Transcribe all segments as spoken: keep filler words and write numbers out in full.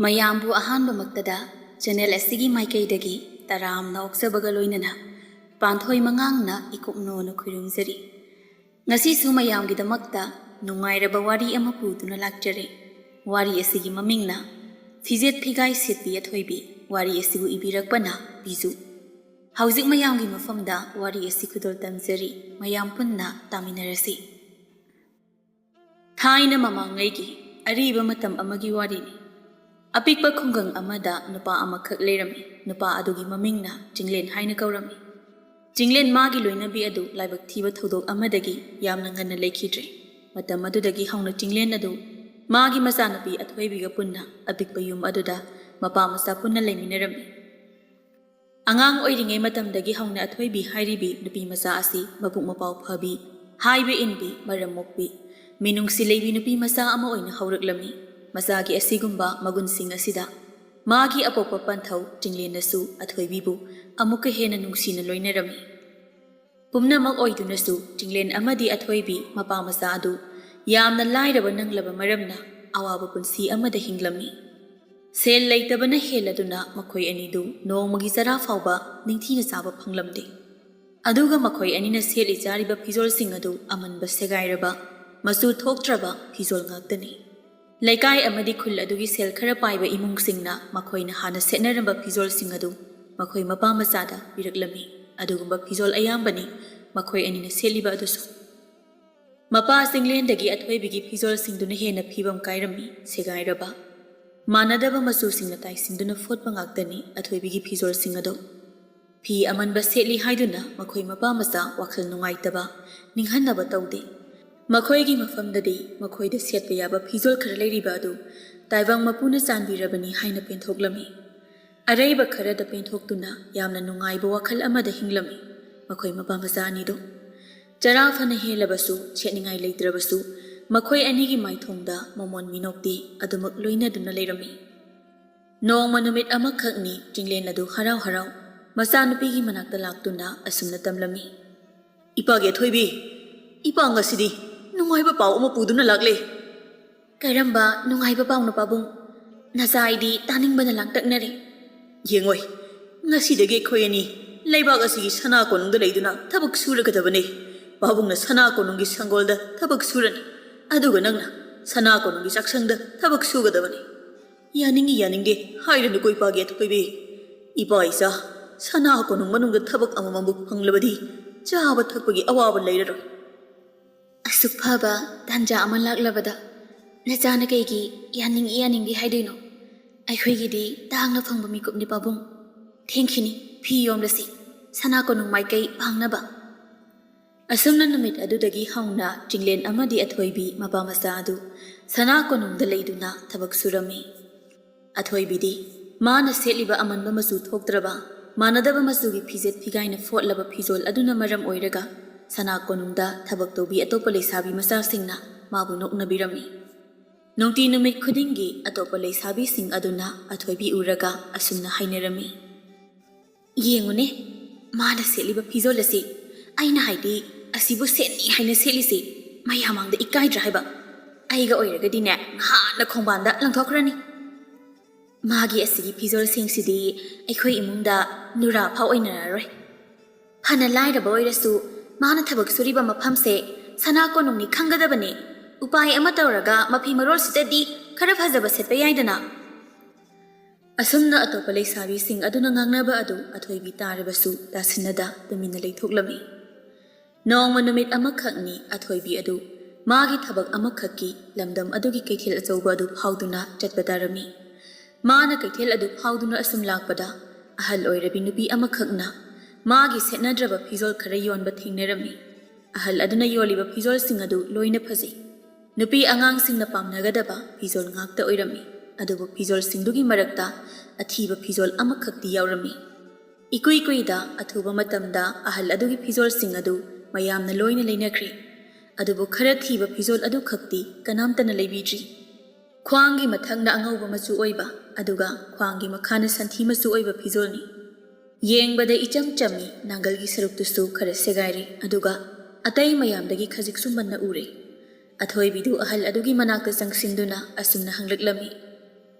ꯃꯌꯥꯝꯕꯨ ꯑꯍꯥꯟꯕꯃꯛꯇꯗ ꯆꯦꯅꯦꯜ ꯑꯁꯤꯒꯤ ꯃꯥꯏꯀꯩꯗꯒꯤ ꯇꯔꯥꯝꯅ ꯑꯣꯛꯆꯕꯒ ꯂꯣꯏꯅꯅ ꯄꯥꯟꯊꯣꯏ ꯃꯉꯥꯡꯅ ꯏꯀꯨꯞꯅꯣꯅ ꯈꯨꯔꯨꯝꯖꯔꯤ꯫ ꯉꯁꯤꯁꯨ ꯃꯌꯥꯝꯒꯤꯗꯃꯛꯇ ꯅꯨꯡꯉꯥꯏꯔꯕ ꯋꯥꯔꯤ ꯑꯃ ꯄꯨꯗꯨꯅ ꯂꯥꯛꯆꯔꯦ꯫ ꯋꯥꯔꯤ ꯑꯁꯤꯒꯤ ꯃꯃꯤꯡꯅ ꯐꯤꯖꯦꯠ ꯐꯤꯒꯥꯏ ꯁꯦꯠꯄꯤ ꯑꯊꯣꯏꯕꯤ꯫ ꯋꯥꯔꯤ ꯑꯁꯤꯕꯨ ꯏꯕꯤꯔꯛꯄꯅ ꯕꯤꯖꯨ꯫ ꯍꯧꯖꯤꯛ ꯃꯌꯥꯝꯒꯤ ꯃꯐꯝꯗ ꯋꯥꯔꯤ ꯑꯁꯤ ꯈꯨꯗꯣꯜ ꯇꯝꯖꯔꯤ꯫ ꯃꯌꯥꯝ ꯄꯨꯟꯅ ꯇꯥꯃꯤꯟꯅꯔꯁꯤ꯫ ꯊꯥꯏꯅ ꯃꯃꯥꯡꯉꯩꯒꯤ ꯑꯔꯤꯕ ꯃꯇꯝ ꯑꯃꯒꯤ ꯋꯥꯔꯤꯅꯤ꯫ ꯑꯄꯤꯛꯄ ꯈꯨꯡꯒꯪ ꯑꯃꯗ ꯅꯨꯄꯥ ꯑꯃꯈꯛ ꯂꯩꯔꯝꯃꯤ꯫ ꯅꯨꯄꯥ ꯑꯗꯨꯒꯤ ꯃꯃꯤꯡꯅ ꯆꯤꯡꯂꯦꯟ ꯍꯥꯏꯅ ꯀꯧꯔꯝꯃꯤ꯫ ꯆꯤꯡꯂꯦꯟ ꯃꯥꯒꯤ ꯂꯣꯏꯅꯕꯤ ꯑꯗꯨ ꯂꯥꯏꯕꯛ ꯊꯤꯕ ꯊꯧꯗꯣꯛ ꯑꯃꯗꯒꯤ ꯌꯥꯝꯅ ꯉꯟꯅ ꯂꯩꯈꯤꯗ꯭ꯔꯦ꯫ ꯃꯇꯝ ꯑꯗꯨꯗꯒꯤ ꯍꯧꯅ ꯆꯤꯡꯂꯦꯟ ꯑꯗꯨ ꯃꯥꯒꯤ ꯃꯆꯥꯅꯨꯄꯤ ꯑꯊꯣꯏꯕꯤꯒ ꯄꯨꯟꯅ ꯑꯄꯤꯛꯄ ꯌꯨꯝ ꯑꯗꯨꯗ ꯃꯄꯥ ꯃꯆꯥ ꯄꯨꯟꯅ ꯂꯩꯃꯤꯟꯅꯔꯝꯃꯤ꯫ ꯑꯉꯥꯡ ꯑꯣꯏꯔꯤꯉꯩ ꯃꯇꯝꯗꯒꯤ ꯍꯧꯅ ꯑꯊꯣꯏꯕꯤ ꯍꯥꯏꯔꯤꯕꯤ ꯅꯨꯄꯤ ꯃꯆꯥ ꯑꯁꯤ ꯃꯕꯨꯛ ꯃꯄꯥꯎ ꯐꯕꯤ, ꯍꯥꯏꯕ ꯏꯟꯕꯤ, ꯃꯔꯝ ꯃꯣꯛꯄꯤ, ꯃꯤꯅꯨꯡꯁꯤ ꯂꯩꯕꯤ ꯅꯨꯄꯤ ꯃꯆꯥ ꯑꯃ ꯑꯣꯏꯅ ꯍꯧꯔꯛꯂꯝꯃꯤ꯫ ꯃꯆꯥꯒꯤ ꯑꯁꯤꯒꯨꯝꯕ ꯃꯒꯨꯟꯁꯤꯡ ꯑꯁꯤꯗ ꯃꯥꯒꯤ ꯑꯄꯣꯛꯄ ꯄꯟꯊꯧ ꯆꯤꯡꯂꯦꯟꯅꯁꯨ ꯑꯊꯣꯏꯕꯤꯕꯨ ꯑꯃꯨꯛꯀ ꯍꯦꯟꯅ ꯅꯨꯡꯁꯤꯅ ꯂꯣꯏꯅꯔꯝꯃꯤ꯫ ꯄꯨꯝꯅꯃꯛ ꯑꯣꯏꯗꯨꯅꯁꯨ ꯆꯤꯡꯂꯦꯟ ꯑꯃꯗꯤ ꯑꯊꯣꯏꯕꯤ ꯃꯄꯥ ꯃꯆꯥ ꯑꯗꯨ ꯌꯥꯝꯅ ꯂꯥꯏꯔꯕ ꯅꯪꯂꯕ ꯃꯔꯝꯅ ꯑꯋꯥꯕ ꯄꯨꯟꯁꯤ ꯑꯃꯗ ꯍꯤꯡꯂꯝꯃꯤ꯫ ꯁꯦꯜ ꯂꯩꯇꯕꯅ ꯍꯦꯜꯂꯗꯨꯅ ꯃꯈꯣꯏ ꯑꯅꯤꯗꯨ ꯅꯣꯡꯃꯒꯤ ꯆꯔꯥ ꯐꯥꯎꯕ ꯅꯤꯡꯊꯤꯅ ꯆꯥꯕ ꯐꯪꯂꯝꯗꯦ꯫ ꯑꯗꯨꯒ ꯃꯈꯣꯏ ꯑꯅꯤꯅ ꯁꯦꯠꯂꯤ ꯆꯥꯔꯤꯕ ꯐꯤꯖꯣꯜꯁꯤꯡ ꯑꯗꯨ ꯑꯃꯟꯕ ꯁꯦꯒꯥꯏꯔꯕ, ꯃꯆꯨ ꯊꯣꯛꯇ꯭ꯔꯕ ꯐꯤꯖꯣꯜ ꯉꯥꯛꯇꯅꯤ꯫ ꯂꯩꯀꯥꯏ ꯑꯃꯗꯤ ꯈꯨꯜ ꯑꯗꯨꯒꯤ ꯁꯦꯜ ꯈꯔ ꯄꯥꯏꯕ ꯏꯃꯨꯡꯁꯤꯡꯅ ꯃꯈꯣꯏꯅ ꯍꯥꯟꯅ ꯁꯦꯠꯅꯔꯝꯕ ꯐꯤꯖꯣꯜꯁꯤꯡ ꯑꯗꯨ ꯃꯈꯣꯏ ꯃꯄꯥ ꯃꯆꯥꯗ ꯄꯤꯔꯛꯂꯝꯃꯤ꯫ ꯑꯗꯨꯒꯨꯝꯕ ꯐꯤꯖꯣꯜ ꯑꯌꯥꯝꯕꯅꯤ ꯃꯈꯣꯏ ꯑꯅꯤꯅ ꯁꯦꯠꯂꯤꯕ ꯑꯗꯨꯁꯨ꯫ ꯃꯄꯥ ꯆꯤꯡꯂꯦꯟꯗꯒꯤ ꯑꯊꯣꯏꯕꯤꯒꯤ ꯐꯤꯖꯣꯜꯁꯤꯡꯗꯨꯅ ꯍꯦꯟꯅ ꯐꯤꯕꯝ ꯀꯥꯏꯔꯝꯃꯤ, ꯁꯦꯒꯥꯏꯔꯕ, ꯃꯥꯟꯅꯗꯕ ꯃꯆꯨꯁꯤꯡꯅ ꯇꯥꯏꯁꯤꯟꯗꯨꯅ ꯐꯣꯠꯄ ꯉꯥꯛꯇꯅꯤ ꯑꯊꯣꯏꯕꯤꯒꯤ ꯐꯤꯖꯣꯜꯁꯤꯡ ꯑꯗꯨ꯫ ꯐꯤ ꯑꯃꯟꯕ ꯁꯦꯠꯂꯤ ꯍꯥꯏꯗꯨꯅ ꯃꯈꯣꯏ ꯃꯄꯥ ꯃꯆꯥ ꯋꯥꯈꯜ ꯅꯨꯡꯉꯥꯏꯇꯕ, ꯅꯤꯡꯍꯟꯅꯕ ꯇꯧꯗꯦ꯫ ꯃꯈꯣꯏꯒꯤ ꯃꯐꯝꯗꯗꯤ ꯃꯈꯣꯏꯗ ꯁꯦꯠꯄ ꯌꯥꯕ ꯐꯤꯖꯣꯜ ꯈꯔ ꯂꯩꯔꯤꯕ ꯑꯗꯨ ꯇꯥꯏꯕꯪ ꯃꯄꯨꯅ ꯆꯥꯟꯕꯤꯔꯕꯅꯤ ꯍꯥꯏꯅ ꯄꯦꯟꯊꯣꯛꯂꯝꯃꯤ꯫ ꯑꯔꯩꯕ ꯈꯔꯗ ꯄꯦꯟꯊꯣꯛꯇꯨꯅ ꯌꯥꯝꯅ ꯅꯨꯡꯉꯥꯏꯕ ꯋꯥꯈꯜ ꯑꯃꯗ ꯍꯤꯡꯂꯝꯃꯤ ꯃꯈꯣꯏ ꯃꯄꯥ ꯃꯆꯥ ꯑꯅꯤꯗꯨ꯫ ꯆꯔꯥ ꯐꯅ ꯍꯦꯜꯂꯕꯁꯨ, ꯁꯦꯠꯅꯤꯡꯉꯥꯏ ꯂꯩꯇ꯭ꯔꯕꯁꯨ, ꯃꯈꯣꯏ ꯑꯅꯤꯒꯤ ꯃꯥꯏꯊꯣꯡꯗ ꯃꯃꯣꯟ ꯃꯤꯅꯣꯛꯇꯤ ꯑꯗꯨꯃꯛ ꯂꯣꯏꯅꯗꯨꯅ ꯂꯩꯔꯝꯃꯤ꯫ ꯅꯣꯡꯃ ꯅꯨꯃꯤꯠ ꯑꯃꯈꯛꯅꯤ ꯆꯤꯡꯂꯦꯟ ꯑꯗꯨ ꯍꯔꯥꯎ ꯍꯔꯥꯎ ꯃꯆꯥꯅꯨꯄꯤꯒꯤ ꯃꯅꯥꯛꯇ ꯂꯥꯛꯇꯨꯅ ꯑꯁꯨꯝꯅ ꯇꯝꯂꯝꯃꯤ, "ꯏꯄꯥꯒꯤ ꯑꯊꯣꯏꯕꯤ, ꯏꯄꯥ ꯉꯁꯤꯗꯤ ꯅꯨꯡꯉꯥꯏꯕ ꯄꯥꯎ ꯑꯃ ꯄꯨꯗꯨꯅ ꯂꯥꯛꯂꯦ꯫" "ꯀꯔꯝꯕ ꯅꯨꯡꯉꯥꯏꯕ ꯄꯥꯎꯅꯣ, ꯄꯥꯕꯨꯡ?" ꯅꯆꯥ ꯑꯩꯗꯤ ꯇꯥꯅꯤꯡꯕꯅ ꯂꯥꯡꯇꯛꯅꯔꯦ꯫ ꯌꯦꯡꯉꯣꯏ, ꯉꯁꯤꯗꯒꯤ ꯑꯩꯈꯣꯏ ꯑꯅꯤ ꯂꯩꯕꯥꯛ ꯑꯁꯤꯒꯤ ꯁꯅꯥ ꯀꯣꯅꯨꯡꯗ ꯂꯩꯗꯨꯅ ꯊꯕꯛ ꯁꯨꯔꯒꯗꯕꯅꯤ꯫ ꯄꯥꯕꯨꯡꯅ ꯁꯅꯥ ꯀꯣꯅꯨꯡꯒꯤ ꯁꯪꯒꯣꯜꯗ ꯊꯕꯛ ꯁꯨꯔꯅꯤ, ꯑꯗꯨꯒ ꯅꯪꯅ ꯁꯅꯥ ꯀꯣꯅꯨꯡꯒꯤ ꯆꯥꯛꯁꯪꯗ ꯊꯕꯛ ꯁꯨꯒꯗꯕꯅꯤ꯫ ꯌꯥꯅꯤꯡꯏ ꯌꯥꯅꯤꯡꯗꯦ ꯍꯥꯏꯔꯅꯨꯀꯣ ꯏꯄꯥꯒꯤ ꯑꯊꯣꯏꯕꯤ꯫ ꯏꯄꯥ ꯏꯆꯥ ꯁꯅꯥ ꯀꯣꯅꯨꯡ ꯃꯅꯨꯡꯗ ꯊꯕꯛ ꯑꯃꯃꯝꯕꯨ ꯐꯪꯂꯕꯗꯤ ꯆꯥꯕ ꯊꯛꯄꯒꯤ ꯑꯋꯥꯕ ꯂꯩꯔꯔꯣꯏ꯫ ꯑꯁꯨꯛ ꯐꯕ ꯇꯥꯟꯖꯥ ꯑꯃ ꯂꯥꯛꯂꯕꯗ ꯅꯆꯥꯅ ꯀꯩꯒꯤ ꯌꯥꯅꯤꯡꯏ ꯌꯥꯅꯤꯡꯗꯦ ꯍꯥꯏꯗꯣꯏꯅꯣ? ꯑꯩꯈꯣꯏꯒꯤꯗꯤ ꯇꯥꯡꯅ ꯐꯪꯕ ꯃꯤꯀꯨꯞꯅꯤ ꯄꯥꯕꯨꯡ꯫ ꯊꯦꯡꯈꯤꯅꯤ, ꯐꯤ ꯌꯣꯝꯂꯁꯤ, ꯁꯅꯥ ꯀꯣꯅꯨꯡ ꯃꯥꯏꯀꯩ ꯄꯥꯡꯅꯕ꯫ ꯑꯁꯨꯝꯅ ꯅꯨꯃꯤꯠ ꯑꯗꯨꯗꯒꯤ ꯍꯧꯅ ꯆꯤꯡꯂꯦꯟ ꯑꯃꯗꯤ ꯑꯊꯣꯏꯕꯤ ꯃꯄꯥ ꯃꯆꯥ ꯑꯗꯨ ꯁꯅꯥ ꯀꯣꯅꯨꯡꯗ ꯂꯩꯗꯨꯅ ꯊꯕꯛ ꯁꯨꯔꯝꯃꯤ꯫ ꯑꯊꯣꯏꯕꯤꯗꯤ ꯃꯥꯅ ꯁꯦꯠꯂꯤꯕ ꯑꯃꯟꯕ ꯃꯆꯨ ꯊꯣꯛꯇ꯭ꯔꯕ, ꯃꯥꯟꯅꯗꯕ ꯃꯆꯨꯒꯤ ꯐꯤꯖꯦꯠ ꯐꯤꯒꯥꯏꯅ ꯐꯣꯠꯂꯕ ꯐꯤꯖꯣꯜ ꯑꯗꯨꯅ ꯃꯔꯝ ꯑꯣꯏꯔꯒ ꯁꯅꯥ ꯀꯣꯅꯨꯡꯗ ꯊꯕꯛ ꯇꯧꯕꯤ ꯑꯇꯣꯞꯄ ꯂꯩꯁꯥꯕꯤ ꯃꯆꯥꯁꯤꯡꯅ ꯃꯥꯕꯨ ꯅꯣꯛꯅꯕꯤꯔꯝꯃꯤ꯫ ꯅꯨꯡꯇꯤ ꯅꯨꯃꯤꯠ ꯈꯨꯗꯤꯡꯒꯤ ꯑꯇꯣꯞꯄ ꯂꯩꯁꯥꯕꯤꯁꯤꯡ ꯑꯗꯨꯅ ꯑꯊꯣꯏꯕꯤ ꯎꯔꯒ ꯑꯁꯨꯝꯅ ꯍꯥꯏꯅꯔꯝꯃꯤ꯫ "ꯌꯦꯡꯉꯨꯅꯦ, ꯃꯥꯅ ꯁꯦꯠꯂꯤꯕ ꯐꯤꯖꯣꯜ ꯑꯁꯤ, ꯑꯩꯅ ꯍꯥꯏꯗꯤ ꯑꯁꯤꯕꯨ ꯁꯦꯠꯅꯤ ꯍꯥꯏꯅ ꯁꯦꯠꯂꯤꯁꯤ ꯃꯌꯥꯝ ꯃꯥꯡꯗ ꯏꯀꯥꯏꯗ꯭ꯔꯥ ꯍꯥꯏꯕ? ꯑꯩꯒ ꯑꯣꯏꯔꯒꯗꯤꯅꯦ ꯉꯍꯥꯟꯅ ꯈꯣꯡꯕꯥꯟꯗ ꯂꯪꯊꯣꯛꯈ꯭ꯔꯅꯤ꯫ ꯃꯥꯒꯤ ꯑꯁꯤꯒꯤ ꯐꯤꯖꯣꯜꯁꯤꯡꯁꯤꯗꯤ ꯑꯩꯈꯣꯏ ꯏꯃꯨꯡꯗ ꯅꯨꯔꯥ ꯐꯥꯎ ꯑꯣꯏꯅꯔꯔꯣꯏ꯫ ꯐꯅ ꯂꯥꯏꯔꯕ ꯑꯣꯏꯔꯁꯨ ꯃꯥꯅ ꯊꯕꯛ ꯁꯨꯔꯤꯕ ꯃꯐꯝꯁꯦ ꯁꯅꯥ ꯀꯣꯅꯨꯡꯅꯤ ꯈꯪꯒꯗꯕꯅꯦ꯫ ꯎꯄꯥꯏ ꯑꯃ ꯇꯧꯔꯒ ꯃꯐꯤ ꯃꯔꯣꯜꯁꯤꯗꯗꯤ ꯈꯔ ꯐꯖꯕ ꯁꯦꯠꯄ ꯌꯥꯏꯗꯅ?" ꯑꯁꯨꯝꯅ ꯑꯇꯣꯞꯄ ꯂꯩꯁꯥꯕꯤꯁꯤꯡ ꯑꯗꯨꯅ ꯉꯥꯡꯅꯕ ꯑꯗꯨ ꯑꯊꯣꯏꯕꯤ ꯇꯥꯔꯕꯁꯨ ꯇꯥꯁꯤꯟꯅꯗ ꯇꯨꯃꯤꯟꯅ ꯂꯩꯊꯣꯛꯂꯝꯃꯤ꯫ ꯅꯣꯡꯃ ꯅꯨꯃꯤꯠ ꯑꯃꯈꯛꯅꯤ ꯑꯊꯣꯏꯕꯤ ꯑꯗꯨ ꯃꯥꯒꯤ ꯊꯕꯛ ꯑꯃꯈꯛꯀꯤ ꯂꯝꯗꯝ ꯑꯗꯨꯒꯤ ꯀꯩꯊꯦꯜ ꯑꯆꯧꯕ ꯑꯗꯨ ꯐꯥꯎꯗꯨꯅ ꯆꯠꯄ ꯇꯥꯔꯝꯃꯤ꯫ ꯃꯥꯅ ꯀꯩꯊꯦꯜ ꯑꯗꯨ ꯐꯥꯎꯗꯨꯅ ꯑꯁꯨꯝ ꯂꯥꯛꯄꯗ ꯑꯍꯜ ꯑꯣꯏꯔꯕꯤ ꯅꯨꯄꯤ ꯑꯃꯈꯛꯅ ꯃꯥꯒꯤ ꯁꯦꯠꯅꯗ꯭ꯔꯕ ꯐꯤꯖꯣꯜ ꯈꯔ ꯌꯣꯟꯕ ꯊꯦꯡꯅꯔꯝꯃꯤ꯫ ꯑꯍꯜ ꯑꯗꯨꯅ ꯌꯣꯜꯂꯤꯕ ꯐꯤꯖꯣꯜꯁꯤꯡ ꯑꯗꯨ ꯂꯣꯏꯅ ꯐꯖꯩ꯫ ꯅꯨꯄꯤ ꯑꯉꯥꯡꯁꯤꯡꯅ ꯄꯥꯝꯅꯒꯗꯕ ꯐꯤꯖꯣꯜ ꯉꯥꯛꯇ ꯑꯣꯏꯔꯝꯃꯤ꯫ ꯑꯗꯨꯕꯨ ꯐꯤꯖꯣꯜꯁꯤꯡꯗꯨꯒꯤ ꯃꯔꯛꯇ ꯑꯊꯤꯕ ꯐꯤꯖꯣꯜ ꯑꯃꯈꯛꯇꯤ ꯌꯥꯎꯔꯝꯃꯤ꯫ ꯏꯀꯨꯏ ꯀꯨꯏꯗ ꯑꯊꯨꯕ ꯃꯇꯝꯗ ꯑꯍꯜ ꯑꯗꯨꯒꯤ ꯐꯤꯖꯣꯜꯁꯤꯡ ꯑꯗꯨ ꯃꯌꯥꯝꯅ ꯂꯣꯏꯅ ꯂꯩꯅꯈ꯭ꯔꯦ꯫ ꯑꯗꯨꯕꯨ ꯈꯔ ꯊꯤꯕ ꯐꯤꯖꯣꯜ ꯑꯗꯨꯈꯛꯇꯤ ꯀꯅꯥꯝꯇꯅ ꯂꯩꯕꯤꯗ꯭ꯔꯤ꯫ ꯈ꯭ꯋꯥꯡꯒꯤ ꯃꯊꯛꯅ ꯑꯉꯧꯕ ꯃꯆꯨ ꯑꯣꯏꯕ, ꯑꯗꯨꯒ ꯈ꯭ꯋꯥꯡꯒꯤ ꯃꯈꯥꯅ ꯁꯟꯊꯤ ꯃꯆꯨ ꯑꯣꯏꯕ ꯐꯤꯖꯣꯜꯅꯤ꯫ ꯌꯦꯡꯕꯗ ꯏꯆꯝ ꯆꯝꯃꯤ, ꯅꯥꯡꯒꯜꯒꯤ ꯁꯔꯨꯛꯇꯨꯁꯨ ꯈꯔ ꯁꯦꯒꯥꯏꯔꯦ, ꯑꯗꯨꯒ ꯑꯇꯩ ꯃꯌꯥꯝꯗꯒꯤ ꯈꯖꯤꯛꯁꯨ ꯃꯟꯅ ꯎꯔꯦ꯫ ꯑꯊꯣꯏꯕꯤꯗꯨ ꯑꯍꯜ ꯑꯗꯨꯒꯤ ꯃꯅꯥꯛꯇ ꯆꯪꯁꯤꯟꯗꯨꯅ ꯑꯁꯨꯝꯅ ꯍꯪꯂꯛꯂꯝꯃꯤ꯫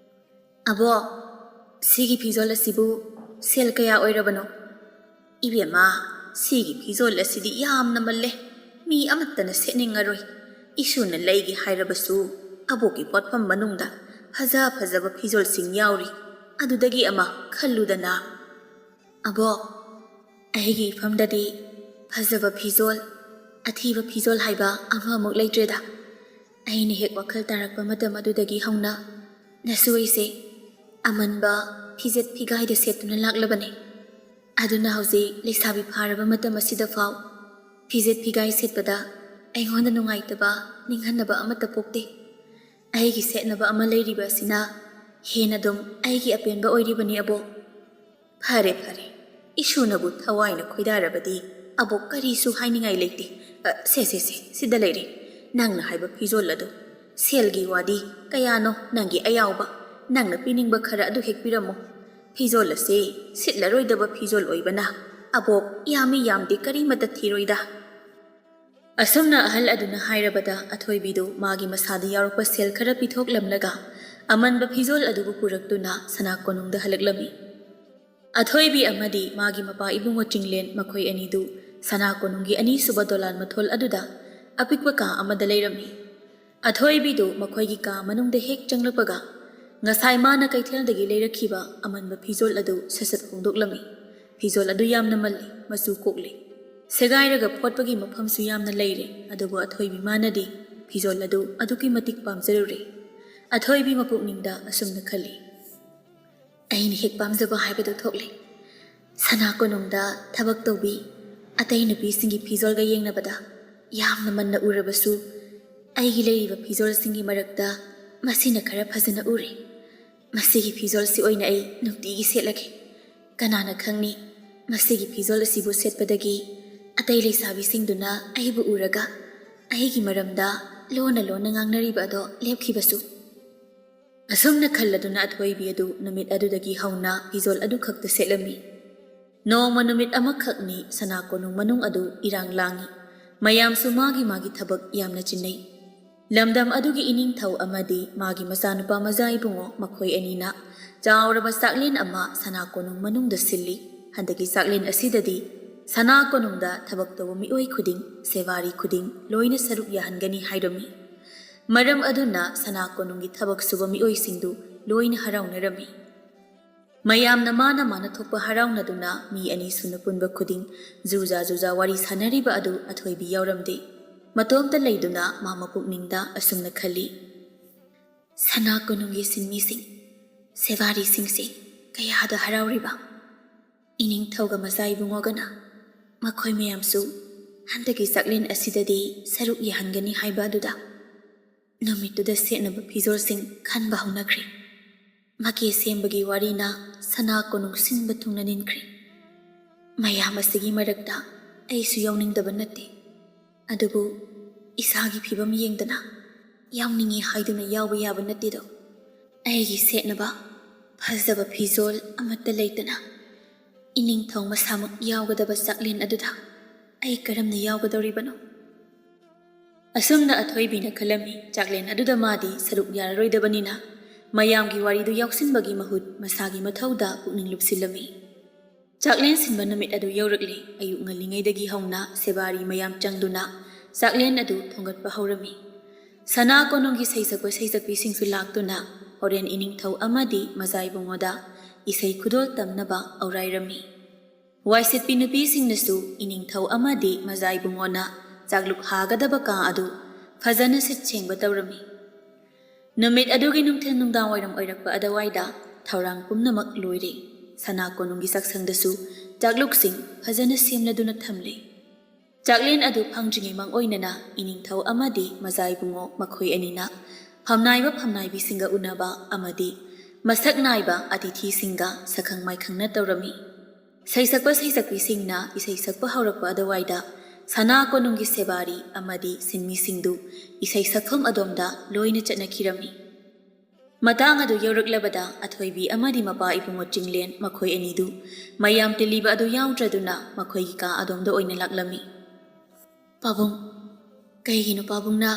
ꯑꯕꯣꯛ, ꯁꯤꯒꯤ ꯐꯤꯖꯣꯜ ꯑꯁꯤꯕꯨ ꯁꯦꯜ ꯀꯌꯥ ꯑꯣꯏꯔꯕꯅꯣ? ꯏꯕꯦꯝꯃ, ꯁꯤꯒꯤ ꯐꯤꯖꯣꯜ ꯑꯁꯤꯗꯤ ꯌꯥꯝꯅ ꯃꯜꯂꯦ꯫ ꯃꯤ ꯑꯃꯠꯇꯅ ꯁꯦꯠꯅꯤꯡꯉꯔꯣꯏ꯫ ꯏꯁꯨꯅ ꯂꯩꯒꯦ ꯍꯥꯏꯔꯕꯁꯨ ꯑꯕꯣꯛꯀꯤ ꯄꯣꯠꯐꯝ ꯃꯅꯨꯡꯗ ꯐꯖ ꯐꯖꯕ ꯐꯤꯖꯣꯜꯁꯤꯡ ꯌꯥꯎꯔꯤ꯫ ꯑꯗꯨꯗꯒꯤ ꯑꯃ ꯈꯜꯂꯨꯗꯅ꯫ ꯑꯕꯣꯛ, ꯑꯩꯒꯤ ꯏꯐꯝꯗꯗꯤ ꯐꯖꯕ ꯐꯤꯖꯣꯜ, ꯑꯊꯤꯕ ꯐꯤꯖꯣꯜ ꯍꯥꯏꯕ ꯑꯃꯃꯨꯛ ꯂꯩꯇ꯭ꯔꯦꯗ꯫ ꯑꯩꯅ ꯍꯦꯛ ꯋꯥꯈꯜ ꯇꯥꯔꯛꯄ ꯃꯇꯝ ꯑꯗꯨꯗꯒꯤ ꯍꯧꯅ ꯅꯁꯨ ꯑꯩꯁꯦ ꯑꯃꯟꯕ ꯐꯤꯖꯦꯠ ꯐꯤꯒꯥꯏꯗ ꯁꯦꯠꯇꯨꯅ ꯂꯥꯛꯂꯕꯅꯤ꯫ ꯑꯗꯨꯅ ꯍꯧꯖꯤꯛ ꯂꯩꯁꯥꯕꯤ ꯐꯥꯔꯕ ꯃꯇꯝ ꯑꯁꯤꯗ ꯐꯥꯎ ꯐꯤꯖꯦꯠ ꯐꯤꯒꯥꯏ ꯁꯦꯠꯄꯗ ꯑꯩꯉꯣꯟꯗ ꯅꯨꯡꯉꯥꯏꯇꯕ, ꯅꯤꯡꯍꯟꯅꯕ ꯑꯃꯠꯇ ꯄꯣꯛꯇꯦ꯫ ꯑꯩꯒꯤ ꯁꯦꯠꯅꯕ ꯑꯃ ꯂꯩꯔꯤꯕ ꯑꯁꯤꯅ ꯍꯦꯟꯅ ꯑꯗꯨꯝ ꯑꯩꯒꯤ ꯑꯄꯦꯟꯕ ꯑꯣꯏꯔꯤꯕꯅꯤ, ꯑꯕꯣꯛ꯫ ꯐꯔꯦ, ꯐꯔꯦ, ꯏꯁꯨꯅꯕꯨ ꯊꯋꯥꯏꯅ ꯈꯣꯏꯗꯥꯔꯕꯗꯤ ꯑꯕꯣꯛ ꯀꯔꯤꯁꯨ ꯍꯥꯏꯅꯤꯡꯉꯥꯏ ꯂꯩꯇꯦ꯫ ꯑ, ꯁꯦ, ꯁꯦ, ꯁꯦ, ꯁꯤꯗ ꯂꯩꯔꯦ ꯅꯪꯅ ꯍꯥꯏꯕ ꯐꯤꯖꯣꯜ ꯑꯗꯨ꯫ ꯁꯦꯜꯒꯤ ꯋꯥꯗꯤ ꯀꯌꯥꯅꯣ ꯅꯪꯒꯤ ꯑꯌꯥꯎꯕ? ꯅꯪꯅ ꯄꯤꯅꯤꯡꯕ ꯈꯔ ꯑꯗꯨ ꯍꯦꯛ ꯄꯤꯔꯝꯃꯨ꯫ ꯐꯤꯖꯣꯜ ꯑꯁꯦ ꯁꯤꯠꯂꯔꯣꯏꯗꯕ ꯐꯤꯖꯣꯜ ꯑꯣꯏꯕꯅ ꯑꯕꯣꯛ ꯌꯥꯝꯃꯤ ꯌꯥꯝꯗꯦ ꯀꯔꯤꯃꯠꯇ ꯊꯤꯔꯣꯏꯗ꯫ ꯑꯁꯨꯝꯅ ꯑꯍꯜ ꯑꯗꯨꯅ ꯍꯥꯏꯔꯕꯗ ꯑꯊꯣꯏꯕꯤꯗꯨ ꯃꯥꯒꯤ ꯃꯁꯥꯗ ꯌꯥꯎꯔꯛꯄ ꯁꯦꯜ ꯈꯔ ꯄꯤꯊꯣꯛꯂꯝꯂꯒ ꯑꯃꯟꯕ ꯐꯤꯖꯣꯜ ꯑꯗꯨꯕꯨ ꯄꯨꯔꯛꯇꯨꯅ ꯁꯅꯥ ꯀꯣꯅꯨꯡꯗ ꯍꯜꯂꯛꯂꯝꯃꯤ꯫ ꯑꯊꯣꯏꯕꯤ ꯑꯃꯗꯤ ꯃꯥꯒꯤ ꯃꯄꯥ ꯏꯕꯨꯡꯉꯣ ꯆꯤꯡꯂꯦꯟ, ꯃꯈꯣꯏ ꯑꯅꯤꯗꯨ ꯁꯅꯥ ꯀꯣꯅꯨꯡꯒꯤ ꯑꯅꯤꯁꯨꯕ ꯗꯣꯂꯥꯟ ꯃꯊꯣꯜ ꯑꯗꯨꯗ ꯑꯄꯤꯛꯄ ꯀꯥ ꯑꯃꯗ ꯂꯩꯔꯝꯃꯤ꯫ ꯑꯊꯣꯏꯕꯤꯗꯨ ꯃꯈꯣꯏꯒꯤ ꯀꯥ ꯃꯅꯨꯡꯗ ꯍꯦꯛ ꯆꯪꯂꯛꯄꯒ ꯉꯁꯥꯏ ꯃꯥꯅ ꯀꯩꯊꯦꯜꯗꯒꯤ ꯂꯩꯔꯛꯈꯤꯕ ꯑꯃꯟꯕ ꯐꯤꯖꯣꯜ ꯑꯗꯨ ꯁꯠ ꯁꯠ ꯍꯣꯡꯗꯣꯛꯂꯝꯃꯤ꯫ ꯐꯤꯖꯣꯜ ꯑꯗꯨ ꯌꯥꯝꯅ ꯃꯜꯂꯤ, ꯃꯆꯨ ꯀꯣꯛꯂꯤ꯫ ꯁꯦꯒꯥꯏꯔꯒ ꯐꯣꯠꯄꯒꯤ ꯃꯐꯝꯁꯨ ꯌꯥꯝꯅ ꯂꯩꯔꯦ, ꯑꯗꯨꯕꯨ ꯑꯊꯣꯏꯕꯤ ꯃꯥꯅꯗꯤ ꯐꯤꯖꯣꯜ ꯑꯗꯨ ꯑꯗꯨꯛꯀꯤ ꯃꯇꯤꯛ ꯄꯥꯝꯖꯔꯨꯔꯦ꯫ ꯑꯊꯣꯏꯕꯤ ꯃꯄꯨꯛꯅꯤꯡꯗ ꯑꯁꯨꯝꯅ ꯈꯜꯂꯤ, "ꯑꯩꯅ ꯍꯦꯛ ꯄꯥꯝꯖꯕ ꯍꯥꯏꯕꯗꯨ ꯊꯣꯛꯂꯦ꯫ ꯁꯅꯥ ꯀꯣꯅꯨꯡꯗ ꯊꯕꯛ ꯇꯧꯕꯤ ꯑꯇꯩ ꯅꯨꯄꯤꯁꯤꯡꯒꯤ ꯐꯤꯖꯣꯜꯒ ꯌꯦꯡꯅꯕꯗ ꯌꯥꯝꯅ ꯃꯟꯅ ꯎꯔꯕꯁꯨ, ꯑꯩꯒꯤ ꯂꯩꯔꯤꯕ ꯐꯤꯖꯣꯜꯁꯤꯡꯒꯤ ꯃꯔꯛꯇ ꯃꯁꯤꯅ ꯈꯔ ꯐꯖꯅ ꯎꯔꯦ꯫ ꯃꯁꯤꯒꯤ ꯐꯤꯖꯣꯜꯁꯤ ꯑꯣꯏꯅ ꯑꯩ ꯅꯨꯡꯇꯤꯒꯤ ꯁꯦꯠꯂꯒꯦ꯫ ꯀꯅꯥꯅ ꯈꯪꯅꯤ, ꯃꯁꯤꯒꯤ ꯐꯤꯖꯣꯜ ꯑꯁꯤꯕꯨ ꯁꯦꯠꯄꯗꯒꯤ ꯑꯇꯩ ꯂꯩꯁꯥꯕꯤꯁꯤꯡꯗꯨꯅ ꯑꯩꯕꯨ ꯎꯔꯒ ꯑꯩꯒꯤ ꯃꯔꯝꯗ ꯂꯣꯟꯅ ꯂꯣꯟꯅ ꯉꯥꯡꯅꯔꯤꯕ ꯑꯗꯣ ꯂꯦꯞꯈꯤꯕꯁꯨ"꯫ ꯑꯁꯨꯝꯅ ꯈꯜꯂꯗꯨꯅ ꯑꯊꯣꯏꯕꯤ ꯑꯗꯨ ꯅꯨꯃꯤꯠ ꯑꯗꯨꯗꯒꯤ ꯍꯧꯅ ꯐꯤꯖꯣꯜ ꯑꯗꯨꯈꯛꯇ ꯁꯦꯠꯂꯝꯃꯤ꯫ ꯅꯣꯡꯃ ꯅꯨꯃꯤꯠ ꯑꯃꯈꯛꯅꯤ ꯁꯅꯥ ꯀꯣꯅꯨꯡ ꯃꯅꯨꯡ ꯑꯗꯨ ꯏꯔꯥꯡ ꯂꯥꯡꯏ꯫ ꯃꯌꯥꯝꯁꯨ ꯃꯥꯒꯤ ꯃꯥꯒꯤ ꯊꯕꯛ ꯌꯥꯝꯅ ꯆꯤꯟꯅꯩ꯫ ꯂꯝꯗꯝ ꯑꯗꯨꯒꯤ ꯏꯅꯤꯡꯊꯧ ꯑꯃꯗꯤ ꯃꯥꯒꯤ ꯃꯆꯥꯅꯨꯄꯥ ꯃꯖꯥ ꯏꯕꯨꯡꯉꯣ ꯃꯈꯣꯏ ꯑꯅꯤꯅ ꯆꯥꯎꯔꯕ ꯆꯥꯛꯂꯦꯟ ꯑꯃ ꯁꯅꯥ ꯀꯣꯅꯨꯡ ꯃꯅꯨꯡꯗ ꯁꯤꯜꯂꯤ꯫ ꯍꯟꯗꯛꯀꯤ ꯆꯥꯛꯂꯦꯟ ꯑꯁꯤꯗꯗꯤ ꯁꯅꯥ ꯀꯣꯅꯨꯡꯗ ꯊꯕꯛ ꯇꯧꯕ ꯃꯤꯑꯣꯏ ꯈꯨꯗꯤꯡ, ꯁꯦꯕꯥꯔꯤ ꯈꯨꯗꯤꯡ ꯂꯣꯏꯅ ꯁꯔꯨꯛ ꯌꯥꯍꯟꯒꯅꯤ ꯍꯥꯏꯔꯝꯃꯤ꯫ ꯃꯔꯝ ꯑꯗꯨꯅ ꯁꯅꯥ ꯀꯣꯅꯨꯡꯒꯤ ꯊꯕꯛ ꯁꯨꯕ ꯃꯤꯑꯣꯏꯁꯤꯡꯗꯨ ꯂꯣꯏꯅ ꯍꯔꯥꯎꯅꯔꯝꯃꯤ꯫ ꯃꯌꯥꯝꯅ ꯃꯥꯅ ꯃꯥꯅ ꯊꯣꯛꯄ ꯍꯔꯥꯎꯅꯗꯨꯅ ꯃꯤ ꯑꯅꯤ ꯁꯨꯅ ꯄꯨꯟꯕ ꯈꯨꯗꯤꯡ ꯖꯨꯖꯥ ꯖꯨꯖꯥ ꯋꯥꯔꯤ ꯁꯥꯅꯔꯤꯕ ꯑꯗꯨ ꯑꯊꯣꯏꯕꯤ ꯌꯥꯎꯔꯝꯗꯦ꯫ ꯃꯇꯣꯝꯇ ꯂꯩꯗꯨꯅ ꯃꯥ ꯃꯄꯨꯛꯅꯤꯡꯗ ꯑꯁꯨꯝꯅ ꯈꯜꯂꯤ, "ꯁꯅꯥ ꯀꯣꯅꯨꯡꯒꯤ ꯁꯤꯟꯃꯤꯁꯤꯡ, ꯁꯦꯕꯥꯔꯤꯁꯤꯡꯁꯦ ꯀꯌꯥꯗ ꯍꯔꯥꯎꯔꯤꯕ! ꯏꯅꯤꯡꯊꯧꯒ ꯃꯆꯥ ꯏꯕꯨꯡꯉꯣꯒꯅ ꯃꯈꯣꯏ ꯃꯌꯥꯝꯁꯨ ꯍꯟꯗꯛꯀꯤ ꯆꯥꯛꯂꯦꯟ ꯑꯁꯤꯗꯗꯤ ꯁꯔꯨꯛ ꯌꯥꯍꯟꯒꯅꯤ ꯍꯥꯏꯕ ꯑꯗꯨꯗ ꯅꯨꯃꯤꯠꯇꯨꯗ ꯁꯦꯠꯅꯕ ꯐꯤꯖꯣꯜꯁꯤꯡ ꯈꯟꯕ ꯍꯧꯅꯈ꯭ꯔꯦ꯫ ꯃꯀꯦ ꯁꯦꯝꯕꯒꯤ ꯋꯥꯔꯤꯅ ꯁꯅꯥ ꯀꯣꯅꯨꯡ ꯁꯤꯟꯕ ꯊꯨꯡꯅ ꯅꯤꯟꯈ꯭ꯔꯦ꯫ ꯃꯌꯥꯝ ꯑꯁꯤꯒꯤ ꯃꯔꯛꯇ ꯑꯩꯁꯨ ꯌꯥꯎꯅꯤꯡꯗꯕ ꯅꯠꯇꯦ, ꯑꯗꯨꯕꯨ ꯏꯁꯥꯒꯤ ꯐꯤꯕꯝ ꯌꯦꯡꯗꯅ ꯌꯥꯎꯅꯤꯡꯉꯤ ꯍꯥꯏꯗꯨꯅ ꯌꯥꯎꯕ ꯌꯥꯕ ꯅꯠꯇꯦꯗꯣ꯫ ꯑꯩꯒꯤ ꯁꯦꯠꯅꯕ ꯐꯖꯕ ꯐꯤꯖꯣꯜ ꯑꯃꯠꯇ ꯂꯩꯇꯅ ꯏꯅꯤꯡꯊꯧ ꯃꯁꯥꯃꯛ ꯌꯥꯎꯒꯗꯕ ꯆꯥꯛꯂꯦꯟ ꯑꯗꯨꯗ ꯑꯩ ꯀꯔꯝꯅ ꯌꯥꯎꯒꯗꯧꯔꯤꯕꯅꯣ?" ꯑꯁꯨꯝꯅ ꯑꯊꯣꯏꯕꯤꯅ ꯈꯜꯂꯝꯃꯤ꯫ ꯆꯥꯛꯂꯦꯟ ꯑꯗꯨꯗ ꯃꯥꯗꯤ ꯁꯔꯨꯛ ꯌꯥꯔꯔꯣꯏꯗꯕꯅꯤꯅ ꯃꯌꯥꯝꯒꯤ ꯋꯥꯔꯤꯗꯨ ꯌꯥꯎꯁꯤꯟꯕꯒꯤ ꯃꯍꯨꯠ ꯃꯁꯥꯒꯤ ꯃꯊꯧꯗ ꯄꯨꯛꯅꯤꯡ ꯂꯨꯞꯁꯤꯜꯂꯝꯃꯤ꯫ ꯆꯥꯛꯂꯦꯟ ꯁꯤꯟꯕ ꯅꯨꯃꯤꯠ ꯑꯗꯨ ꯌꯧꯔꯛꯂꯦ꯫ ꯑꯌꯨꯛ ꯉꯜꯂꯤꯉꯩꯗꯒꯤ ꯍꯧꯅ ꯁꯦꯕꯥꯔꯤ ꯃꯌꯥꯝ ꯆꯪꯗꯨꯅ ꯆꯥꯛꯂꯦꯟ ꯑꯗꯨ ꯊꯣꯡꯒꯠꯄ ꯍꯧꯔꯝꯃꯤ꯫ ꯁꯅꯥ ꯀꯣꯅꯨꯡꯒꯤ ꯁꯩꯁꯛꯄ ꯁꯩꯁꯛꯄꯤꯁꯤꯡꯁꯨ ꯂꯥꯛꯇꯨꯅ ꯍꯣꯔꯦꯟ ꯏꯅꯤꯡꯊꯧ ꯑꯃꯗꯤ ꯃꯖꯥ ꯏꯕꯨꯡꯉꯣꯗ ꯏꯁꯩ ꯈꯨꯗꯣꯜ ꯇꯝꯅꯕ ꯑꯧꯔꯥꯏꯔꯝꯃꯤ꯫ ꯋꯥꯏꯁꯤꯠꯄꯤ ꯅꯨꯄꯤꯁꯤꯡꯅꯁꯨ ꯏꯅꯤꯡꯊꯧ ꯑꯃꯗꯤ ꯃꯖꯥ ꯏꯕꯨꯡꯉꯣꯅ ꯆꯥꯛꯂꯨꯛ ꯍꯥꯒꯗꯕ ꯀꯥ ꯑꯗꯨ ꯐꯖꯅ ꯁꯤꯠ ꯁꯦꯡꯕ ꯇꯧꯔꯝꯃꯤ꯫ ꯅꯨꯃꯤꯠ ꯑꯗꯨꯒꯤ ꯅꯨꯡꯊꯤꯜ ꯅꯨꯡꯗꯥꯡ ꯋꯥꯏꯔꯝ ꯑꯣꯏꯔꯛꯄ ꯑꯗꯨꯋꯥꯏꯗ ꯊꯧꯔꯥꯡ ꯄꯨꯝꯅꯃꯛ ꯂꯣꯏꯔꯦ꯫ ꯁꯅꯥ ꯀꯣꯅꯨꯡꯒꯤ ꯆꯥꯛꯁꯪꯗꯁꯨ ꯆꯥꯛꯂꯨꯛꯁꯤꯡ ꯐꯖꯅ ꯁꯦꯝꯂꯗꯨꯅ ꯊꯝꯂꯦ꯫ ꯆꯥꯛꯂꯦꯟ ꯑꯗꯨ ꯐꯪꯗ꯭ꯔꯤꯉꯩ ꯃꯥꯡꯑꯣꯏꯅꯅ ꯏꯅꯤꯡꯊꯧ ꯑꯃꯗꯤ ꯃꯖꯥ ꯏꯕꯨꯡꯉꯣ ꯃꯈꯣꯏ ꯑꯅꯤꯅ ꯐꯝꯅꯥꯏꯕ ꯐꯝꯅꯥꯏꯕꯤꯁꯤꯡꯒ ꯎꯅꯕ ꯑꯃꯗꯤ ꯃꯁꯛ ꯅꯥꯏꯕ ꯑꯇꯤꯊꯤꯁꯤꯡꯒ ꯁꯛꯈꯪ ꯃꯥꯏꯈꯪꯅ ꯇꯧꯔꯝꯃꯤ꯫ ꯁꯩꯁꯛꯄ ꯁꯩꯁꯛꯄꯤꯁꯤꯡꯅ ꯏꯁꯩ ꯁꯛꯄ ꯍꯧꯔꯛꯄ ꯑꯗꯨꯋꯥꯏꯗ ꯁꯅꯥ ꯀꯣꯅꯨꯡꯒꯤ ꯁꯦꯕꯥꯔꯤ ꯑꯃꯗꯤ ꯁꯤꯟꯃꯤꯁꯤꯡꯗꯨ ꯏꯁꯩ ꯁꯛꯐꯝ ꯑꯗꯣꯝꯗ ꯂꯣꯏꯅ ꯆꯠꯅꯈꯤꯔꯝꯃꯤ꯫ ꯃꯇꯥꯡ ꯑꯗꯨ ꯌꯧꯔꯛꯂꯕꯗ ꯑꯊꯣꯏꯕꯤ ꯑꯃꯗꯤ ꯃꯄꯥ ꯏꯕꯨꯡꯉꯣ ꯆꯤꯡꯂꯦꯟ ꯃꯈꯣꯏ ꯑꯅꯤꯗꯨ ꯃꯌꯥꯝ ꯇꯤꯜꯂꯤꯕ ꯑꯗꯨ ꯌꯥꯎꯗ꯭ꯔꯗꯨꯅ ꯃꯈꯣꯏꯒꯤ ꯀꯥ ꯑꯗꯣꯝꯗ ꯑꯣꯏꯅ ꯂꯥꯛꯂꯝꯃꯤ꯫ "ꯄꯥꯕꯨꯡ, ꯀꯩꯒꯤꯅꯣ ꯄꯥꯕꯨꯡꯅ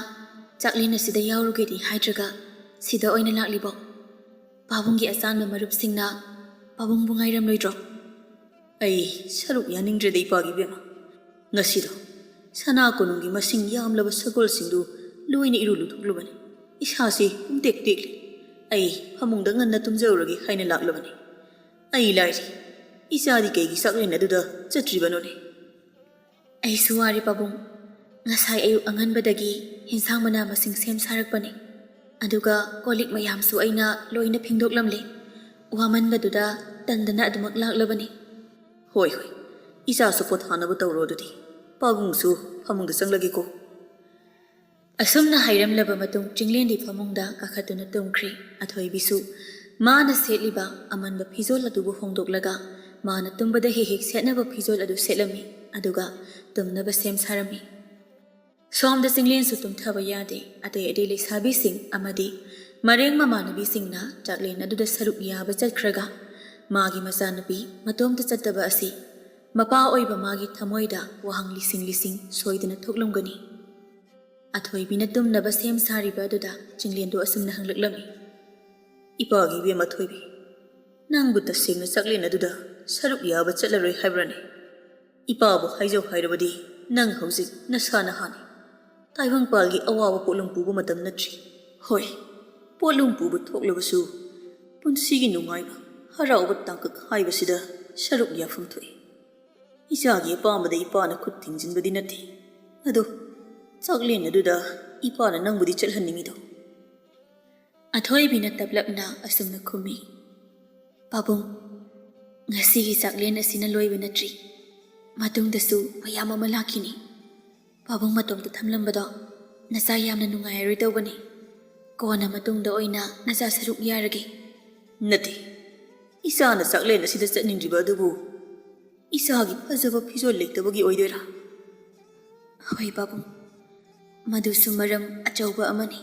ꯆꯥꯛꯂꯦꯟ ꯑꯁꯤꯗ ꯌꯥꯎꯔꯨꯒꯦꯗꯤ ꯍꯥꯏꯗ꯭ꯔꯒ ꯁꯤꯗ ꯑꯣꯏꯅ ꯂꯥꯛꯂꯤꯕꯣ? ꯄꯥꯕꯨꯡꯒꯤ ꯑꯆꯥꯟꯕ ꯃꯔꯨꯞꯁꯤꯡꯅ ꯄꯥꯕꯨꯡꯕꯨ ꯉꯥꯏꯔꯝꯂꯣꯏꯗ꯭ꯔꯣ? ꯑꯩ ꯁꯔꯨꯛ ꯌꯥꯅꯤꯡꯗ꯭ꯔꯦꯗ, ꯏꯄꯥꯒꯤ ꯏꯕꯦꯝꯃ꯫ ꯉꯁꯤꯗꯣ ꯁꯅꯥ ꯀꯣꯅꯨꯡꯒꯤ ꯃꯁꯤꯡ ꯌꯥꯝꯂꯕ ꯁꯒꯣꯜꯁꯤꯡꯗꯨ ꯂꯣꯏꯅ ꯏꯔꯨ ꯂꯨꯊꯣꯛꯂꯨꯕꯅꯤ꯫ ꯏꯁꯥꯁꯤ ꯄꯨꯡꯇꯦꯛ ꯇꯦꯛꯂꯤ꯫ ꯑꯩ ꯐꯃꯨꯡꯗ ꯉꯟꯅ ꯇꯨꯝꯖꯔꯨꯔꯒꯦ ꯍꯥꯏꯅ ꯂꯥꯛꯂꯕꯅꯤ꯫ ꯑꯩ ꯂꯥꯏꯔꯤ, ꯏꯆꯥꯗꯤ ꯀꯩꯒꯤ ꯆꯥꯛꯂꯦꯟ ꯑꯗꯨꯗ ꯆꯠꯇ꯭ꯔꯤꯕꯅꯣꯅꯦ? ꯑꯩꯁꯨ ꯋꯥꯔꯦ ꯄꯥꯕꯨꯡ꯫ ꯉꯁꯥꯏ ꯑꯌꯨꯛ ꯑꯉꯟꯕꯗꯒꯤ ꯍꯤꯟꯁꯥꯡ ꯃꯅꯥ ꯃꯁꯤꯡ ꯁꯦꯝ ꯁꯥꯔꯛꯄꯅꯤ꯫ ꯑꯗꯨꯒ ꯀꯣꯜ ꯂꯤꯛ ꯃꯌꯥꯝꯁꯨ ꯑꯩꯅ ꯂꯣꯏꯅ ꯐꯦꯡꯗꯣꯛꯂꯝꯂꯦ꯫ ꯋꯥꯃꯟꯕꯗꯨꯗ ꯇꯟꯗꯅ ꯑꯗꯨꯃꯛ ꯂꯥꯛꯂꯕꯅꯤ꯫ ꯍꯣꯏ, ꯍꯣꯏ, ꯏꯆꯥꯁꯨ ꯄꯣꯊꯥꯅꯕ ꯇꯧꯔꯣ ꯑꯗꯨꯗꯤ꯫ ꯄꯥꯕꯨꯡꯁꯨ ꯐꯃꯨꯡꯗ ꯆꯪꯂꯒꯦꯀꯣ꯫ ꯑꯁꯨꯝꯅ ꯍꯥꯏꯔꯝꯂꯕ ꯃꯇꯨꯡ ꯆꯤꯡꯂꯦꯟꯗꯤ ꯐꯃꯨꯡꯗ ꯀꯥꯈꯠꯇꯨꯅ ꯇꯨꯝꯈ꯭ꯔꯦ꯫ ꯑꯊꯣꯏꯕꯤꯁꯨ ꯃꯥꯅ ꯁꯦꯠꯂꯤꯕ ꯑꯃꯟꯕ ꯐꯤꯖꯣꯜ ꯑꯗꯨꯕꯨ ꯍꯣꯡꯗꯣꯛꯂꯒ ꯃꯥꯅ ꯇꯨꯝꯕꯗ ꯍꯦꯛ ꯍꯦꯛ ꯁꯦꯠꯅꯕ ꯐꯤꯖꯣꯜ ꯑꯗꯨ ꯁꯦꯠꯂꯝꯃꯤ꯫ ꯑꯗꯨꯒ ꯇꯨꯝꯅꯕ ꯁꯦꯝ ꯁꯥꯔꯝꯃꯤ꯫ ꯁꯣꯝꯗ ꯆꯤꯡꯂꯦꯟꯁꯨ ꯇꯨꯝꯊꯕ ꯌꯥꯗꯦ꯫ ꯑꯇꯩ ꯑꯇꯩ ꯂꯩꯁꯥꯕꯤꯁꯤꯡ ꯑꯃꯗꯤ ꯃꯔꯦꯡ ꯃꯃꯥꯟꯅꯕꯤꯁꯤꯡꯅ ꯆꯥꯛꯂꯦꯟ ꯑꯗꯨꯗ ꯁꯔꯨꯛ ꯌꯥꯕ ꯆꯠꯈ꯭ꯔꯒ ꯃꯥꯒꯤ ꯃꯆꯥꯅꯨꯄꯤ ꯃꯇꯣꯝꯇ ꯆꯠꯇꯕ ꯑꯁꯤ ꯃꯄꯥ ꯑꯣꯏꯕ ꯃꯥꯒꯤ ꯊꯃꯣꯏꯗ ꯋꯥꯍꯪ ꯂꯤꯁꯤꯡ ꯂꯤꯁꯤꯡ ꯁꯣꯏꯗꯅ ꯊꯣꯛꯂꯝꯒꯅꯤ꯫ ꯑꯊꯣꯏꯕꯤꯅ ꯇꯨꯝꯅꯕ ꯁꯦꯝ ꯁꯥꯔꯤꯕ ꯑꯗꯨꯗ ꯆꯤꯡꯂꯦꯟꯗꯨ ꯑꯁꯨꯝꯅ ꯍꯪꯂꯛꯂꯝꯃꯤ꯫ ꯏꯄꯥꯒꯤ ꯏꯕꯦꯝ ꯑꯊꯣꯏꯕꯤ, ꯅꯪꯕꯨ ꯇꯁꯦꯡꯅ ꯆꯥꯛꯂꯦꯟ ꯑꯗꯨꯗ ꯁꯔꯨꯛ ꯌꯥꯕ ꯆꯠꯂꯔꯣꯏ ꯍꯥꯏꯕ꯭ꯔꯅꯦ? ꯏꯄꯥꯕꯨ ꯍꯥꯏꯖꯧ ꯍꯥꯏꯔꯕꯗꯤ ꯅꯪ ꯍꯧꯖꯤꯛ ꯅꯁꯥ ꯅꯍꯥꯅꯤ꯫ ꯇꯥꯏꯕꯪꯄꯥꯜꯒꯤ ꯑꯋꯥꯕ ꯄꯣꯠꯂꯨꯝ ꯄꯨꯕ ꯃꯇꯝ ꯅꯠꯇ꯭ꯔꯤ꯫ ꯍꯣꯏ, ꯄꯣꯠꯂꯨꯝ ꯄꯨꯕ ꯊꯣꯛꯂꯕꯁꯨ ꯄꯨꯟꯁꯤꯒꯤ ꯅꯨꯡꯉꯥꯏꯕ, ꯍꯔꯥꯎꯕ ꯇꯥꯡꯀꯛ ꯍꯥꯏꯕꯁꯤꯗ ꯁꯔꯨꯛ ꯌꯥꯐꯝ ꯊꯣꯛꯏ꯫ ꯏꯆꯥꯒꯤ ꯑꯄꯥꯝꯕꯗ ꯏꯄꯥꯅ ꯈꯨꯠ ꯊꯤꯡꯖꯤꯟꯕꯗꯤ ꯅꯠꯇꯦ꯫ ꯑꯗꯣ ꯆꯥꯛꯂꯦꯟ ꯑꯗꯨꯗ ꯏꯄꯥꯅ ꯅꯪꯕꯨꯗꯤ ꯆꯠꯍꯟꯅꯤꯡꯉꯤꯗꯣ? ꯑꯊꯣꯏꯕꯤꯅ ꯇꯞꯂꯞꯅ ꯑꯁꯨꯝꯅ ꯈꯨꯝꯃꯤ, ꯄꯥꯕꯨꯡ, ꯉꯁꯤꯒꯤ ꯆꯥꯛꯂꯦꯟ ꯑꯁꯤꯅ ꯂꯣꯏꯕ ꯅꯠꯇ꯭ꯔꯤ꯫ ꯃꯇꯨꯡꯗꯁꯨ ꯃꯌꯥꯝ ꯑꯃ ꯂꯥꯛꯈꯤꯅꯤ꯫ ꯄꯥꯕꯨꯡ ꯃꯇꯣꯝꯇ ꯊꯝꯂꯝꯕꯗꯣ ꯅꯆꯥ ꯌꯥꯝꯅ ꯅꯨꯡꯉꯥꯏꯔꯔꯣꯏ ꯇꯧꯕꯅꯤ꯫ ꯀꯣꯟꯅ ꯃꯇꯨꯡꯗ ꯑꯣꯏꯅ ꯅꯆꯥ ꯁꯔꯨꯛ ꯌꯥꯔꯒꯦ꯫ ꯅꯠꯇꯦ, ꯏꯆꯥꯅ ꯆꯥꯛꯂꯦꯟ ꯑꯁꯤꯗ ꯆꯠꯅꯤꯡꯗ꯭ꯔꯤꯕ ꯑꯗꯨꯕꯨ ꯏꯆꯥꯒꯤ ꯐꯖꯕ ꯐꯤꯖꯣꯜ ꯂꯩꯇꯕꯒꯤ ꯑꯣꯏꯗꯣꯏꯔꯥ? ꯍꯣꯏ ꯄꯥꯕꯨꯡ, ꯃꯗꯨꯁꯨ ꯃꯔꯝ ꯑꯆꯧꯕ ꯑꯃꯅꯤ꯫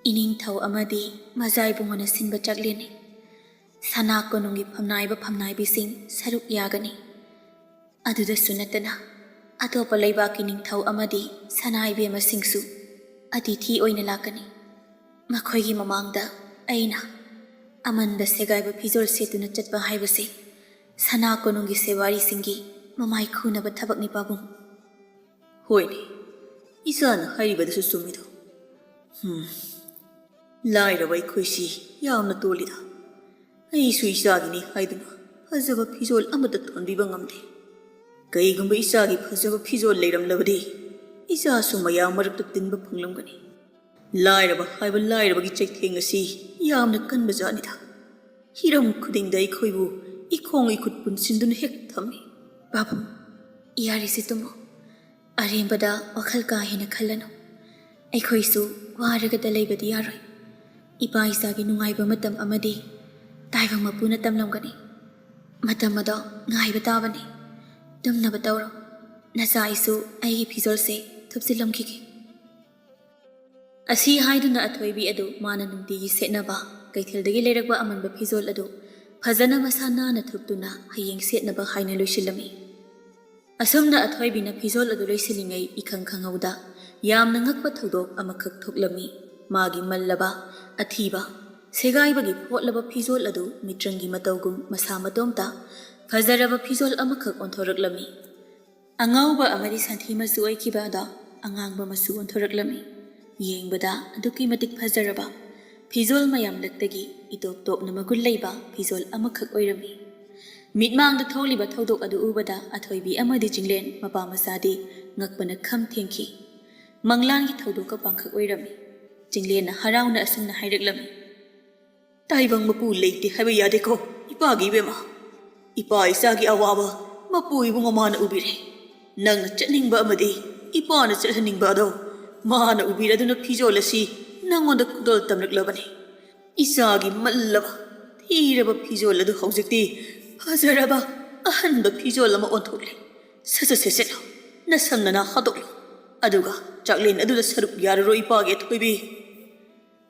ꯏꯅꯤꯡꯊꯧ ꯑꯃꯗꯤ ꯃꯖꯥ ꯏꯕꯨꯡꯉꯣꯅ ꯁꯤꯟꯕ ꯆꯥꯛꯂꯦꯟꯅꯤ꯫ ꯁꯅꯥ ꯀꯣꯅꯨꯡꯒꯤ ꯐꯝꯅꯥꯏꯕ ꯐꯝꯅꯥꯏꯕꯤꯁꯤꯡ ꯁꯔꯨꯛ ꯌꯥꯒꯅꯤ꯫ ꯑꯗꯨꯗꯁꯨ ꯅꯠꯇꯅ ꯑꯇꯣꯞꯄ ꯂꯩꯕꯥꯛꯀꯤ ꯅꯤꯡꯊꯧ ꯑꯃꯗꯤ ꯁꯅꯥ ꯏꯕꯦꯝꯃꯁꯤꯡꯁꯨ꯫ ꯑꯇꯤꯊꯤ ꯑꯣꯏꯅ ꯂꯥꯛꯀꯅꯤ꯫ ꯃꯈꯣꯏꯒꯤ ꯃꯃꯥꯡꯗ ꯑꯩꯅ ꯑꯃꯟꯕ ꯁꯦꯒꯥꯏꯕ ꯐꯤꯖꯣꯜ ꯁꯦꯠꯇꯨꯅ ꯆꯠꯄ ꯍꯥꯏꯕꯁꯤ ꯁꯅꯥ ꯀꯣꯅꯨꯡꯒꯤ ꯁꯦꯋꯥꯔꯤꯁꯤꯡꯒꯤ ꯃꯃꯥꯏ ꯈꯨꯅꯕ ꯊꯕꯛꯅꯤ, ꯄꯥꯕꯨꯡ꯫ ꯍꯣꯏꯅꯦ, ꯏꯆꯥꯅ ꯍꯥꯏꯔꯤꯕꯗꯨꯁꯨ ꯆꯨꯝꯃꯤꯗꯣ꯫ ꯍꯝ, ꯂꯥꯏꯔꯕ ꯑꯩꯈꯣꯏꯁꯤ ꯌꯥꯝꯅ ꯇꯣꯜꯂꯤꯗ꯫ ꯑꯩꯁꯨ ꯏꯆꯥꯒꯤꯅꯤ ꯍꯥꯏꯗꯨꯅ ꯐꯖꯕ ꯐꯤꯖꯣꯜ ꯑꯃꯠꯇ ꯊꯣꯟꯕꯤꯕ ꯉꯝꯗꯦ꯫ ꯀꯩꯒꯨꯝꯕ ꯏꯆꯥꯒꯤ ꯐꯖꯕ ꯐꯤꯖꯣꯜ ꯂꯩꯔꯝꯂꯕꯗꯤ ꯏꯆꯥꯁꯨ ꯃꯌꯥꯝ ꯃꯔꯛꯇ ꯇꯤꯟꯕ ꯐꯪꯂꯝꯒꯅꯤ꯫ ꯂꯥꯏꯔꯕ ꯍꯥꯏꯕ ꯂꯥꯏꯔꯕꯒꯤ ꯆꯩꯊꯦꯡ ꯑꯁꯤ ꯌꯥꯝꯅ ꯀꯟꯕ ꯖꯥꯠꯅꯤꯗ꯫ ꯍꯤꯔꯝ ꯈꯨꯗꯤꯡꯗ ꯑꯩꯈꯣꯏꯕꯨ ꯏꯈꯣꯡ ꯏꯈꯨꯠ ꯄꯨꯟꯁꯤꯟꯗꯨꯅ ꯍꯦꯛ ꯊꯝꯃꯤ꯫ ꯄꯥꯕꯨꯡ, ꯌꯥꯔꯦꯁꯦ, ꯇꯨꯝꯃꯣ꯫ ꯑꯔꯦꯝꯕꯗ ꯋꯥꯈꯜ ꯀꯥ ꯍꯦꯟꯅ ꯈꯜꯂꯅꯨ꯫ ꯑꯩꯈꯣꯏꯁꯨ ꯋꯥꯔꯒꯗ ꯂꯩꯕꯗꯤ ꯌꯥꯔꯣꯏ꯫ ꯏꯄꯥ ꯏꯆꯥꯒꯤ ꯅꯨꯡꯉꯥꯏꯕ ꯃꯇꯝ ꯑꯃꯗꯤ ꯇꯥꯏꯕꯪ ꯃꯄꯨꯅ ꯇꯝꯂꯝꯒꯅꯤ꯫ ꯃꯇꯝ ꯑꯗꯣ ꯉꯥꯏꯕ ꯇꯥꯕꯅꯤ꯫ ꯇꯨꯝꯅꯕ ꯇꯧꯔꯣ꯫ ꯅꯆꯥ ꯑꯩꯁꯨ ꯑꯩꯒꯤ ꯐꯤꯖꯣꯜꯁꯦ ꯊꯨꯞꯆꯤꯜꯂꯝꯈꯤꯒꯦ꯫ ꯑꯁꯤ ꯍꯥꯏꯗꯨꯅ ꯑꯊꯣꯏꯕꯤ ꯑꯗꯨ ꯃꯥꯅ ꯅꯨꯡꯇꯤꯒꯤ ꯁꯦꯠꯅꯕ ꯀꯩꯊꯦꯜꯗꯒꯤ ꯂꯩꯔꯛꯄ ꯑꯃꯟꯕ ꯐꯤꯖꯣꯜ ꯑꯗꯨ ꯐꯖꯅ ꯃꯁꯥ ꯅꯥꯟꯅ ꯊꯨꯞꯇꯨꯅ ꯍꯌꯦꯡ ꯁꯦꯠꯅꯕ ꯍꯥꯏꯅ ꯂꯣꯏꯁꯤꯜꯂꯝꯃꯤ꯫ ꯑꯁꯨꯝꯅ ꯑꯊꯣꯏꯕꯤꯅ ꯐꯤꯖꯣꯜ ꯑꯗꯨ ꯂꯣꯏꯁꯤꯜꯂꯤꯉꯩ ꯏꯈꯪ ꯈꯪꯍꯧꯗ ꯌꯥꯝꯅ ꯉꯛꯄ ꯊꯧꯗꯣꯛ ꯑꯃꯈꯛ ꯊꯣꯛꯂꯝꯃꯤ꯫ ꯃꯥꯒꯤ ꯃꯜꯂꯕ, ꯑꯊꯤꯕ, ꯁꯦꯒꯥꯏꯕꯒꯤ ꯐꯣꯠꯂꯕ ꯐꯤꯖꯣꯜ ꯑꯗꯨ ꯃꯤꯇ꯭ꯔꯪꯒꯤ ꯃꯇꯧꯒꯨꯝ ꯃꯁꯥ ꯃꯇꯣꯝꯇ ꯐꯖꯔꯕ ꯐꯤꯖꯣꯜ ꯑꯃꯈꯛ ꯑꯣꯟꯊꯣꯔꯛꯂꯝꯃꯤ꯫ ꯑꯉꯧꯕ ꯑꯃꯗꯤ ꯁꯟꯊꯤ ꯃꯆꯨ ꯑꯣꯏꯈꯤꯕ ꯑꯗꯣ ꯑꯉꯥꯡꯕ ꯃꯆꯨ ꯑꯣꯟꯊꯣꯔꯛꯂꯝꯃꯤ꯫ ꯌꯦꯡꯕꯗ ꯑꯗꯨꯛꯀꯤ ꯃꯇꯤꯛ ꯐꯖꯔꯕ, ꯐꯤꯖꯣꯜ ꯃꯌꯥꯝꯂꯛꯇꯒꯤ ꯏꯇꯣꯞ ꯇꯣꯞꯅ ꯃꯒꯨꯟ ꯂꯩꯕ ꯐꯤꯖꯣꯜ ꯑꯃꯈꯛ ꯑꯣꯏꯔꯝꯃꯤ꯫ ꯃꯤꯠꯃꯥꯡꯗ ꯊꯣꯛꯂꯤꯕ ꯊꯧꯗꯣꯛ ꯑꯗꯨ ꯎꯕꯗ ꯑꯊꯣꯏꯕꯤ ꯑꯃꯗꯤ ꯆꯤꯡꯂꯦꯟ ꯃꯄꯥ ꯃꯆꯥꯗꯤ ꯉꯛꯄꯅ ꯈꯝ ꯊꯦꯡꯈꯤ꯫ ꯃꯪꯂꯥꯟꯒꯤ ꯊꯧꯗꯣꯛꯀ ꯄꯥꯡꯈꯛ ꯑꯣꯏꯔꯝꯃꯤ꯫ ꯆꯤꯡꯂꯦꯟꯅ ꯍꯔꯥꯎꯅ ꯑꯁꯨꯝꯅ ꯍꯥꯏꯔꯛꯂꯝꯃꯤ, "ꯇꯥꯏꯕꯪ ꯃꯄꯨ ꯂꯩꯇꯦ ꯍꯥꯏꯕ ꯌꯥꯗꯦꯀꯣ, ꯏꯄꯥꯒꯤ ꯏꯕꯦꯝꯃ꯫ ꯏꯄꯥ ꯏꯆꯥꯒꯤ ꯑꯋꯥꯕ ꯃꯄꯨ ꯏꯕꯨꯡ ꯃꯃꯥꯅ ꯎꯕꯤꯔꯦ꯫ ꯅꯪꯅ ꯆꯠꯅꯤꯡꯕ ꯑꯃꯗꯤ ꯏꯄꯥꯅ ꯆꯠꯍꯟꯅꯤꯡꯕ ꯑꯗꯣ ꯃꯥꯅ ꯎꯕꯤꯔꯗꯨꯅ ꯐꯤꯖꯣꯜ ꯑꯁꯤ ꯅꯪꯉꯣꯟꯗ ꯈꯨꯗꯣꯜ ꯇꯝꯂꯛꯂꯕꯅꯤ꯫ ꯏꯆꯥꯒꯤ ꯃꯜꯂꯕ, ꯊꯤꯔꯕ ꯐꯤꯖꯣꯜ ꯑꯗꯨ ꯍꯧꯖꯤꯛꯇꯤ ꯐꯖꯔꯕ ꯑꯍꯟꯕ ꯐꯤꯖꯣꯜ ꯑꯃ ꯑꯣꯟꯊꯣꯛꯂꯦ꯫ ꯁꯠ ꯁꯠ ꯁꯦꯠꯆꯠꯂꯣ, ꯅꯁꯝ ꯅꯅꯥ ꯍꯥꯠꯇꯣꯛꯂꯣ꯫ ꯑꯗꯨꯒ ꯆꯥꯛꯂꯦꯟ ꯑꯗꯨꯗ ꯁꯔꯨꯛ ꯌꯥꯔꯔꯣꯏ ꯏꯄꯥꯒꯤ ꯑꯊꯣꯏꯕꯤ꯫"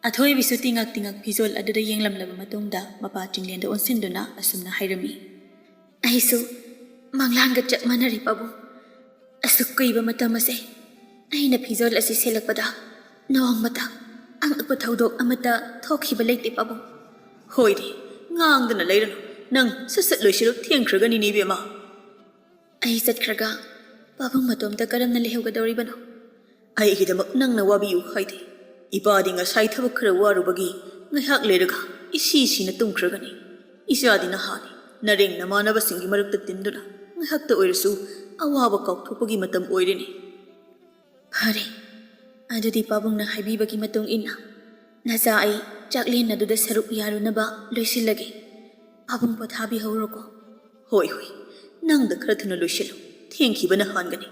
ꯑꯊꯣꯏꯕꯤꯁꯨ ꯇꯤꯉꯛ ꯇꯤꯉꯛ ꯐꯤꯖꯣꯜ ꯑꯗꯨꯗ ꯌꯦꯡꯂꯝꯂꯕ ꯃꯇꯨꯡꯗ ꯃꯄꯥ ꯆꯤꯡꯂꯦꯟꯗ ꯑꯣꯟꯁꯤꯟꯗꯨꯅ ꯑꯁꯨꯝꯅ ꯍꯥꯏꯔꯝꯃꯤ, "ꯑꯩꯁꯨ ꯃꯪꯂꯥꯟꯒ ꯆꯞ ꯃꯥꯟꯅꯔꯦ, ꯄꯥꯕꯨꯡ꯫ ꯑꯁꯨꯛ ꯀꯨꯏꯕ ꯃꯇꯝ ꯑꯁꯦ ꯑꯩꯅ ꯐꯤꯖꯣꯜ ꯑꯁꯤ ꯁꯦꯠꯂꯛꯄꯗ ꯅꯣꯡꯃꯇ ꯑꯉꯛꯄ ꯊꯧꯗꯣꯛ ꯑꯃꯠꯇ ꯊꯣꯛꯈꯤꯕ ꯂꯩꯇꯦ, ꯄꯥꯕꯨꯡ꯫ ꯍꯣꯏꯗꯤ, ꯉꯥꯡꯗꯅ ꯂꯩꯔꯅꯨ꯫ ꯅꯪ ꯁꯠ ꯁꯠ ꯂꯣꯏꯁꯤꯜꯂꯨ, ꯊꯦꯡꯈ꯭ꯔꯒꯅꯤꯅꯦ, ꯏꯕꯦꯝꯃ꯫ ꯑꯩ ꯆꯠꯈ꯭ꯔꯒ ꯄꯥꯕꯨꯡ ꯃꯇꯣꯝꯇ ꯀꯔꯝꯅ ꯂꯩꯍꯧꯒꯗꯧꯔꯤꯕꯅꯣ? ꯑꯩꯒꯤꯗꯃꯛ ꯅꯪꯅ ꯋꯥꯕꯤꯌꯨ ꯍꯥꯏꯗꯦ꯫ ꯏꯄꯥꯗꯤ ꯉꯁꯥꯏ ꯊꯕꯛ ꯈꯔ ꯋꯥꯔꯨꯕꯒꯤ ꯉꯥꯏꯍꯥꯛ ꯂꯩꯔꯒ ꯏꯁꯤ ꯁꯤꯅ ꯇꯨꯝꯈ꯭ꯔꯒꯅꯤ꯫ ꯏꯆꯥꯗꯤ ꯅꯍꯥꯅꯤ, ꯅꯔꯦꯡ ꯅꯃꯥꯟꯅꯕꯁꯤꯡꯒꯤ ꯃꯔꯛꯇ ꯇꯤꯟꯗꯨꯅ ꯉꯥꯏꯍꯥꯛꯇ ꯑꯣꯏꯔꯁꯨ ꯑꯋꯥꯕ ꯀꯥꯎꯊꯣꯛꯄꯒꯤ ꯃꯇꯝ ꯑꯣꯏꯔꯦꯅꯦ꯫ ꯐꯔꯦ, ꯑꯗꯨꯗꯤ ꯄꯥꯕꯨꯡꯅ ꯍꯥꯏꯕꯤꯕꯒꯤ ꯃꯇꯨꯡ ꯏꯟꯅ ꯅꯆꯥ ꯑꯩ ꯆꯥꯛꯂꯦꯟ ꯑꯗꯨꯗ ꯁꯔꯨꯛ ꯌꯥꯔꯨꯅꯕ ꯂꯣꯏꯁꯤꯜꯂꯒꯦ꯫ ꯄꯥꯕꯨꯡ ꯄꯣꯊꯥꯕꯤꯍꯧꯔꯣꯀꯣ꯫ ꯍꯣꯏ, ꯍꯣꯏ, ꯅꯪꯗ ꯈꯔ ꯊꯨꯅ ꯂꯣꯏꯁꯤꯜꯂꯨ, ꯊꯦꯡꯈꯤꯕꯅ ꯍꯥꯟꯒꯅꯤ꯫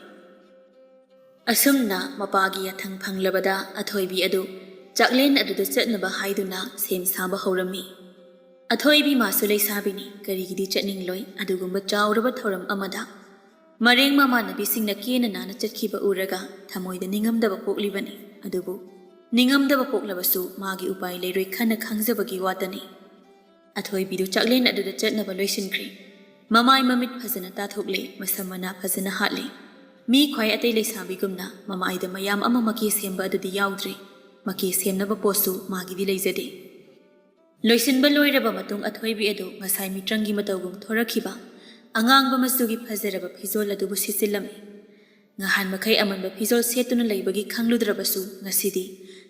ꯑꯁꯨꯝꯅ ꯃꯄꯥꯒꯤ ꯌꯥꯊꯪ ꯐꯪꯂꯕꯗ ꯑꯊꯣꯏꯕꯤ ꯑꯗꯨ ꯆꯥꯛꯂꯦꯟ ꯑꯗꯨꯗ ꯆꯠꯅꯕ ꯍꯥꯏꯗꯨꯅ ꯁꯦꯝ ꯁꯥꯕ ꯍꯧꯔꯝꯃꯤ꯫ ꯑꯊꯣꯏꯕꯤ ꯃꯥꯁꯨ ꯂꯩꯁꯥꯕꯤꯅꯤ, ꯀꯔꯤꯒꯤꯗꯤ ꯆꯠꯅꯤꯡꯂꯣꯏ? ꯑꯗꯨꯒꯨꯝꯕ ꯆꯥꯎꯔꯕ ꯊꯧꯔꯝ ꯑꯃꯗ ꯃꯔꯦꯡ ꯃꯃꯥꯟꯅꯕꯤꯁꯤꯡꯅ ꯀꯦꯅ ꯅꯥꯟꯅ ꯆꯠꯈꯤꯕ ꯎꯔꯒ ꯊꯃꯣꯏꯗ ꯅꯤꯡꯉꯝꯗꯕ ꯄꯣꯛꯂꯤꯕꯅꯤ꯫ ꯑꯗꯨꯕꯨ ꯅꯤꯡꯉꯝꯗꯕ ꯄꯣꯛꯂꯕꯁꯨ ꯃꯥꯒꯤ ꯎꯄꯥꯏ ꯂꯩꯔꯣꯏ ꯈꯟꯅ ꯈꯪꯖꯕꯒꯤ ꯋꯥꯇꯅꯤ꯫ ꯑꯊꯣꯏꯕꯤꯗꯨ ꯆꯥꯛꯂꯦꯟ ꯑꯗꯨꯗ ꯆꯠꯅꯕ ꯂꯣꯏꯁꯤꯟꯈ꯭ꯔꯦ꯫ ꯃꯃꯥꯏ ꯃꯃꯤꯠ ꯐꯖꯅ ꯇꯥꯊꯣꯛꯂꯦ, ꯃꯁꯝ ꯃꯅꯥ ꯐꯖꯅ ꯍꯥꯠꯂꯦ꯫ ꯃꯤ ꯈ꯭ꯋꯥꯏ ꯑꯇꯩ ꯂꯩꯁꯥꯕꯤꯒꯨꯝꯅ ꯃꯃꯥꯏꯗ ꯃꯌꯥꯝ ꯑꯃ ꯃꯀꯦ ꯁꯦꯝꯕ ꯑꯗꯨꯗꯤ ꯌꯥꯎꯗ꯭ꯔꯦ꯫ ꯃꯀꯦ ꯁꯦꯝꯅꯕ ꯄꯣꯠꯁꯨ ꯃꯥꯒꯤꯗꯤ ꯂꯩꯖꯗꯦ꯫ ꯂꯣꯏꯁꯤꯟꯕ ꯂꯣꯏꯔꯕ ꯃꯇꯨꯡ ꯑꯊꯣꯏꯕꯤ ꯑꯗꯨ ꯉꯁꯥꯏ ꯃꯤꯇ꯭ꯔꯪꯒꯤ ꯃꯇꯧꯒꯨꯝ ꯊꯣꯔꯛꯈꯤꯕ ꯑꯉꯥꯡꯕ ꯃꯆꯨꯒꯤ ꯐꯖꯔꯕ ꯐꯤꯖꯣꯜ ꯑꯗꯨꯕꯨ ꯁꯦꯠꯆꯤꯜꯂꯝꯃꯤ꯫ ꯅꯍꯥꯟ ꯃꯈꯩ ꯑꯃꯟꯕ ꯐꯤꯖꯣꯜ ꯁꯦꯠꯇꯨꯅ ꯂꯩꯕꯒꯤ ꯈꯪꯂꯨꯗ꯭ꯔꯕꯁꯨ ꯉꯁꯤꯗꯤ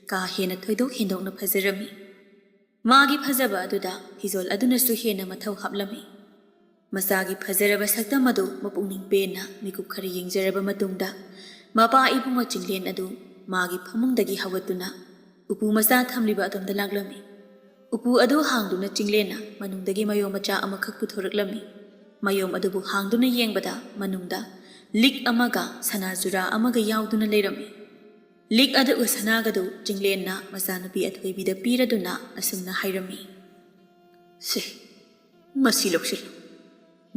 ꯀꯥ ꯍꯦꯟꯅ ꯊꯣꯏꯗꯣꯛ ꯍꯦꯟꯗꯣꯛꯅ ꯐꯖꯔꯝꯃꯤ꯫ ꯃꯥꯒꯤ ꯐꯖꯕ ꯑꯗꯨꯗ ꯐꯤꯖꯣꯜ ꯑꯗꯨꯅꯁꯨ ꯍꯦꯟꯅ ꯃꯊꯧ ꯍꯥꯞꯂꯝꯃꯤ꯫ ꯃꯆꯥꯒꯤ ꯐꯖꯔꯕ ꯁꯛꯇꯝ ꯑꯗꯨ ꯃꯄꯨꯛꯅꯤꯡ ꯄꯦꯟꯅ ꯃꯤꯀꯨꯞ ꯈꯔ ꯌꯦꯡꯖꯔꯕ ꯃꯇꯨꯡꯗ ꯃꯄꯥ ꯏꯕꯨꯡꯉꯣ ꯆꯤꯡꯂꯦꯟ ꯑꯗꯨ ꯃꯥꯒꯤ ꯐꯃꯨꯡꯗꯒꯤ ꯍꯧꯒꯠꯇꯨꯅ ꯎꯄꯨ ꯃꯆꯥ ꯊꯝꯂꯤꯕ ꯑꯗꯣꯝꯗ ꯂꯥꯛꯂꯝꯃꯤ꯫ ꯎꯄꯨ ꯑꯗꯨ ꯍꯥꯡꯗꯨꯅ ꯆꯤꯡꯂꯦꯟꯅ ꯃꯅꯨꯡꯗꯒꯤ ꯃꯌꯣꯝ ꯃꯆꯥ ꯑꯃꯈꯛ ꯄꯨꯊꯣꯔꯛꯂꯝꯃꯤ꯫ ꯃꯌꯣꯝ ꯑꯗꯨꯕꯨ ꯍꯥꯡꯗꯨꯅ ꯌꯦꯡꯕꯗ ꯃꯅꯨꯡꯗ ꯂꯤꯛ ꯑꯃꯒ ꯁꯅꯥ ꯖꯨꯔꯥ ꯑꯃꯒ ꯌꯥꯎꯗꯨꯅ ꯂꯩꯔꯝꯃꯤ꯫ ꯂꯤꯛ ꯑꯗꯨꯒ ꯁꯅꯥꯒꯗꯨ ꯆꯤꯡꯂꯦꯟꯅ ꯃꯆꯥꯅꯨꯄꯤ ꯑꯊꯣꯏꯕꯤꯗ ꯄꯤꯔꯗꯨꯅ ꯑꯁꯨꯝꯅ ꯍꯥꯏꯔꯝꯃꯤ, "ꯁꯦ, ꯃꯁꯤ ꯂꯧꯁꯤꯜꯂꯨ꯫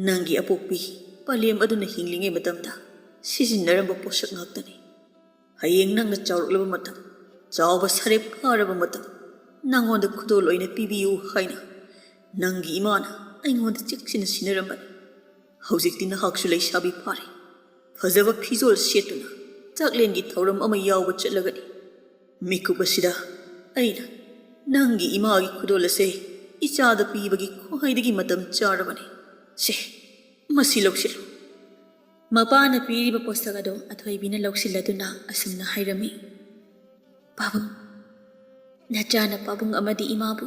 ꯅꯪꯒꯤ ꯑꯄꯣꯛꯄꯤ ꯄꯂꯦꯝ ꯑꯗꯨꯅ ꯍꯤꯡꯂꯤꯉꯩ ꯃꯇꯝꯗ ꯁꯤꯖꯤꯟꯅꯔꯝꯕ ꯄꯣꯠꯁꯛ ꯉꯥꯛꯇꯅꯤ꯫ ꯍꯌꯦꯡ ꯅꯪꯅ ꯆꯥꯎꯔꯛꯂꯕ ꯃꯇꯝ, ꯆꯥꯎꯕ ꯁꯔꯦꯞ ꯐꯥꯔꯕ ꯃꯇꯝ, ꯅꯪꯉꯣꯟꯗ ꯈꯨꯗꯣꯜ ꯑꯣꯏꯅ ꯄꯤꯕꯤꯌꯨ ꯍꯥꯏꯅ ꯅꯪꯒꯤ ꯏꯃꯥꯅ ꯑꯩꯉꯣꯟꯗ ꯆꯦꯛꯁꯤꯟꯅ ꯁꯤꯟꯅꯔꯝꯕꯅꯤ꯫ ꯍꯧꯖꯤꯛꯇꯤ ꯅꯍꯥꯛꯁꯨ ꯂꯩꯁꯥꯕꯤ ꯐꯥꯔꯦ꯫ ꯐꯖꯕ ꯐꯤꯖꯣꯜ ꯁꯦꯠꯇꯨꯅ ꯆꯥꯛꯂꯦꯟꯒꯤ ꯊꯧꯔꯝ ꯑꯃ ꯌꯥꯎꯕ ꯆꯠꯂꯒꯅꯤ꯫ "ꯃꯤꯀꯨꯞ ꯑꯁꯤꯗ ꯑꯩꯅ ꯅꯪꯒꯤ ꯏꯃꯥꯒꯤ ꯈꯨꯗꯣꯜ ꯑꯁꯦ ꯏꯆꯥꯗ ꯄꯤꯕꯒꯤ ꯈ꯭ꯋꯥꯏꯗꯒꯤ ꯃꯇꯝ ꯆꯥꯔꯕꯅꯤ꯫ ꯁꯦ, ꯃꯁꯤ ꯂꯧꯁꯤꯜꯂꯨ꯫" ꯃꯄꯥꯅ ꯄꯤꯔꯤꯕ ꯄꯣꯠꯁꯛ ꯑꯗꯨ ꯑꯊꯣꯏꯕꯤꯅ ꯂꯧꯁꯤꯜꯂꯗꯨꯅ ꯑꯁꯨꯝꯅ ꯍꯥꯏꯔꯝꯃꯤ, "ꯄꯥꯕꯨꯡ, ꯅꯆꯥꯅ ꯄꯥꯕꯨꯡ ꯑꯃꯗꯤ ꯏꯃꯥꯕꯨ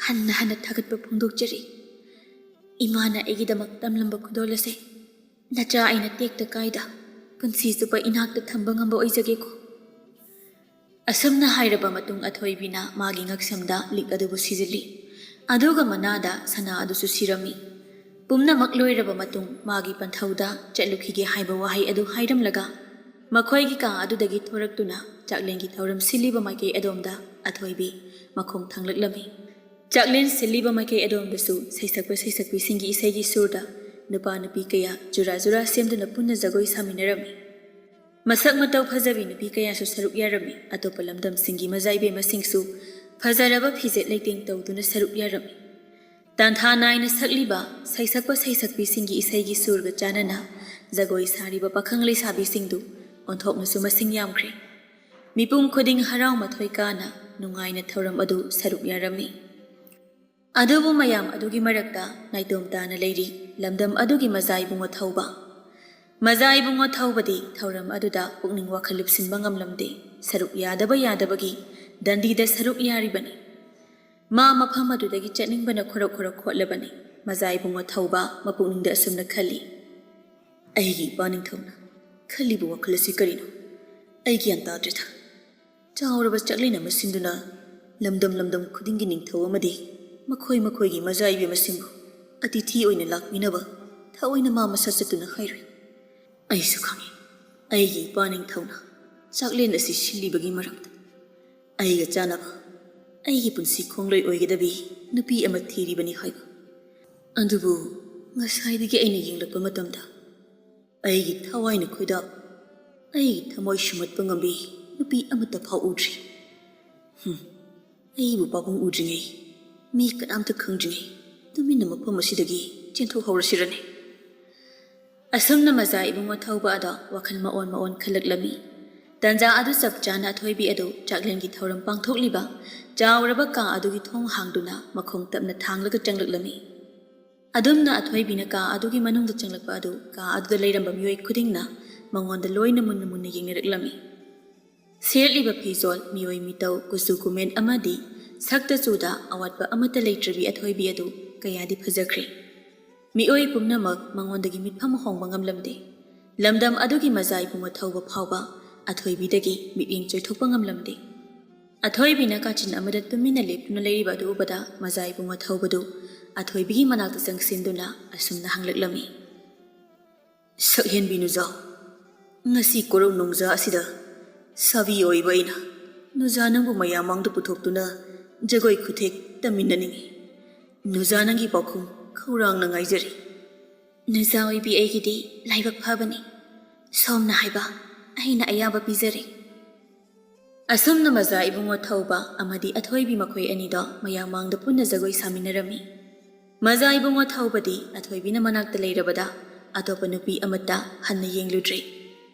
ꯍꯟꯅ ꯍꯟꯅ ꯊꯥꯒꯠꯄ ꯐꯣꯡꯗꯣꯛꯆꯔꯤ꯫ ꯏꯃꯥꯅ ꯑꯩꯒꯤꯗꯃꯛ ꯇꯝꯂꯝꯕ ꯈꯨꯗꯣꯜ ꯑꯁꯦ ꯅꯆꯥ ꯑꯩꯅ ꯇꯦꯛꯇ ꯀꯥꯏꯗ ꯄꯨꯟꯁꯤ ꯆꯨꯞꯄ ꯏꯅꯥꯛꯇ ꯊꯝꯕ ꯉꯝꯕ ꯑꯣꯏꯖꯒꯦꯀꯣ꯫" ꯑꯁꯨꯝꯅ ꯍꯥꯏꯔꯕ ꯃꯇꯨꯡ ꯑꯊꯣꯏꯕꯤꯅ ꯃꯥꯒꯤ ꯉꯛꯁꯝꯗ ꯂꯤꯛ ꯑꯗꯨꯕꯨ ꯁꯤꯖꯤꯜꯂꯤ꯫ ꯑꯗꯨꯒ ꯃꯅꯥꯗ ꯁꯅꯥ ꯑꯗꯨꯁꯨ ꯁꯤꯔꯝꯃꯤ꯫ ꯄꯨꯝꯅꯃꯛ ꯂꯣꯏꯔꯕ ꯃꯇꯨꯡ ꯃꯥꯒꯤ ꯄꯟꯊꯧꯗ ꯆꯠꯂꯨꯈꯤꯒꯦ ꯍꯥꯏꯕ ꯋꯥꯍꯩ ꯑꯗꯨ ꯍꯥꯏꯔꯝꯂꯒ ꯃꯈꯣꯏꯒꯤ ꯀꯥ ꯑꯗꯨꯗꯒꯤ ꯊꯣꯔꯛꯇꯨꯅ ꯆꯥꯛꯂꯦꯟꯒꯤ ꯊꯧꯔꯝ ꯁꯤꯜꯂꯤꯕ ꯃꯥꯏꯀꯩ ꯑꯗꯣꯝꯗ ꯑꯊꯣꯏꯕꯤ ꯃꯈꯣꯡ ꯊꯥꯡꯂꯛꯂꯝꯃꯤ꯫ ꯆꯥꯛꯂꯦꯟ ꯁꯤꯜꯂꯤꯕ ꯃꯥꯏꯀꯩ ꯑꯗꯣꯝꯗꯁꯨ ꯁꯩꯁꯛꯄ ꯁꯩꯁꯛꯄꯤꯁꯤꯡꯒꯤ ꯏꯁꯩꯒꯤ ꯁꯨꯔꯗ ꯅꯨꯄꯥ ꯅꯨꯄꯤ ꯀꯌꯥ ꯖꯨꯔꯥ ꯖꯨꯔꯥ ꯁꯦꯝꯗꯨꯅ ꯄꯨꯟꯅ ꯖꯒꯣꯏ ꯁꯥꯃꯤꯟꯅꯔꯝꯃꯤ꯫ ꯃꯁꯛ ꯃꯇꯧ ꯐꯖꯕꯤ ꯅꯨꯄꯤ ꯀꯌꯥꯁꯨ ꯁꯔꯨꯛ ꯌꯥꯔꯝꯃꯤ꯫ ꯑꯇꯣꯞꯄ ꯂꯝꯗꯝꯁꯤꯡꯒꯤ ꯃꯖꯥ ꯏꯕꯦꯝꯃꯁꯤꯡꯁꯨ ꯐꯖꯔꯕ ꯐꯤꯖꯦꯠ ꯂꯩꯇꯦꯡ ꯇꯧꯗꯨꯅ ꯁꯔꯨꯛ ꯌꯥꯔꯝꯃꯤ꯫ ꯇꯥꯟꯊꯥ ꯅꯥꯏꯅ ꯁꯛꯂꯤꯕ ꯁꯩꯁꯛꯄ ꯁꯩꯁꯛꯄꯤꯁꯤꯡꯒꯤ ꯏꯁꯩꯒꯤ ꯁꯨꯔꯒ ꯆꯥꯟꯅꯅ ꯖꯒꯣꯏ ꯁꯥꯔꯤꯕ ꯄꯥꯈꯪ ꯂꯩꯁꯥꯕꯤꯁꯤꯡꯗꯨ ꯑꯣꯟꯊꯣꯛꯅꯁꯨ ꯃꯁꯤꯡ ꯌꯥꯝꯈ꯭ꯔꯦ꯫ ꯃꯤꯄꯨꯝ ꯈꯨꯗꯤꯡ ꯍꯔꯥꯎ ꯃꯊꯣꯏ ꯀꯥꯅ ꯅꯨꯡꯉꯥꯏꯅ ꯊꯧꯔꯝ ꯑꯗꯨ ꯁꯔꯨꯛ ꯌꯥꯔꯝꯃꯤ꯫ ꯑꯗꯨꯕꯨ ꯃꯌꯥꯝ ꯑꯗꯨꯒꯤ ꯃꯔꯛꯇ ꯅꯥꯏꯇꯣꯝ ꯇꯥꯅ ꯂꯩꯔꯤ ꯂꯝꯗꯝ ꯑꯗꯨꯒꯤ ꯃꯖꯥ ꯏꯕꯨꯡꯉꯣ ꯊꯧꯕ꯫ ꯃꯖꯥ ꯏꯕꯨꯡꯉꯣ ꯊꯧꯕꯗꯤ ꯊꯧꯔꯝ ꯑꯗꯨꯗ ꯄꯨꯛꯅꯤꯡ ꯋꯥꯈꯜ ꯂꯨꯞꯁꯤꯟꯕ ꯉꯝꯂꯝꯗꯦ꯫ ꯁꯔꯨꯛ ꯌꯥꯗꯕ ꯌꯥꯗꯕꯒꯤ ꯗꯟꯗꯤꯗ ꯁꯔꯨꯛ ꯌꯥꯔꯤꯕꯅꯤ꯫ ꯃꯥ ꯃꯐꯝ ꯑꯗꯨꯗꯒꯤ ꯆꯠꯅꯤꯡꯕꯅ ꯈꯣꯔꯛ ꯈꯣꯔꯛ ꯈꯣꯠꯂꯕꯅꯤ꯫ ꯃꯖꯥ ꯏꯕꯨꯡꯉꯣ ꯊꯧꯕ ꯃꯄꯨꯛꯅꯤꯡꯗ ꯑꯁꯨꯝꯅ ꯈꯜꯂꯤ, "ꯑꯩꯒꯤ ꯏꯄꯥ ꯅꯤꯡꯊꯧꯅ ꯈꯜꯂꯤꯕ ꯋꯥꯈꯜ ꯑꯁꯤ ꯀꯔꯤꯅꯣ? ꯑꯩ ꯒ꯭ꯌꯥꯟ ꯇꯥꯗ꯭ꯔꯦꯗ꯫ ꯆꯥꯎꯔꯕ ꯆꯥꯛꯂꯦꯟ ꯑꯃ ꯁꯤꯟꯗꯨꯅ ꯂꯝꯗꯝ ꯂꯝꯗꯝ ꯈꯨꯗꯤꯡꯒꯤ ꯅꯤꯡꯊꯧ ꯑꯃꯗꯤ ꯃꯈꯣꯏ ꯃꯈꯣꯏꯒꯤ ꯃꯖꯥ ꯏꯕꯦꯝꯃꯁꯤꯡꯕꯨ ꯑꯇꯤꯊꯤ ꯑꯣꯏꯅ ꯂꯥꯛꯄꯤꯅꯕ ꯊꯑꯣꯏꯅ ꯃꯥ ꯃꯁꯥ ꯆꯠꯇꯨꯅ ꯍꯥꯏꯔꯨꯏ꯫ ꯑꯩꯁꯨ ꯈꯪꯏ, ꯑꯩꯒꯤ ꯏꯄꯥ ꯅꯤꯡꯊꯧꯅ ꯆꯥꯛꯂꯦꯟ ꯑꯁꯤ ꯁꯤꯜꯂꯤꯕꯒꯤ ꯃꯔꯝꯗ꯫ ꯑꯩꯒ ꯆꯥꯟꯅꯕ, ꯑꯩꯒꯤ ꯄꯨꯟꯁꯤ ꯈꯣꯡꯂꯣꯏ ꯑꯣꯏꯒꯗꯕꯤ ꯅꯨꯄꯤ ꯑꯃ ꯊꯤꯔꯤꯕꯅꯤ ꯍꯥꯏꯕ꯫ ꯑꯗꯨꯕꯨ ꯉꯁꯥꯏꯗꯒꯤ ꯑꯩꯅ ꯌꯦꯡꯂꯛꯄ ꯃꯇꯝꯗ ꯑꯩꯒꯤ ꯊꯋꯥꯏꯅ ꯈꯣꯏꯗꯥ, ꯑꯩꯒꯤ ꯊꯃꯣꯏ ꯁꯨꯝꯍꯠꯄ ꯉꯝꯕꯤ ꯅꯨꯄꯤ ꯑꯃꯠꯇ ꯐꯥꯎ ꯎꯗ꯭ꯔꯤ꯫ ꯍꯨꯝ, ꯑꯩꯕꯨ ꯄꯥꯕꯨꯡ ꯎꯗ꯭ꯔꯤꯉꯩ, ꯃꯤ ꯀꯅꯥꯝꯇ ꯈꯪꯗ꯭ꯔꯤꯉꯩ ꯇꯨꯃꯤꯟꯅ ꯃꯐꯝ ꯑꯁꯤꯗꯒꯤ ꯆꯦꯟꯊꯣꯛꯍꯧꯔꯁꯤꯔꯅꯦ?" ꯑꯁꯨꯝꯅ ꯃꯖꯥ ꯏꯕꯨꯡꯉꯣ ꯊꯧꯕ ꯑꯗꯣ ꯋꯥꯈꯜ ꯃꯑꯣꯟ ꯃꯑꯣꯟ ꯈꯜꯂꯛꯂꯝꯃꯤ꯫ ꯇꯟꯖꯥ ꯑꯗꯨ ꯆꯞ ꯆꯥꯅ ꯑꯊꯣꯏꯕꯤ ꯑꯗꯨ ꯆꯥꯛꯂꯦꯟꯒꯤ ꯊꯧꯔꯝ ꯄꯥꯡꯊꯣꯛꯂꯤꯕ ꯆꯥꯎꯔꯕ ꯀꯥ ꯑꯗꯨꯒꯤ ꯊꯣꯡ ꯍꯥꯡꯗꯨꯅ ꯃꯈꯣꯡ ꯇꯞꯅ ꯊꯥꯡꯂꯒ ꯆꯪꯂꯛꯂꯝꯃꯤ꯫ ꯑꯗꯨꯝꯅ ꯑꯊꯣꯏꯕꯤꯅ ꯀꯥ ꯑꯗꯨꯒꯤ ꯃꯅꯨꯡꯗ ꯆꯪꯂꯛꯄ ꯑꯗꯨ ꯀꯥ ꯑꯗꯨꯗ ꯂꯩꯔꯝꯕ ꯃꯤꯑꯣꯏ ꯈꯨꯗꯤꯡꯅ ꯃꯉꯣꯟꯗ ꯂꯣꯏꯅ ꯃꯨꯟꯅ ꯃꯨꯟꯅ ꯌꯦꯡꯅꯔꯛꯂꯝꯃꯤ꯫ ꯁꯦꯠꯂꯤꯕ ꯐꯤꯖꯣꯜ, ꯃꯤꯑꯣꯏ ꯃꯤꯇꯧ, ꯀꯨꯆꯨ ꯀꯨꯃꯦꯟ ꯑꯃꯗꯤ ꯁꯛꯇ ꯆꯨꯗ ꯑꯋꯥꯠꯄ ꯑꯃꯠꯇ ꯂꯩꯇ꯭ꯔꯕꯤ ꯑꯊꯣꯏꯕꯤ ꯑꯗꯨ ꯀꯌꯥꯗꯤ ꯐꯖꯈ꯭ꯔꯦ꯫ ꯃꯤꯑꯣꯏ ꯄꯨꯝꯅꯃꯛ ꯃꯉꯣꯟꯗꯒꯤ ꯃꯤꯠꯐꯝ ꯍꯣꯡꯕ ꯉꯝꯂꯝꯗꯦ꯫ ꯂꯝꯗꯝ ꯑꯗꯨꯒꯤ ꯃꯖꯥ ꯏꯕꯨꯡꯉꯣ ꯊꯧꯕ ꯐꯥꯎꯕ ꯑꯊꯣꯏꯕꯤꯗꯒꯤ ꯃꯤꯠꯌꯦꯡ ꯆꯣꯏꯊꯣꯛꯄ ꯉꯝꯂꯝꯗꯦ꯫ ꯑꯊꯣꯏꯕꯤꯅ ꯀꯥꯆꯤꯟ ꯑꯃꯗ ꯇꯨꯃꯤꯟꯅ ꯂꯦꯞꯇꯨꯅ ꯂꯩꯔꯤꯕ ꯑꯗꯨ ꯎꯕꯗ ꯃꯖꯥ ꯏꯕꯨꯡꯉꯣ ꯊꯧꯕꯗꯨ ꯑꯊꯣꯏꯕꯤꯒꯤ ꯃꯅꯥꯛꯇ ꯆꯪꯁꯤꯟꯗꯨꯅ ꯑꯁꯨꯝꯅ ꯍꯪꯂꯛꯂꯝꯃꯤ, "ꯁꯛꯍꯦꯟꯕꯤ ꯅꯨꯖꯥ, ꯉꯁꯤ ꯀꯣꯔꯧ ꯅꯣꯡꯖꯥ ꯑꯁꯤꯗ ꯁꯥꯕꯤ ꯑꯣꯏꯕ ꯑꯩꯅ ꯅꯨꯖꯥ ꯅꯪꯕꯨ ꯃꯌꯥꯝ ꯃꯥꯡꯗ ꯄꯨꯊꯣꯛꯇꯨꯅ ꯖꯒꯣꯏ ꯈꯨꯊꯦꯛ ꯇꯝꯃꯤꯟꯅꯅꯤꯡꯏ꯫ ꯅꯨꯖꯥ ꯅꯪꯒꯤ ꯄꯥꯎꯈꯨꯝ ꯈꯧꯔꯥꯡꯅ ꯉꯥꯏꯖꯔꯤ꯫" "ꯅꯨꯖꯥ ꯑꯣꯏꯕꯤ ꯑꯩꯒꯤꯗꯤ ꯂꯥꯏꯕꯛ ꯐꯕꯅꯤ꯫ ꯁꯣꯝꯅ ꯍꯥꯏꯕ ꯑꯩꯅ ꯑꯌꯥꯕ ꯄꯤꯖꯔꯤ꯫" ꯑꯁꯨꯝꯅ ꯃꯖꯥ ꯏꯕꯨꯡꯉꯣ ꯊꯧꯕ ꯑꯃꯗꯤ ꯑꯊꯣꯏꯕꯤ ꯃꯈꯣꯏ ꯑꯅꯤꯗꯣ ꯃꯌꯥꯝ ꯃꯥꯡꯗ ꯄꯨꯟꯅ ꯖꯒꯣꯏ ꯁꯥꯃꯤꯟꯅꯔꯝꯃꯤ꯫ ꯃꯖꯥ ꯏꯕꯨꯡꯉꯣ ꯊꯧꯕꯗꯤ ꯑꯊꯣꯏꯕꯤꯅ ꯃꯅꯥꯛꯇ ꯂꯩꯔꯕꯗ ꯑꯇꯣꯞꯄ ꯅꯨꯄꯤ ꯑꯃꯠꯇ ꯍꯟꯅ ꯌꯦꯡꯂꯨꯗ꯭ꯔꯦ꯫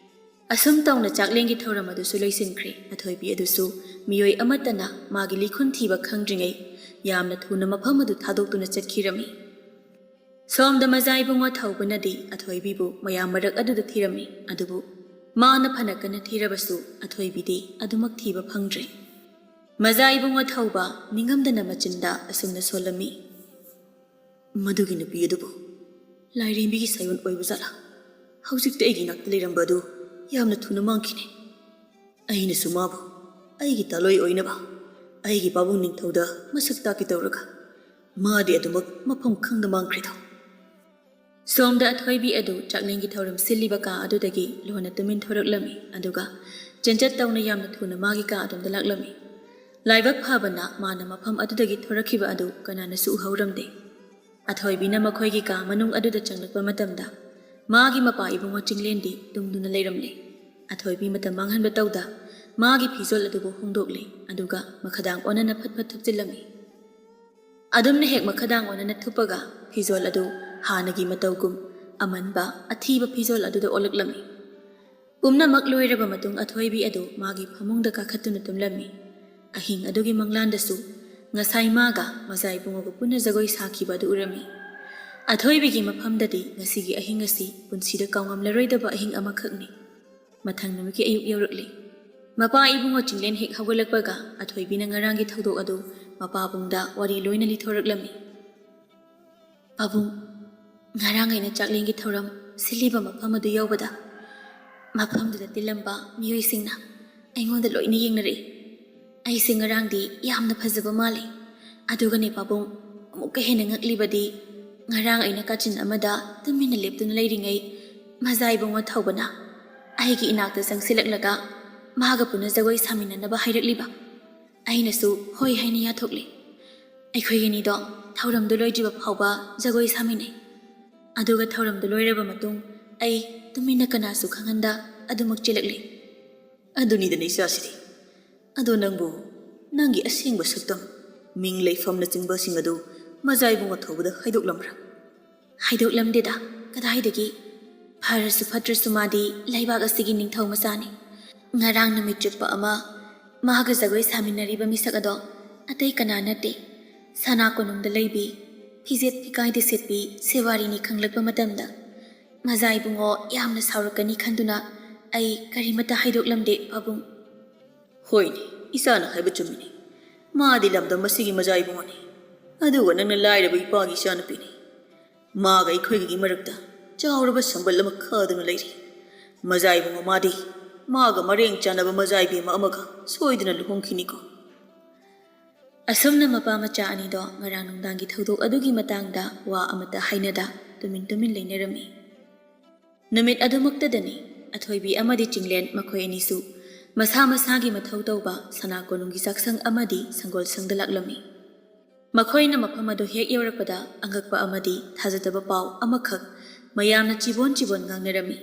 ꯑꯁꯨꯝ ꯇꯧꯅ ꯆꯥꯛꯂꯦꯟꯒꯤ ꯊꯧꯔꯝ ꯑꯗꯨꯁꯨ ꯂꯣꯏꯁꯤꯟꯈ꯭ꯔꯦ꯫ ꯑꯊꯣꯏꯕꯤ ꯑꯗꯨꯁꯨ ꯃꯤꯑꯣꯏ ꯑꯃꯠꯇꯅ ꯃꯥꯒꯤ ꯂꯤꯈꯨꯟ ꯊꯤꯕ ꯈꯪꯗ꯭ꯔꯤꯉꯩ ꯌꯥꯝꯅ ꯊꯨꯅ ꯃꯐꯝ ꯑꯗꯨ ꯊꯥꯗꯣꯛꯇꯨꯅ ꯆꯠꯈꯤꯔꯝꯃꯤ꯫ ꯁꯣꯝꯗ ꯃꯖꯥ ꯏꯕꯨꯡꯉꯣ ꯊꯧꯕꯅꯗꯤ ꯑꯊꯣꯏꯕꯤꯕꯨ ꯃꯌꯥꯝ ꯃꯔꯛ ꯑꯗꯨꯗ ꯊꯤꯔꯝꯃꯤ꯫ ꯑꯗꯨꯕꯨ ꯃꯥꯅ ꯐꯅ ꯀꯟꯅ ꯊꯤꯔꯕꯁꯨ ꯑꯊꯣꯏꯕꯤꯗꯤ ꯑꯗꯨꯃꯛ ꯊꯤꯕ ꯐꯪꯗ꯭ꯔꯦ꯫ ꯃꯖꯥ ꯏꯕꯨꯡꯉꯣ ꯊꯧꯕ ꯅꯤꯡꯉꯝꯗꯅ ꯃꯆꯤꯟꯗ ꯑꯁꯨꯝꯅ ꯁꯣꯜꯂꯝꯃꯤ, "ꯃꯗꯨꯒꯤ ꯅꯨꯄꯤ ꯑꯗꯨꯕꯨ ꯂꯥꯏꯔꯦꯝꯕꯤꯒꯤ ꯁꯥꯌꯣꯟ ꯑꯣꯏꯕ ꯖꯥꯠꯂꯥ? ꯍꯧꯖꯤꯛꯇ ꯑꯩꯒꯤ ꯏꯅꯥꯛꯇ ꯂꯩꯔꯝꯕ ꯑꯗꯨ ꯌꯥꯝꯅ ꯊꯨꯅ ꯃꯥꯡꯈꯤꯅꯦ꯫ ꯑꯩꯅꯁꯨ ꯃꯥꯕꯨ ꯑꯩꯒꯤ ꯇꯥꯂꯣꯏ ꯑꯣꯏꯅꯕ ꯑꯩꯒꯤ ꯄꯥꯕꯨꯡ ꯅꯤꯡꯊꯧꯗ ꯃꯁꯛ ꯇꯥꯛꯀꯦ ꯇꯧꯔꯒ ꯃꯥꯗꯤ ꯑꯗꯨꯃꯛ ꯃꯐꯝ ꯈꯪꯗ ꯃꯥꯡꯈ꯭ꯔꯦꯗꯣ꯫" ꯁꯣꯝꯗ ꯑꯊꯣꯏꯕꯤ ꯑꯗꯨ ꯆꯥꯛꯂꯦꯟꯒꯤ ꯊꯧꯔꯝ ꯁꯤꯜꯂꯤꯕ ꯀꯥ ꯑꯗꯨꯗꯒꯤ ꯂꯣꯟꯅ ꯇꯨꯃꯤꯟ ꯊꯣꯔꯛꯂꯝꯃꯤ꯫ ꯑꯗꯨꯒ ꯆꯦꯟꯆꯠ ꯇꯧꯅ ꯌꯥꯝꯅ ꯊꯨꯅ ꯃꯥꯒꯤ ꯀꯥ ꯑꯗꯣꯝꯗ ꯂꯥꯛꯂꯝꯃꯤ꯫ ꯂꯥꯏꯕꯛ ꯐꯕꯅ ꯃꯥꯅ ꯃꯐꯝ ꯑꯗꯨꯗꯒꯤ ꯊꯣꯔꯛꯈꯤꯕ ꯑꯗꯨ ꯀꯅꯥꯅꯁꯨ ꯎꯍꯧꯔꯝꯗꯦ꯫ ꯑꯊꯣꯏꯕꯤꯅ ꯃꯈꯣꯏꯒꯤ ꯀꯥ ꯃꯅꯨꯡ ꯑꯗꯨꯗ ꯆꯪꯂꯛꯄ ꯃꯇꯝꯗ ꯃꯥꯒꯤ ꯃꯄꯥ ꯏꯕꯨꯡꯉꯣ ꯆꯤꯡꯂꯦꯟꯗꯤ ꯇꯨꯝꯗꯨꯅ ꯂꯩꯔꯝꯂꯦ꯫ ꯑꯊꯣꯏꯕꯤ ꯃꯇꯝ ꯃꯥꯡꯍꯟꯕ ꯇꯧꯗ ꯃꯥꯒꯤ ꯐꯤꯖꯣꯜ ꯑꯗꯨꯕꯨ ꯍꯣꯡꯗꯣꯛꯂꯦ꯫ ꯑꯗꯨꯒ ꯃꯈꯗꯥꯡ ꯑꯣꯟꯅꯅ ꯐꯠ ꯐꯠ ꯊꯨꯞꯆꯤꯜꯂꯝꯃꯤ꯫ ꯑꯗꯨꯝꯅ ꯍꯦꯛ ꯃꯈꯗꯥꯡ ꯑꯣꯟꯅꯅ ꯊꯨꯞꯄꯒ ꯐꯤꯖꯣꯜ ꯑꯗꯨ ꯍꯥꯟꯅꯒꯤ ꯃꯇꯧꯒꯨꯝ ꯑꯃꯟꯕ ꯑꯊꯤꯕ ꯐꯤꯖꯣꯜ ꯑꯗꯨꯗ ꯑꯣꯜꯂꯛꯂꯝꯃꯤ꯫ ꯄꯨꯝꯅꯃꯛ ꯂꯣꯏꯔꯕ ꯃꯇꯨꯡ ꯑꯊꯣꯏꯕꯤ ꯑꯗꯨ ꯃꯥꯒꯤ ꯐꯃꯨꯡꯗ ꯀꯥꯈꯠꯇꯨꯅ ꯇꯨꯝꯂꯝꯃꯤ꯫ ꯑꯍꯤꯡ ꯑꯗꯨꯒꯤ ꯃꯪꯂꯥꯟꯗꯁꯨ ꯉꯁꯥꯏ ꯃꯥꯒ ꯃꯖꯥ ꯏꯕꯨꯡꯉꯣꯒ ꯄꯨꯟꯅ ꯖꯒꯣꯏ ꯁꯥꯈꯤꯕ ꯑꯗꯨ ꯎꯔꯝꯃꯤ꯫ ꯑꯊꯣꯏꯕꯤꯒꯤ ꯃꯐꯝꯗꯗꯤ ꯉꯁꯤꯒꯤ ꯑꯍꯤꯡ ꯑꯁꯤ ꯄꯨꯟꯁꯤꯗ ꯀꯥꯎꯉꯝꯂꯔꯣꯏꯗꯕ ꯑꯍꯤꯡ ꯑꯃꯈꯛꯅꯤ꯫ ꯃꯊꯪ ꯅꯨꯃꯤꯠꯀꯤ ꯑꯌꯨꯛ ꯌꯧꯔꯛꯂꯤ꯫ ꯃꯄꯥ ꯏꯕꯨꯡꯉꯣ ꯆꯤꯡꯂꯦꯟ ꯍꯦꯛ ꯍꯧꯒꯠꯂꯛꯄꯒ ꯑꯊꯣꯏꯕꯤꯅ ꯉꯔꯥꯡꯒꯤ ꯊꯧꯗꯣꯛ ꯑꯗꯨ ꯃꯄꯥꯕꯨꯡꯗ ꯋꯥꯔꯤ ꯂꯣꯏꯅ ꯂꯤꯊꯣꯔꯛꯂꯝꯃꯤ꯫ "ꯄꯥꯕꯨꯡ, ꯉꯔꯥꯡ ꯑꯩꯅ ꯆꯥꯛꯂꯦꯟꯒꯤ ꯊꯧꯔꯝ ꯁꯤꯜꯂꯤꯕ ꯃꯐꯝ ꯑꯗꯨ ꯌꯧꯕꯗ ꯃꯐꯝꯗꯨꯗ ꯇꯤꯜꯂꯝꯕ ꯃꯤꯑꯣꯏꯁꯤꯡꯅ ꯑꯩꯉꯣꯟꯗ ꯂꯣꯏꯅ ꯌꯦꯡꯅꯔꯛꯏ꯫ ꯑꯩꯁꯦ ꯉꯔꯥꯡꯗꯤ ꯌꯥꯝꯅ ꯐꯖꯕ ꯃꯥꯜꯂꯤ꯫ ꯑꯗꯨꯒꯅꯦ ꯄꯥꯕꯨꯡ, ꯑꯃꯨꯛꯀ ꯍꯦꯟꯅ ꯉꯛꯂꯤꯕꯗꯤ ꯉꯔꯥꯡ ꯑꯩꯅ ꯀꯥꯆꯤꯟ ꯑꯃꯗ ꯇꯨꯃꯤꯟꯅ ꯂꯦꯞꯇꯨꯅ ꯂꯩꯔꯤꯉꯩ ꯃꯖꯥ ꯏꯕꯨꯡꯉꯣ ꯊꯧꯕꯅ ꯑꯩꯒꯤ ꯏꯅꯥꯛꯇ ꯆꯪꯁꯤꯜꯂꯛꯂꯒ ꯃꯥꯒ ꯄꯨꯟꯅ ꯖꯒꯣꯏ ꯁꯥꯃꯤꯟꯅꯅꯕ ꯍꯥꯏꯔꯛꯂꯤꯕ꯫ ꯑꯩꯅꯁꯨ ꯍꯣꯏ ꯍꯥꯏꯅ ꯌꯥꯊꯣꯛꯂꯦ꯫ ꯑꯩꯈꯣꯏ ꯑꯅꯤꯗꯣ ꯊꯧꯔꯝꯗꯨ ꯂꯣꯏꯗ꯭ꯔꯤꯕ ꯐꯥꯎꯕ ꯖꯒꯣꯏ ꯁꯥꯃꯤꯟꯅꯩ꯫ ꯑꯗꯨꯒ ꯊꯧꯔꯝꯗꯨ ꯂꯣꯏꯔꯕ ꯃꯇꯨꯡ ꯑꯩ ꯇꯨꯃꯤꯟꯅ ꯀꯅꯥꯁꯨ ꯈꯪꯍꯟꯗ ꯑꯗꯨꯃꯛ ꯆꯦꯜꯂꯛꯂꯦ꯫" "ꯑꯗꯨꯅꯤꯗꯅ ꯏꯆꯥꯁꯤꯗꯤ꯫ ꯑꯗꯣ ꯅꯪꯕꯨ ꯅꯪꯒꯤ ꯑꯁꯦꯡꯕ ꯁꯛꯇꯝ, ꯃꯤꯡ ꯂꯩꯐꯝꯅꯆꯤꯡꯕꯁꯤꯡ ꯑꯗꯨ ꯃꯖꯥ ꯏꯕꯨꯡꯉꯣ ꯊꯧꯕꯗ ꯍꯥꯏꯗꯣꯛꯂꯝꯕ꯭ꯔꯥ?" "ꯍꯥꯏꯗꯣꯛꯂꯝꯗꯦꯗ, ꯀꯗꯥꯏꯗꯒꯤ? ꯐꯔꯁꯨ ꯐꯠꯇ꯭ꯔꯁꯨ ꯃꯥꯗꯤ ꯂꯩꯕꯥꯛ ꯑꯁꯤꯒꯤ ꯅꯤꯡꯊꯧ ꯃꯆꯥꯅꯤ꯫ ꯉꯔꯥꯡ ꯅꯨꯃꯤꯠ ꯆꯨꯞꯄ ꯑꯃ ꯃꯥꯒ ꯖꯒꯣꯏ ꯁꯥꯃꯤꯟꯅꯔꯤꯕ ꯃꯤꯁꯛ ꯑꯗꯣ ꯑꯇꯩ ꯀꯅꯥ ꯅꯠꯇꯦ, ꯁꯅꯥ ꯀꯣꯅꯨꯡꯗ ꯂꯩꯕꯤ, ꯐꯤꯖꯦꯠ ꯐꯤꯀꯥꯏꯗ ꯁꯦꯠꯄꯤ ꯁꯦꯋꯥꯔꯤꯅꯤ ꯈꯪꯂꯛꯄ ꯃꯇꯝꯗ ꯃꯖꯥ ꯏꯕꯨꯡꯉꯣ ꯌꯥꯝꯅ ꯁꯥꯎꯔꯛꯀꯅꯤ ꯈꯟꯗꯨꯅ ꯑꯩ ꯀꯔꯤꯃꯠꯇ ꯍꯥꯏꯗꯣꯛꯂꯝꯗꯦ ꯄꯥꯕꯨꯡ꯫" "ꯍꯣꯏꯅꯦ, ꯏꯆꯥꯅ ꯍꯥꯏꯕ ꯆꯨꯝꯃꯤꯅꯦ꯫ ꯃꯥꯗꯤ ꯂꯝꯗꯝ ꯑꯁꯤꯒꯤ ꯃꯖꯥ ꯏꯕꯨꯡꯉꯣꯅꯤ꯫ ꯑꯗꯨꯒ ꯅꯪꯅ ꯂꯥꯏꯔꯕ ꯏꯄꯥꯒꯤ ꯏꯆꯥꯅꯨꯄꯤꯅꯤ꯫ ꯃꯥꯒ ꯑꯩꯈꯣꯏꯒꯤ ꯃꯔꯛꯇ ꯆꯥꯎꯔꯕ ꯁꯝꯕꯜ ꯑꯃ ꯈꯥꯗꯨꯅ ꯂꯩꯔꯤ꯫ ꯃꯖꯥ ꯏꯕꯨꯡꯉꯣ ꯃꯥꯗꯤ ꯃꯥꯒ ꯃꯔꯦꯡ ꯆꯥꯟꯅꯕ ꯃꯖꯥ ꯏꯕꯦꯝꯃ ꯑꯃꯒ ꯁꯣꯏꯗꯅ ꯂꯨꯍꯣꯡꯈꯤꯅꯤꯀꯣ꯫" ꯑꯁꯨꯝꯅ ꯃꯄꯥ ꯃꯆꯥ ꯑꯅꯤꯗꯣ ꯉꯔꯥꯡ ꯅꯨꯡꯗꯥꯡꯒꯤ ꯊꯧꯗꯣꯛ ꯑꯗꯨꯒꯤ ꯃꯇꯥꯡꯗ ꯋꯥ ꯑꯃꯠꯇ ꯍꯥꯏꯅꯗ ꯇꯨꯃꯤꯟ ꯇꯨꯃꯤꯟ ꯂꯩꯅꯔꯝꯃꯤ꯫ ꯅꯨꯃꯤꯠ ꯑꯗꯨꯃꯛꯇꯗꯅꯤ ꯑꯊꯣꯏꯕꯤ ꯑꯃꯗꯤ ꯆꯤꯡꯂꯦꯟ ꯃꯈꯣꯏ ꯑꯅꯤꯁꯨ ꯃꯁꯥ ꯃꯁꯥꯒꯤ ꯃꯊꯧ ꯇꯧꯕ ꯁꯅꯥ ꯀꯣꯅꯨꯡꯒꯤ ꯆꯥꯛꯁꯪ ꯑꯃꯗꯤ ꯁꯪꯒꯣꯜ ꯁꯪꯗ ꯂꯥꯛꯂꯝꯃꯤ꯫ ꯃꯈꯣꯏꯅ ꯃꯐꯝ ꯑꯗꯨ ꯍꯦꯛ ꯌꯧꯔꯛꯄꯗ ꯑꯉꯛꯄ ꯑꯃꯗꯤ ꯊꯥꯖꯗꯕ ꯄꯥꯎ ꯑꯃꯈꯛ ꯃꯌꯥꯝꯅ ꯆꯤꯕꯣꯟ ꯆꯤꯕꯣꯟ ꯉꯥꯡꯅꯔꯝꯃꯤ꯫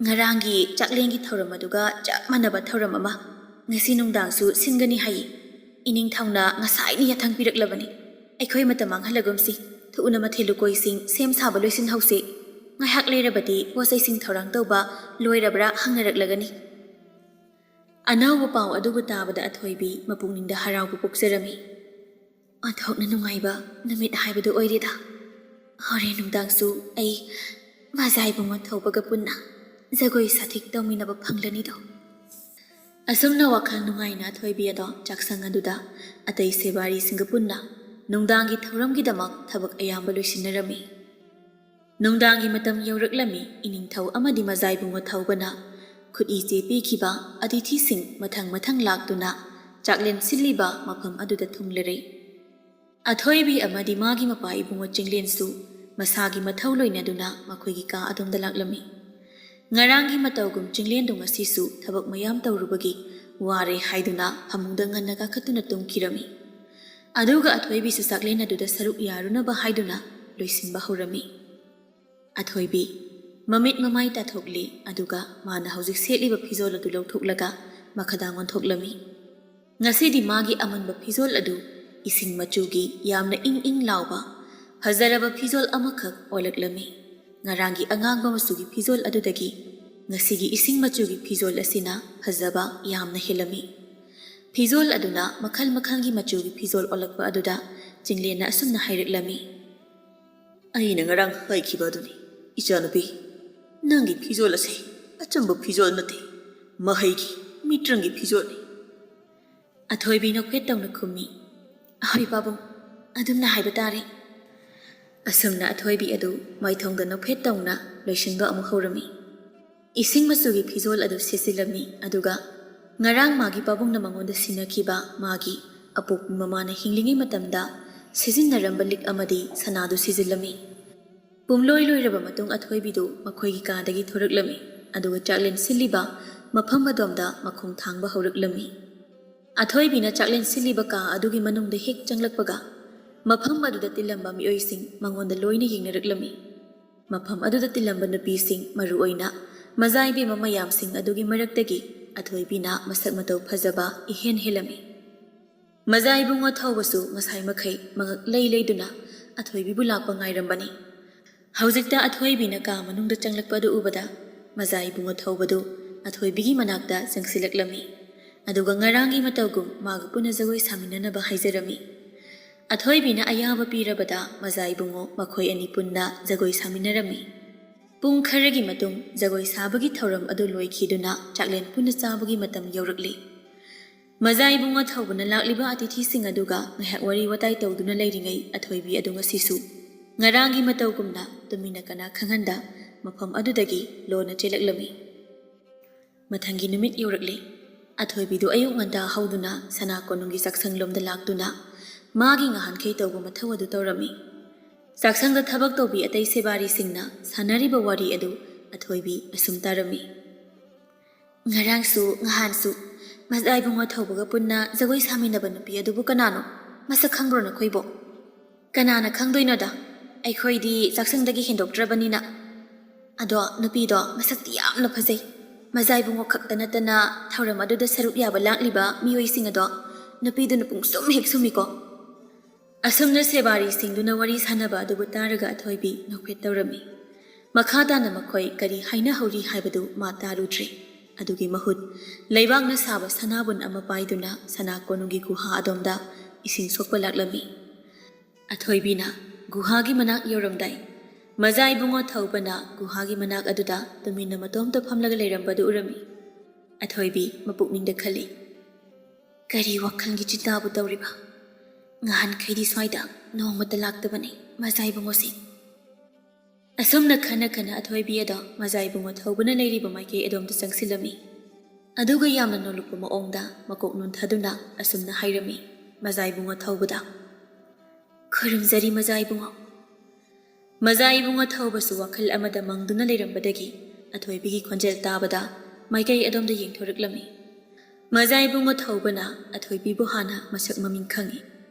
"ꯉꯔꯥꯡꯒꯤ ꯆꯥꯛꯂꯦꯟꯒꯤ ꯊꯧꯔꯝ ꯑꯗꯨꯒ ꯆꯞ ꯃꯥꯟꯅꯕ ꯊꯧꯔꯝ ꯑꯃ ꯉꯁꯤ ꯅꯨꯡꯗꯥꯡꯁꯨ ꯁꯤꯟꯒꯅꯤ ꯍꯥꯏꯌꯦ꯫ ꯏꯅꯤꯡꯊꯧꯅ ꯉꯁꯥꯏꯅ ꯌꯥꯊꯪ ꯄꯤꯔꯛꯂꯕꯅꯤ꯫ ꯑꯩꯈꯣꯏ ꯃꯇꯝ ꯃꯥꯡꯍꯜꯂꯒꯨꯝꯁꯤ, ꯊꯨꯅ ꯃꯊꯦꯜ ꯂꯨꯀꯣꯏꯁꯤꯡ ꯁꯦꯝ ꯁꯥꯕ ꯂꯣꯏꯁꯤꯟꯍꯧꯁꯤ꯫" ꯉꯥꯏꯍꯥꯛ ꯂꯩꯔꯕꯗꯤ ꯄꯣꯠ ꯆꯩꯁꯤꯡ ꯊꯧꯔꯥꯡ ꯇꯧꯕ ꯂꯣꯏꯔꯕ꯭ꯔꯥ ꯍꯪꯅꯔꯛꯂꯒꯅꯤ꯫ ꯑꯅꯧꯕ ꯄꯥꯎ ꯑꯗꯨꯕꯨ ꯇꯥꯕꯗ ꯑꯊꯣꯏꯕꯤ ꯃꯄꯨꯛꯅꯤꯡꯗ ꯍꯔꯥꯎꯕ ꯄꯣꯛꯆꯔꯝꯃꯤ꯫ ꯑꯣꯟꯊꯣꯛꯅ ꯅꯨꯡꯉꯥꯏꯕ ꯅꯨꯃꯤꯠ ꯍꯥꯏꯕꯗꯨ ꯑꯣꯏꯔꯦꯗ꯫ ꯍꯣꯔꯦꯟ ꯅꯨꯡꯗꯥꯡꯁꯨ ꯑꯩ ꯃꯖꯥ ꯏꯕꯨꯡꯉꯣ ꯊꯧꯕꯒ ꯄꯨꯟꯅ ꯖꯒꯣꯏ ꯁꯥꯊꯦꯛ ꯇꯧꯃꯤꯟꯅꯕ ꯐꯪꯂꯅꯤꯗꯣ꯫ ꯑꯁꯨꯝꯅ ꯋꯥꯈꯜ ꯅꯨꯡꯉꯥꯏꯅ ꯑꯊꯣꯏꯕꯤ ꯑꯗꯣ ꯆꯥꯛꯁꯪ ꯑꯗꯨꯗ ꯑꯇꯩ ꯁꯦꯕꯥꯔꯤꯁꯤꯡꯒ ꯄꯨꯟꯅ ꯅꯨꯡꯗꯥꯡꯒꯤ ꯊꯧꯔꯝꯒꯤꯗꯃꯛ ꯊꯕꯛ ꯑꯌꯥꯝꯕ ꯂꯣꯏꯁꯤꯟꯅꯔꯝꯃꯤ꯫ ꯅꯨꯡꯗꯥꯡꯒꯤ ꯃꯇꯝ ꯌꯧꯔꯛꯂꯝꯃꯤ꯫ ꯏꯅꯤꯡꯊꯧ ꯑꯃꯗꯤ ꯃꯖꯥ ꯏꯕꯨꯡꯉꯣ ꯊꯧꯕꯅ ꯈꯨꯠꯏ ꯆꯦ ꯄꯤꯈꯤꯕ ꯑꯇꯤꯊꯤꯁꯤꯡ ꯃꯊꯪ ꯃꯊꯪ ꯂꯥꯛꯇꯨꯅ ꯆꯥꯛꯂꯦꯟ ꯁꯤꯜꯂꯤꯕ ꯃꯐꯝ ꯑꯗꯨꯗ ꯊꯨꯡꯂꯔꯦ꯫ ꯑꯊꯣꯏꯕꯤ ꯑꯃꯗꯤ ꯃꯥꯒꯤ ꯃꯄꯥ ꯏꯕꯨꯡꯉꯣ ꯆꯤꯡꯂꯦꯟꯁꯨ ꯃꯁꯥꯒꯤ ꯃꯊꯧ ꯂꯣꯏꯅꯗꯨꯅ ꯃꯈꯣꯏꯒꯤ ꯀꯥ ꯑꯗꯣꯝꯗ ꯂꯥꯛꯂꯝꯃꯤ꯫ ꯉꯔꯥꯡꯒꯤ ꯃꯇꯧꯒꯨꯝ ꯆꯤꯡꯂꯦꯟꯗꯨ ꯉꯁꯤꯁꯨ ꯊꯕꯛ ꯃꯌꯥꯝ ꯇꯧꯔꯨꯕꯒꯤ ꯋꯥꯔꯦ ꯍꯥꯏꯗꯨꯅ ꯐꯃꯨꯡꯗ ꯉꯟꯅ ꯀꯥꯈꯠꯇꯨꯅ ꯇꯨꯝꯈꯤꯔꯝꯃꯤ꯫ ꯑꯗꯨꯒ ꯑꯊꯣꯏꯕꯤꯁꯨ ꯆꯥꯛꯂꯦꯟ ꯑꯗꯨꯗ ꯁꯔꯨꯛ ꯌꯥꯔꯨꯅꯕ ꯍꯥꯏꯗꯨꯅ ꯂꯣꯏꯁꯤꯟꯕ ꯍꯧꯔꯝꯃꯤ꯫ ꯑꯊꯣꯏꯕꯤ ꯃꯃꯤꯠ ꯃꯃꯥꯏ ꯇꯥꯊꯣꯛꯂꯤ, ꯑꯗꯨꯒ ꯃꯥꯅ ꯍꯧꯖꯤꯛ ꯁꯦꯠꯂꯤꯕ ꯐꯤꯖꯣꯜ ꯑꯗꯨ ꯂꯧꯊꯣꯛꯂꯒ ꯃꯈꯥꯗꯥꯡ ꯑꯣꯟꯊꯣꯛꯂꯝꯃꯤ꯫ ꯉꯁꯤꯗꯤ ꯃꯥꯒꯤ ꯑꯃꯟꯕ ꯐꯤꯖꯣꯜ ꯑꯗꯨ ꯏꯁꯤꯡ ꯃꯆꯨꯒꯤ ꯌꯥꯝꯅ ꯏꯪ ꯏꯪ ꯂꯥꯎꯕ ꯐꯖꯔꯕ ꯐꯤꯖꯣꯜ ꯑꯃꯈꯛ ꯑꯣꯜꯂꯛꯂꯝꯃꯤ꯫ ꯉꯔꯥꯡꯒꯤ ꯑꯉꯥꯡꯕ ꯃꯆꯨꯒꯤ ꯐꯤꯖꯣꯜ ꯑꯗꯨꯗꯒꯤ ꯉꯁꯤꯒꯤ ꯏꯁꯤꯡ ꯃꯆꯨꯒꯤ ꯐꯤꯖꯣꯜ ꯑꯁꯤꯅ ꯐꯖꯕ ꯌꯥꯝꯅ ꯍꯦꯜꯂꯝꯃꯤ꯫ ꯐꯤꯖꯣꯜ ꯑꯗꯨꯅ ꯃꯈꯜ ꯃꯈꯜꯒꯤ ꯃꯆꯨꯒꯤ ꯐꯤꯖꯣꯜ ꯑꯣꯜꯂꯛꯄ ꯑꯗꯨꯗ ꯆꯤꯡꯂꯦꯟꯅ ꯑꯁꯨꯝꯅ ꯍꯥꯏꯔꯛꯂꯝꯃꯤ꯫ ꯑꯩꯅ ꯉꯔꯥꯡ ꯍꯥꯏꯈꯤꯕ ꯑꯗꯨꯅꯤ, ꯏꯆꯥꯅꯨꯄꯤ꯫ ꯅꯪꯒꯤ ꯐꯤꯖꯣꯜ ꯑꯁꯤ ꯑꯆꯝꯕ ꯐꯤꯖꯣꯜ ꯅꯠꯇꯦ, ꯃꯍꯩꯒꯤ ꯃꯤꯇ꯭ꯔꯪꯒꯤ ꯐꯤꯖꯣꯜꯅꯤ꯫ ꯑꯊꯣꯏꯕꯤ ꯅꯣꯛꯐꯦꯠ ꯇꯧꯅ ꯈꯨꯝꯃꯤ, "ꯑꯍꯣꯏ ꯄꯥꯕꯨꯡ, ꯑꯗꯨꯝꯅ ꯍꯥꯏꯕ ꯇꯥꯔꯦ"꯫ ꯑꯁꯨꯝꯅ ꯑꯊꯣꯏꯕꯤ ꯑꯗꯨ ꯃꯥꯏꯊꯣꯡꯗ ꯅꯣꯛꯐꯦꯠ ꯇꯧꯅ ꯂꯣꯏꯁꯤꯟꯕ ꯑꯃꯨꯛ ꯍꯧꯔꯝꯃꯤ꯫ ꯏꯁꯤꯡ ꯃꯆꯨꯒꯤ ꯐꯤꯖꯣꯜ ꯑꯗꯨ ꯁꯦꯠꯆꯤꯜꯂꯝꯃꯤ, ꯑꯗꯨꯒ ꯉꯔꯥꯡ ꯃꯥꯒꯤ ꯄꯥꯕꯨꯡꯅ ꯃꯉꯣꯟꯗ ꯁꯤꯟꯅꯈꯤꯕ ꯃꯥꯒꯤ ꯑꯄꯣꯛꯄꯤ ꯃꯃꯥꯅ ꯍꯤꯡꯂꯤꯉꯩ ꯃꯇꯝꯗ ꯁꯤꯖꯤꯟꯅꯔꯝꯕ ꯂꯤꯛ ꯑꯃꯗꯤ ꯁꯅꯥꯗꯨ ꯁꯤꯖꯤꯜꯂꯝꯃꯤ꯫ ꯄꯨꯝꯂꯣꯏ ꯂꯣꯏꯔꯕ ꯃꯇꯨꯡ ꯑꯊꯣꯏꯕꯤꯗꯨ ꯃꯈꯣꯏꯒꯤ ꯀꯥꯗꯒꯤ ꯊꯣꯔꯛꯂꯝꯃꯤ, ꯑꯗꯨꯒ ꯆꯥꯛꯂꯦꯟ ꯁꯤꯜꯂꯤꯕ ꯃꯐꯝ ꯑꯗꯣꯝꯗ ꯃꯈꯣꯡ ꯊꯥꯡꯕ ꯍꯧꯔꯛꯂꯝꯃꯤ꯫ ꯑꯊꯣꯏꯕꯤꯅ ꯆꯥꯛꯂꯦꯟ ꯁꯤꯜꯂꯤꯕ ꯀꯥ ꯑꯗꯨꯒꯤ ꯃꯅꯨꯡꯗ ꯍꯦꯛ ꯆꯪꯂꯛꯄꯒ, ꯃꯐꯝ ꯑꯗꯨꯗ ꯇꯤꯜꯂꯝꯕ ꯃꯤꯑꯣꯏꯁꯤꯡ ꯃꯉꯣꯟꯗ ꯂꯣꯏꯅ ꯌꯦꯡꯅꯔꯛꯂꯝꯃꯤ꯫ ꯃꯐꯝ ꯑꯗꯨꯗ ꯇꯤꯜꯂꯝꯕ ꯅꯨꯄꯤꯁꯤꯡ, ꯃꯔꯨꯑꯣꯏꯅ ꯃꯖꯥ ꯏꯕꯦꯝꯃ ꯃꯌꯥꯝꯁꯤꯡ ꯑꯗꯨꯒꯤ ꯃꯔꯛꯇꯒꯤ ꯑꯊꯣꯏꯕꯤꯅ ꯃꯁꯛ ꯃꯇꯧ ꯐꯖꯕ ꯏꯍꯦꯟ ꯍꯦꯜꯂꯝꯃꯤ꯫ ꯃꯖꯥ ꯏꯕꯨꯡꯉꯣ ꯊꯧꯕꯁꯨ ꯉꯁꯥꯏ ꯃꯈꯩ ꯃꯉꯛ ꯂꯩ ꯂꯩꯗꯨꯅ ꯑꯊꯣꯏꯕꯤꯕꯨ ꯂꯥꯛꯄ ꯉꯥꯏꯔꯝꯕꯅꯤ꯫ ꯍꯧꯖꯤꯛꯇ ꯑꯊꯣꯏꯕꯤꯅ ꯀꯥ ꯃꯅꯨꯡꯗ ꯆꯪꯂꯛꯄ ꯑꯗꯨ ꯎꯕꯗ ꯃꯖꯥ ꯏꯕꯨꯡꯉꯣ ꯊꯧꯕꯗꯨ ꯑꯊꯣꯏꯕꯤꯒꯤ ꯃꯅꯥꯛꯇ ꯆꯪꯁꯤꯜꯂꯛꯂꯝꯃꯤ꯫ ꯑꯗꯨꯒ ꯉꯔꯥꯡꯒꯤ ꯃꯇꯧꯒꯨꯝ ꯃꯥꯒ ꯄꯨꯟꯅ ꯖꯒꯣꯏ ꯁꯥꯃꯤꯟꯅꯅꯕ ꯍꯥꯏꯖꯔꯝꯃꯤ꯫ ꯑꯊꯣꯏꯕꯤꯅ ꯑꯌꯥꯕ ꯄꯤꯔꯕꯗ ꯃꯖꯥ ꯏꯕꯨꯡꯉꯣ ꯃꯈꯣꯏ ꯑꯅꯤ ꯄꯨꯟꯅ ꯖꯒꯣꯏ ꯁꯥꯃꯤꯟꯅꯔꯝꯃꯤ꯫ ꯄꯨꯡ ꯈꯔꯒꯤ ꯃꯇꯨꯡ ꯖꯒꯣꯏ ꯁꯥꯕꯒꯤ ꯊꯧꯔꯝ ꯑꯗꯨ ꯂꯣꯏꯈꯤꯗꯨꯅ ꯆꯥꯛꯂꯦꯟ ꯄꯨꯟꯅ ꯆꯥꯕꯒꯤ ꯃꯇꯝ ꯌꯧꯔꯛꯂꯤ꯫ ꯃꯖꯥ ꯏꯕꯨꯡꯉꯣ ꯊꯧꯕꯅ ꯂꯥꯛꯂꯤꯕ ꯑꯇꯤꯊꯤꯁꯤꯡ ꯑꯗꯨꯒ ꯉꯥꯏꯍꯥꯛ ꯋꯥꯔꯤ ꯋꯥꯇꯥꯏ ꯇꯧꯗꯨꯅ ꯂꯩꯔꯤꯉꯩ ꯑꯊꯣꯏꯕꯤ ꯑꯗꯨ ꯉꯁꯤꯁꯨ ꯉꯔꯥꯡꯒꯤ ꯃꯇꯧꯒꯨꯝꯅ ꯇꯨꯃꯤꯟꯅ ꯀꯅꯥ ꯈꯪꯍꯟꯗ ꯃꯐꯝ ꯑꯗꯨꯗꯒꯤ ꯂꯣꯟꯅ ꯆꯦꯜꯂꯛꯂꯝꯃꯤ꯫ ꯃꯊꯪꯒꯤ ꯅꯨꯃꯤꯠ ꯌꯧꯔꯛꯂꯦ꯫ ꯑꯊꯣꯏꯕꯤꯗꯨ ꯑꯌꯨꯛ ꯉꯟꯇꯥ ꯍꯧꯗꯨꯅ ꯁꯅꯥ ꯀꯣꯅꯨꯡꯒꯤ ꯆꯥꯛꯁꯪꯂꯣꯝꯗ ꯂꯥꯛꯇꯨꯅ ꯃꯥꯒꯤ ꯉꯍꯥꯟꯈꯩ ꯇꯧꯕ ꯃꯊꯧ ꯑꯗꯨ ꯇꯧꯔꯝꯃꯤ꯫ ꯆꯥꯛꯁꯪꯗ ꯊꯕꯛ ꯇꯧꯕꯤ ꯑꯇꯩ ꯁꯦꯕꯥꯔꯤꯁꯤꯡꯅ ꯁꯥꯟꯅꯔꯤꯕ ꯋꯥꯔꯤ ꯑꯗꯨ ꯑꯊꯣꯏꯕꯤ ꯑꯁꯨꯝ ꯇꯥꯔꯝꯃꯤ꯫ "ꯉꯔꯥꯡꯁꯨ ꯉꯍꯥꯟꯁꯨ ꯃꯖꯥ ꯏꯕꯨꯡꯉꯣ ꯊꯧꯕꯒ ꯄꯨꯟꯅ ꯖꯒꯣꯏ ꯁꯥꯃꯤꯟꯅꯕ ꯅꯨꯄꯤ ꯑꯗꯨꯕꯨ ꯀꯅꯥꯅꯣ? ꯃꯁꯛ ꯈꯪꯕ꯭ꯔꯣ ꯅꯈꯣꯏꯕꯣ?" "ꯀꯅꯥꯅ ꯈꯪꯗꯣꯏꯅꯣꯗ? ꯑꯩꯈꯣꯏꯗꯤ ꯆꯥꯛꯁꯪꯗꯒꯤ ꯍꯦꯟꯗꯣꯛꯇ꯭ꯔꯕꯅꯤꯅ꯫ ꯑꯗꯣ ꯅꯨꯄꯤꯗꯣ ꯃꯁꯛꯇꯤ ꯌꯥꯝꯅ ꯐꯖꯩ꯫ ꯃꯖꯥ ꯏꯕꯨꯡꯉꯣ ꯈꯛꯇ ꯅꯠꯇꯅ ꯊꯧꯔꯝ ꯑꯗꯨꯗ ꯁꯔꯨꯛ ꯌꯥꯕ ꯂꯥꯛꯂꯤꯕ ꯃꯤꯑꯣꯏꯁꯤꯡ ꯑꯗꯣ ꯅꯨꯄꯤꯗꯨꯅ ꯄꯨꯡꯁꯨꯝ ꯍꯦꯛ ꯁꯨꯝꯃꯤꯀꯣ꯫" ꯑꯁꯨꯝꯅ ꯁꯦꯕꯥꯔꯤꯁꯤꯡꯗꯨꯅ ꯋꯥꯔꯤ ꯁꯥꯟꯅꯕ ꯑꯗꯨꯕꯨ ꯇꯥꯔꯒ ꯑꯊꯣꯏꯕꯤ ꯅꯣꯛꯐꯦꯠ ꯇꯧꯔꯝꯃꯤ꯫ ꯃꯈꯥ ꯇꯥꯅ ꯃꯈꯣꯏ ꯀꯔꯤ ꯍꯥꯏꯅꯍꯧꯔꯤ ꯍꯥꯏꯕꯗꯨ ꯃꯥ ꯇꯥꯔꯨꯗ꯭ꯔꯦ꯫ ꯑꯗꯨꯒꯤ ꯃꯍꯨꯠ ꯂꯩꯕꯥꯛꯅ ꯁꯥꯕ ꯁꯅꯥꯕꯨꯟ ꯑꯃ ꯄꯥꯏꯗꯨꯅ ꯁꯅꯥ ꯀꯣꯅꯨꯡꯒꯤ ꯒꯨꯍꯥ ꯑꯗꯣꯝꯗ ꯏꯁꯤꯡ ꯁꯣꯛꯄ ꯂꯥꯛꯂꯝꯃꯤ꯫ ꯑꯊꯣꯏꯕꯤꯅ ꯒꯨꯍꯥꯒꯤ ꯃꯅꯥꯛ ꯌꯧꯔꯝꯗꯥꯏ ꯃꯖꯥ ꯏꯕꯨꯡꯉꯣ ꯊꯧꯕꯅ ꯒꯨꯍꯥꯒꯤ ꯃꯅꯥꯛ ꯑꯗꯨꯗ ꯇꯨꯃꯤꯟꯅ ꯃꯇꯣꯝꯇ ꯐꯝꯂꯒ ꯂꯩꯔꯝꯕꯗꯨ ꯎꯔꯝꯃꯤ꯫ ꯑꯊꯣꯏꯕꯤ ꯃꯄꯨꯛꯅꯤꯡꯗ ꯈꯜꯂꯤ, "ꯀꯔꯤ ꯋꯥꯈꯜꯒꯤ ꯆꯤꯟꯇꯥꯕꯨ ꯇꯧꯔꯤꯕ? ꯉꯍꯥꯟꯈꯩꯗꯤ ꯁ꯭ꯋꯥꯏꯗ ꯅꯣꯡꯃꯇ ꯂꯥꯛꯇꯕꯅꯤ ꯃꯖꯥ ꯏꯕꯨꯡꯉꯣꯁꯤ꯫" ꯑꯁꯨꯝꯅ ꯈꯟꯅ ꯈꯟꯅ ꯑꯊꯣꯏꯕꯤ ꯑꯗꯣ ꯃꯖꯥ ꯏꯕꯨꯡꯉꯣ ꯊꯧꯕꯅ ꯂꯩꯔꯤꯕ ꯃꯥꯏꯀꯩ ꯑꯗꯣꯝꯗ ꯆꯪꯁꯤꯜꯂꯝꯃꯤ꯫ ꯑꯗꯨꯒ ꯌꯥꯝꯅ ꯅꯣꯜꯂꯨꯛꯄ ꯃꯑꯣꯡꯗ ꯃꯀꯣꯛ ꯅꯣꯟꯊꯗꯨꯅ ꯑꯁꯨꯝꯅ ꯍꯥꯏꯔꯝꯃꯤ ꯃꯖꯥ ꯏꯕꯨꯡꯉꯣ ꯊꯧꯕꯗ, "ꯈꯨꯔꯨꯝꯖꯔꯤ ꯃꯖꯥ ꯏꯕꯨꯡꯉꯣ꯫" ꯃꯖꯥ ꯏꯕꯨꯡꯉꯣ ꯊꯧꯕꯁꯨ ꯋꯥꯈꯜ ꯑꯃꯗ ꯃꯪꯗꯨꯅ ꯂꯩꯔꯝꯕꯗꯒꯤ ꯑꯊꯣꯏꯕꯤꯒꯤ ꯈꯣꯟꯖꯦꯜ ꯇꯥꯕꯗ ꯃꯥꯏꯀꯩ ꯑꯗꯣꯝꯗ ꯌꯦꯡꯊꯣꯔꯛꯂꯝꯃꯤ꯫ ꯃꯖꯥ ꯏꯕꯨꯡꯉꯣ ꯊꯧꯕꯅ ꯑꯊꯣꯏꯕꯤꯕꯨ ꯍꯥꯟꯅ ꯃꯁꯛ ꯃꯃꯤꯡ ꯈꯪꯏ꯫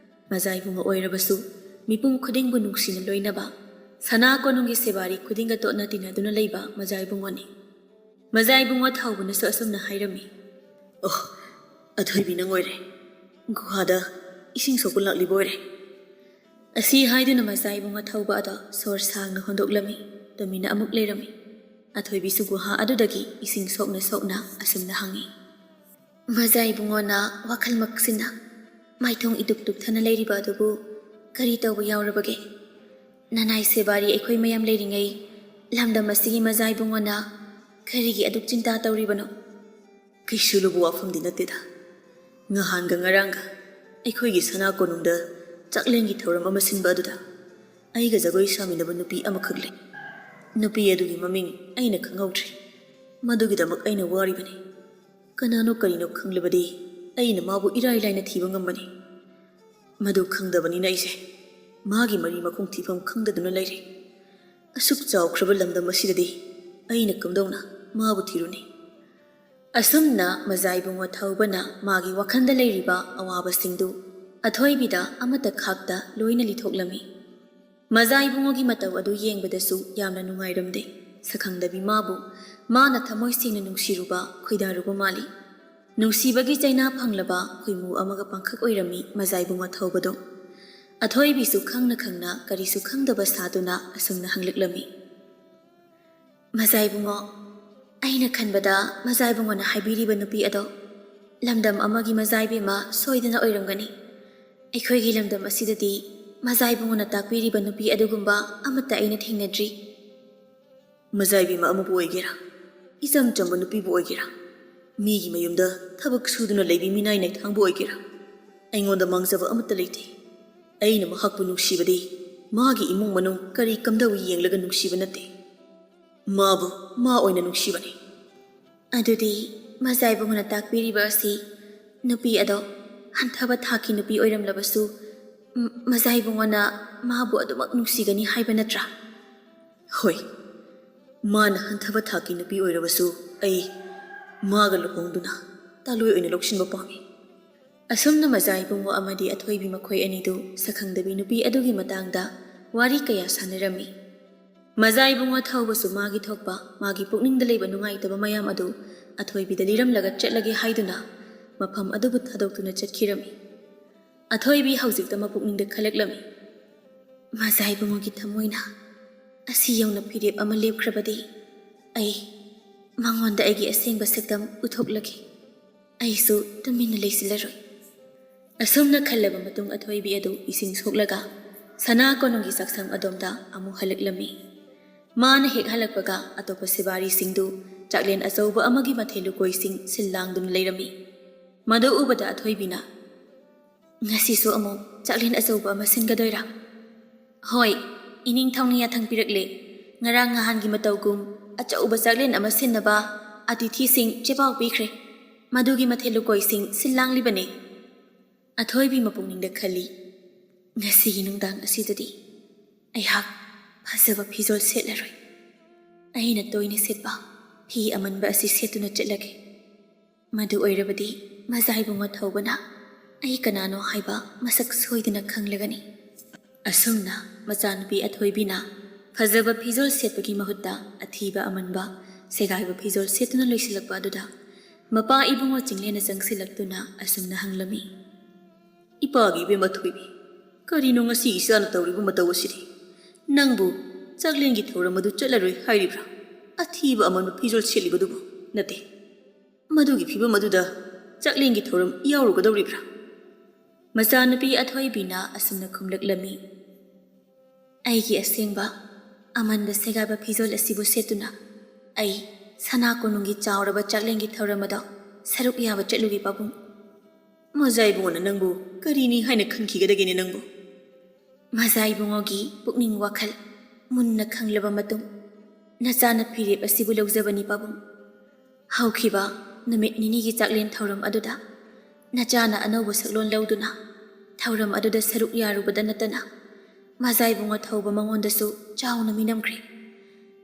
ꯃꯖꯥ ꯏꯕꯨꯡꯉꯣ ꯑꯣꯏꯔꯕꯁꯨ ꯃꯤꯄꯨꯝ ꯈꯨꯗꯤꯡꯕꯨ ꯅꯨꯡꯁꯤꯅ ꯂꯣꯏꯅꯕ, ꯁꯅꯥ ꯀꯣꯅꯨꯡꯒꯤ ꯁꯦꯕꯥꯔꯤ ꯈꯨꯗꯤꯡꯒ ꯇꯣꯠꯅ ꯇꯤꯟꯅꯗꯨꯅ ꯂꯩꯕ ꯃꯖꯥ ꯏꯕꯨꯡꯉꯣꯅꯤ꯫ ꯃꯖꯥ ꯏꯕꯨꯡꯉꯣ ꯊꯧꯕꯅꯁꯨ ꯑꯁꯨꯝꯅ ꯍꯥꯏꯔꯝꯃꯤ, "ꯑꯣ, ꯑꯊꯣꯏꯕꯤ ꯅꯪ ꯑꯣꯏꯔꯦ꯫ ꯒꯨꯍꯥꯗ ꯏꯁꯤꯡ ꯁꯣꯛꯄ ꯂꯥꯛꯂꯤꯕ ꯑꯣꯏꯔꯦ꯫" ꯑꯁꯤ ꯍꯥꯏꯗꯨꯅ ꯃꯖꯥ ꯏꯕꯨꯡꯉꯣ ꯊꯧꯕ ꯑꯗꯣ ꯁꯣꯔ ꯁꯥꯡꯅ ꯍꯣꯟꯗꯣꯛꯂꯝꯃꯤ꯫ ꯇꯨꯃꯤꯟꯅ ꯑꯃꯨꯛ ꯂꯩꯔꯝꯃꯤ꯫ ꯑꯊꯣꯏꯕꯤꯁꯨ ꯒꯨꯍꯥ ꯑꯗꯨꯗꯒꯤ ꯏꯁꯤꯡ ꯁꯣꯛꯅ ꯁꯣꯛꯅ ꯑꯁꯨꯝꯅ ꯍꯪꯉꯤ꯫ ꯃꯖꯥ ꯏꯕꯨꯡꯉꯣꯅ ꯋꯥꯈꯜ ꯃꯛꯁꯤꯟꯅ ꯃꯥꯏꯊꯣꯡ ꯏꯗꯨꯛ ꯇꯨꯛꯊꯅ ꯂꯩꯔꯤꯕ ꯑꯗꯨꯕꯨ ꯀꯔꯤ ꯇꯧꯕ ꯌꯥꯎꯔꯕꯒꯦ? ꯅꯅꯥꯏ ꯁꯦꯕꯥꯔꯤ ꯑꯩꯈꯣꯏ ꯃꯌꯥꯝ ꯂꯩꯔꯤꯉꯩ ꯂꯝꯗꯝ ꯑꯁꯤꯒꯤ ꯃꯖꯥ ꯏꯕꯨꯡꯉꯣꯅ ꯀꯔꯤꯒꯤ ꯑꯗꯨꯛ ꯆꯤꯟꯇꯥ ꯇꯧꯔꯤꯕꯅꯣ? ꯀꯩꯁꯨ ꯂꯨꯕ ꯋꯥꯐꯝꯗꯤ ꯅꯠꯇꯦꯗ꯫ ꯉꯍꯥꯟꯒ ꯉꯔꯥꯡꯒ ꯑꯩꯈꯣꯏꯒꯤ ꯁꯅꯥ ꯀꯣꯅꯨꯡꯗ ꯆꯥꯛꯂꯦꯟꯒꯤ ꯊꯧꯔꯝ ꯑꯃ ꯁꯤꯟꯕ ꯑꯗꯨꯗ ꯑꯩꯒ ꯖꯒꯣꯏ ꯁꯥꯃꯤꯟꯅꯕ ꯅꯨꯄꯤ ꯑꯃꯈꯛ ꯂꯩ꯫ ꯅꯨꯄꯤ ꯑꯗꯨꯒꯤ ꯃꯃꯤꯡ ꯑꯩꯅ ꯈꯪꯍꯧꯗ꯭ꯔꯦ꯫ ꯃꯗꯨꯒꯤꯗꯃꯛ ꯑꯩꯅ ꯋꯥꯔꯤꯕꯅꯤ꯫ ꯀꯅꯥꯅꯣ ꯀꯔꯤꯅꯣ ꯈꯪꯂꯕꯗꯤ ꯑꯩꯅ ꯃꯥꯕꯨ ꯏꯔꯥꯏ ꯂꯥꯏꯅ ꯊꯤꯕ ꯉꯝꯕꯅꯤ꯫ ꯃꯗꯨ ꯈꯪꯗꯕꯅꯤꯅ ꯑꯩꯁꯦ ꯃꯥꯒꯤ ꯃꯔꯤ ꯃꯈꯣꯡ ꯊꯤꯐꯝ ꯈꯪꯗꯗꯨꯅ ꯂꯩꯔꯦ꯫ ꯑꯁꯨꯛ ꯆꯥꯎꯈ꯭ꯔꯕ ꯂꯝꯗꯝ ꯑꯁꯤꯗꯗꯤ ꯑꯩꯅ ꯀꯝꯗꯧꯅ ꯃꯥꯕꯨ ꯊꯤꯔꯨꯅꯤ? ꯑꯁꯨꯝꯅ ꯃꯖꯥ ꯏꯕꯨꯡꯉꯣ ꯊꯧꯕꯅ ꯃꯥꯒꯤ ꯋꯥꯈꯜꯗ ꯂꯩꯔꯤꯕ ꯑꯋꯥꯕꯁꯤꯡꯗꯨ ꯑꯊꯣꯏꯕꯤꯗ ꯑꯃꯠꯇ ꯈꯥꯛꯇ ꯂꯣꯏꯅ ꯂꯤꯊꯣꯛꯂꯝꯃꯤ꯫ ꯃꯖꯥ ꯏꯕꯨꯡꯉꯣꯒꯤ ꯃꯇꯧ ꯑꯗꯨ ꯌꯦꯡꯕꯗꯁꯨ ꯌꯥꯝꯅ ꯅꯨꯡꯉꯥꯏꯔꯝꯗꯦ꯫ ꯁꯛꯈꯪꯗꯕꯤ ꯃꯥꯕꯨ ꯃꯥꯅ ꯊꯃꯣꯏ ꯁꯦꯡꯅ ꯅꯨꯡꯁꯤꯔꯨꯕ, ꯈꯣꯏꯗꯥꯔꯨꯕ ꯃꯥꯜꯂꯤ꯫ ꯅꯨꯡꯁꯤꯕꯒꯤ ꯆꯩꯅꯥ ꯐꯪꯂꯕ ꯈꯣꯏꯃꯨ ꯑꯃꯒ ꯄꯥꯡꯈꯛ ꯑꯣꯏꯔꯝꯃꯤ ꯃꯖꯥ ꯏꯕꯨꯡꯉꯣ ꯊꯧꯕꯗꯣ꯫ ꯑꯊꯣꯏꯕꯤꯁꯨ ꯈꯪꯅ ꯈꯪꯅ ꯀꯔꯤꯁꯨ ꯈꯪꯗꯕ ꯁꯥꯗꯨꯅ ꯑꯁꯨꯝꯅ ꯍꯪꯂꯛꯂꯝꯃꯤ꯫ ꯃꯖꯥ ꯏꯕꯨꯡꯉꯣ, ꯑꯩꯅ ꯈꯟꯕꯗ ꯃꯖꯥ ꯏꯕꯨꯡꯉꯣꯅ ꯍꯥꯏꯕꯤꯔꯤꯕ ꯅꯨꯄꯤ ꯑꯗꯣ ꯂꯝꯗꯝ ꯑꯃꯒꯤ ꯃꯖꯥ ꯏꯕꯦꯝꯃ ꯁꯣꯏꯗꯅ ꯑꯣꯏꯔꯝꯒꯅꯤ꯫ ꯑꯩꯈꯣꯏꯒꯤ ꯂꯝꯗꯝ ꯑꯁꯤꯗꯗꯤ ꯃꯖꯥ ꯏꯕꯨꯡꯉꯣꯅ ꯇꯥꯛꯄꯤꯔꯤꯕ ꯅꯨꯄꯤ ꯑꯗꯨꯒꯨꯝꯕ ꯑꯃꯠꯇ ꯑꯩꯅ ꯊꯦꯡꯅꯗ꯭ꯔꯤ꯫ ꯃꯖꯥ ꯏꯕꯦꯝꯃ ꯑꯃꯕꯨ ꯑꯣꯏꯒꯦꯔꯥ, ꯏꯆꯝ ꯆꯝꯕ ꯅꯨꯄꯤꯕꯨ ꯑꯣꯏꯒꯦꯔꯥ, ꯃꯤꯒꯤ ꯃꯌꯨꯝꯗ ꯊꯕꯛ ꯁꯨꯗꯨꯅ ꯂꯩꯕꯤ ꯃꯤꯅꯥꯏ ꯅꯩꯊꯥꯡꯕꯨ ꯑꯣꯏꯒꯦꯔꯥ, ꯑꯩꯉꯣꯟꯗ ꯃꯥꯡꯖꯕ ꯑꯃꯠꯇ ꯂꯩꯇꯦ꯫ ꯑꯩꯅ ꯃꯍꯥꯛꯄꯨ ꯅꯨꯡꯁꯤꯕꯗꯤ ꯃꯥꯒꯤ ꯏꯃꯨꯡ ꯃꯅꯨꯡ ꯀꯔꯤ ꯀꯝꯗꯧꯏ ꯌꯦꯡꯂꯒ ꯅꯨꯡꯁꯤꯕ ꯅꯠꯇꯦ꯫ ꯃꯥꯕꯨ ꯃꯥ ꯑꯣꯏꯅ ꯅꯨꯡꯁꯤꯕꯅꯤ꯫ ꯑꯗꯨꯗꯤ ꯃꯖꯥ ꯏꯕꯨꯡꯉꯣꯅ ꯇꯥꯛꯄꯤꯔꯤꯕ ꯑꯁꯤ ꯅꯨꯄꯤ ꯑꯗꯣ ꯍꯟꯊꯕ ꯊꯥꯛꯀꯤ ꯅꯨꯄꯤ ꯑꯣꯏꯔꯝꯂꯕꯁꯨ, ꯃ-, ꯃꯖꯥ ꯏꯕꯨꯡꯉꯣꯅ ꯃꯥꯕꯨ ꯑꯗꯨꯃꯛ ꯅꯨꯡꯁꯤꯒꯅꯤ ꯍꯥꯏꯕ ꯅꯠꯇ꯭ꯔꯥ? ꯍꯣꯏ, ꯃꯥꯅ ꯍꯟꯊꯕ ꯊꯥꯛꯀꯤ ꯅꯨꯄꯤ ꯑꯣꯏꯔꯕꯁꯨ ꯑꯩ ꯃꯥꯒ ꯂꯨꯍꯣꯡꯗꯨꯅ ꯇꯥꯂꯣꯏ ꯑꯣꯏꯅ ꯂꯧꯁꯤꯟꯕ ꯄꯥꯝꯃꯤ꯫ ꯑꯁꯨꯝꯅ ꯃꯖꯥ ꯏꯕꯨꯡꯉꯣ ꯑꯃꯗꯤ ꯑꯊꯣꯏꯕꯤ ꯃꯈꯣꯏ ꯑꯅꯤꯗꯨ ꯁꯛꯈꯪꯗꯕꯤ ꯅꯨꯄꯤ ꯑꯗꯨꯒꯤ ꯃꯇꯥꯡꯗ ꯋꯥꯔꯤ ꯀꯌꯥ ꯁꯥꯟꯅꯔꯝꯃꯤ꯫ ꯃꯖꯥ ꯏꯕꯨꯡꯉꯣ ꯊꯧꯕꯁꯨ ꯃꯥꯒꯤ ꯊꯣꯛꯄ ꯃꯥꯒꯤ ꯄꯨꯛꯅꯤꯡꯗ ꯂꯩꯕ ꯅꯨꯡꯉꯥꯏꯇꯕ ꯃꯌꯥꯝ ꯑꯗꯨ ꯑꯊꯣꯏꯕꯤꯗ ꯂꯤꯔꯝꯂꯒ ꯆꯠꯂꯒꯦ ꯍꯥꯏꯗꯨꯅ ꯃꯐꯝ ꯑꯗꯨꯕꯨ ꯊꯥꯗꯣꯛꯇꯨꯅ ꯆꯠꯈꯤꯔꯝꯃꯤ꯫ ꯑꯊꯣꯏꯕꯤ ꯍꯧꯖꯤꯛꯇ ꯃꯄꯨꯛꯅꯤꯡꯗ ꯈꯜꯂꯛꯂꯝꯃꯤ꯫ ꯃꯖꯥ ꯏꯕꯨꯡꯉꯣꯒꯤ ꯊꯃꯣꯏꯅ ꯑꯁꯤ ꯌꯧꯅ ꯐꯤꯔꯦꯞ ꯑꯃ ꯂꯦꯞꯈ꯭ꯔꯕꯗꯤ, ꯑꯩ ꯃꯉꯣꯟꯗ ꯑꯩꯒꯤ ꯑꯁꯦꯡꯕ ꯁꯛꯇꯝ ꯎꯠꯊꯣꯛꯂꯒꯦ꯫ ꯑꯩꯁꯨ ꯇꯨꯃꯤꯟꯅ ꯂꯩꯁꯤꯜꯂꯔꯣꯏ꯫ ꯑꯁꯨꯝꯅ ꯈꯜꯂꯕ ꯃꯇꯨꯡ, ꯑꯊꯣꯏꯕꯤ ꯑꯗꯨ ꯏꯁꯤꯡ ꯁꯣꯛꯂꯒ ꯁꯅꯥ ꯀꯣꯅꯨꯡꯒꯤ ꯆꯥꯛꯁꯪ ꯑꯗꯣꯝꯗ ꯑꯃꯨꯛ ꯍꯜꯂꯛꯂꯝꯃꯤ꯫ ꯃꯥꯅ ꯍꯦꯛ ꯍꯜꯂꯛꯄꯒ, ꯑꯇꯣꯞꯄ ꯁꯤꯕꯥꯔꯤꯁꯤꯡꯗꯨ ꯆꯥꯛꯂꯦꯟ ꯑꯆꯧꯕ ꯑꯃꯒꯤ ꯃꯊꯦꯜ ꯂꯨꯀꯣꯏꯁꯤꯡ ꯁꯤꯜ ꯂꯥꯡꯗꯨꯅ ꯂꯩꯔꯝꯃꯤ꯫ ꯃꯗꯨ ꯎꯕꯗ ꯑꯊꯣꯏꯕꯤꯅ, "ꯉꯁꯤꯁꯨ ꯑꯃꯨꯛ ꯆꯥꯛꯂꯦꯟ ꯑꯆꯧꯕ ꯑꯃ ꯁꯤꯟꯒꯗꯣꯏꯔꯥ?" "ꯍꯣꯏ, ꯏꯅꯤꯡꯊꯧꯅ ꯌꯥꯊꯪ ꯄꯤꯔꯛꯂꯦ꯫ ꯉꯔꯥꯡ ꯅꯍꯥꯟꯒꯤ ꯃꯇꯧꯒꯨꯝ ꯑꯆꯧꯕ ꯆꯥꯛꯂꯦꯟ ꯑꯃ ꯁꯤꯟꯅꯕ ꯑꯇꯤꯊꯤꯁꯤꯡ ꯆꯦꯄꯥꯎ ꯄꯤꯈ꯭ꯔꯦ꯫ ꯃꯗꯨꯒꯤ ꯃꯊꯦꯜ ꯂꯨꯀꯣꯏꯁꯤꯡ ꯁꯤꯜ ꯂꯥꯡꯂꯤꯕꯅꯤ꯫" ꯑꯊꯣꯏꯕꯤ ꯃꯄꯨꯛꯅꯤꯡꯗ ꯈꯜꯂꯤ, "ꯉꯁꯤꯒꯤ ꯅꯨꯡꯗꯥꯡ ꯑꯁꯤꯗꯗꯤ ꯑꯩꯍꯥꯛ ꯐꯖꯕ ꯐꯤꯖꯣꯜ ꯁꯦꯠꯂꯔꯣꯏ꯫ ꯑꯩꯅ ꯇꯣꯏꯅ ꯁꯦꯠꯄ ꯐꯤ ꯑꯃꯟꯕ ꯑꯁꯤ ꯁꯦꯠꯇꯨꯅ ꯆꯠꯂꯒꯦ꯫ ꯃꯗꯨ ꯑꯣꯏꯔꯕꯗꯤ ꯃꯖꯥ ꯏꯕꯨꯡꯉꯣ ꯊꯧꯕꯅ ꯑꯩ ꯀꯅꯥꯅꯣ ꯍꯥꯏꯕ ꯃꯁꯛ ꯁꯣꯏꯗꯅ ꯈꯪꯂꯒꯅꯤ꯫" ꯑꯁꯨꯝꯅ ꯃꯆꯥꯅꯨꯄꯤ ꯑꯊꯣꯏꯕꯤꯅ ꯐꯖꯕ ꯐꯤꯖꯣꯜ ꯁꯦꯠꯄꯒꯤ ꯃꯍꯨꯠꯇ ꯑꯊꯤꯕ ꯑꯃꯟꯕ ꯁꯦꯒꯥꯏꯕ ꯐꯤꯖꯣꯜ ꯁꯦꯠꯇꯨꯅ ꯂꯣꯏꯁꯤꯜꯂꯛꯄ ꯑꯗꯨꯗ, ꯃꯄꯥ ꯏꯕꯨꯡꯉꯣ ꯆꯤꯡꯂꯦꯟꯅ ꯆꯪꯁꯤꯜꯂꯛꯇꯨꯅ ꯑꯁꯨꯝꯅ ꯍꯪꯂꯝꯃꯤ, "ꯏꯄꯥꯒꯤ ꯏꯕꯦꯝꯃ ꯊꯣꯏꯕꯤ, ꯀꯔꯤꯅꯣ ꯉꯁꯤ ꯏꯆꯥꯅ ꯇꯧꯔꯤꯕ ꯃꯇꯧ ꯑꯁꯤꯗꯤ? ꯅꯪꯕꯨ ꯆꯥꯛꯂꯦꯟꯒꯤ ꯊꯧꯔꯝ ꯑꯗꯨ ꯆꯠꯂꯔꯣꯏ ꯍꯥꯏꯔꯤꯕ꯭ꯔꯥ? ꯑꯊꯤꯕ ꯑꯃꯟꯕ ꯐꯤꯖꯣꯜ ꯁꯦꯠꯂꯤꯕꯗꯨꯕꯨ? ꯅꯠꯇꯦ, ꯃꯗꯨꯒꯤ ꯐꯤꯕꯝ ꯑꯗꯨꯗ ꯆꯥꯛꯂꯦꯟꯒꯤ ꯊꯧꯔꯝ ꯌꯥꯎꯔꯨꯒꯗꯧꯔꯤꯕ꯭ꯔꯥ?" ꯃꯆꯥꯅꯨꯄꯤ ꯑꯊꯣꯏꯕꯤꯅ ꯑꯁꯨꯝꯅ ꯈꯨꯝꯂꯛꯂꯝꯃꯤ, "ꯑꯩꯒꯤ ꯑꯁꯦꯡꯕ ꯑꯃꯟꯕ ꯁꯦꯒꯥꯏꯕ ꯐꯤꯖꯣꯜ ꯑꯁꯤꯕꯨ ꯁꯦꯠꯇꯨꯅ ꯑꯩ ꯁꯅꯥ ꯀꯣꯅꯨꯡꯒꯤ ꯆꯥꯎꯔꯕ ꯆꯥꯛꯂꯦꯟꯒꯤ ꯊꯧꯔꯝ ꯑꯗꯣ ꯁꯔꯨꯛ ꯌꯥꯕ ꯆꯠꯂꯨꯒꯦ, ꯄꯥꯕꯨꯡ꯫" "ꯃꯖꯥ ꯏꯕꯨꯡꯉꯣꯅ ꯅꯪꯕꯨ ꯀꯔꯤꯅꯤ ꯍꯥꯏꯅ ꯈꯟꯈꯤꯒꯗꯒꯦꯅꯦ ꯅꯪꯕꯨ?" ꯃꯖꯥ ꯏꯕꯨꯡꯉꯣꯒꯤ ꯄꯨꯛꯅꯤꯡ ꯋꯥꯈꯜ ꯃꯨꯟꯅ ꯈꯪꯂꯕ ꯃꯇꯨꯡ, "ꯅꯆꯥꯅ ꯐꯤꯔꯦꯞ ꯑꯁꯤꯕꯨ ꯂꯧꯖꯕꯅꯤ, ꯄꯥꯕꯨꯡ꯫ ꯍꯧꯈꯤꯕ ꯅꯨꯃꯤꯠ ꯅꯤꯅꯤꯒꯤ ꯆꯥꯛꯂꯦꯟ ꯊꯧꯔꯝ ꯑꯗꯨꯗ ꯅꯆꯥꯅ ꯑꯅꯧꯕ ꯁꯛꯂꯣꯟ ꯂꯧꯗꯨꯅ ꯊꯧꯔꯝ ꯑꯗꯨꯗ ꯁꯔꯨꯛ ꯌꯥꯔꯨꯕꯗ ꯅꯠꯇꯅ, ꯃꯖꯥ ꯏꯕꯨꯡꯉꯣ ꯊꯧꯕ ꯃꯉꯣꯟꯗꯁꯨ ꯆꯥꯎꯅ ꯃꯤꯅꯝꯈ꯭ꯔꯦ꯫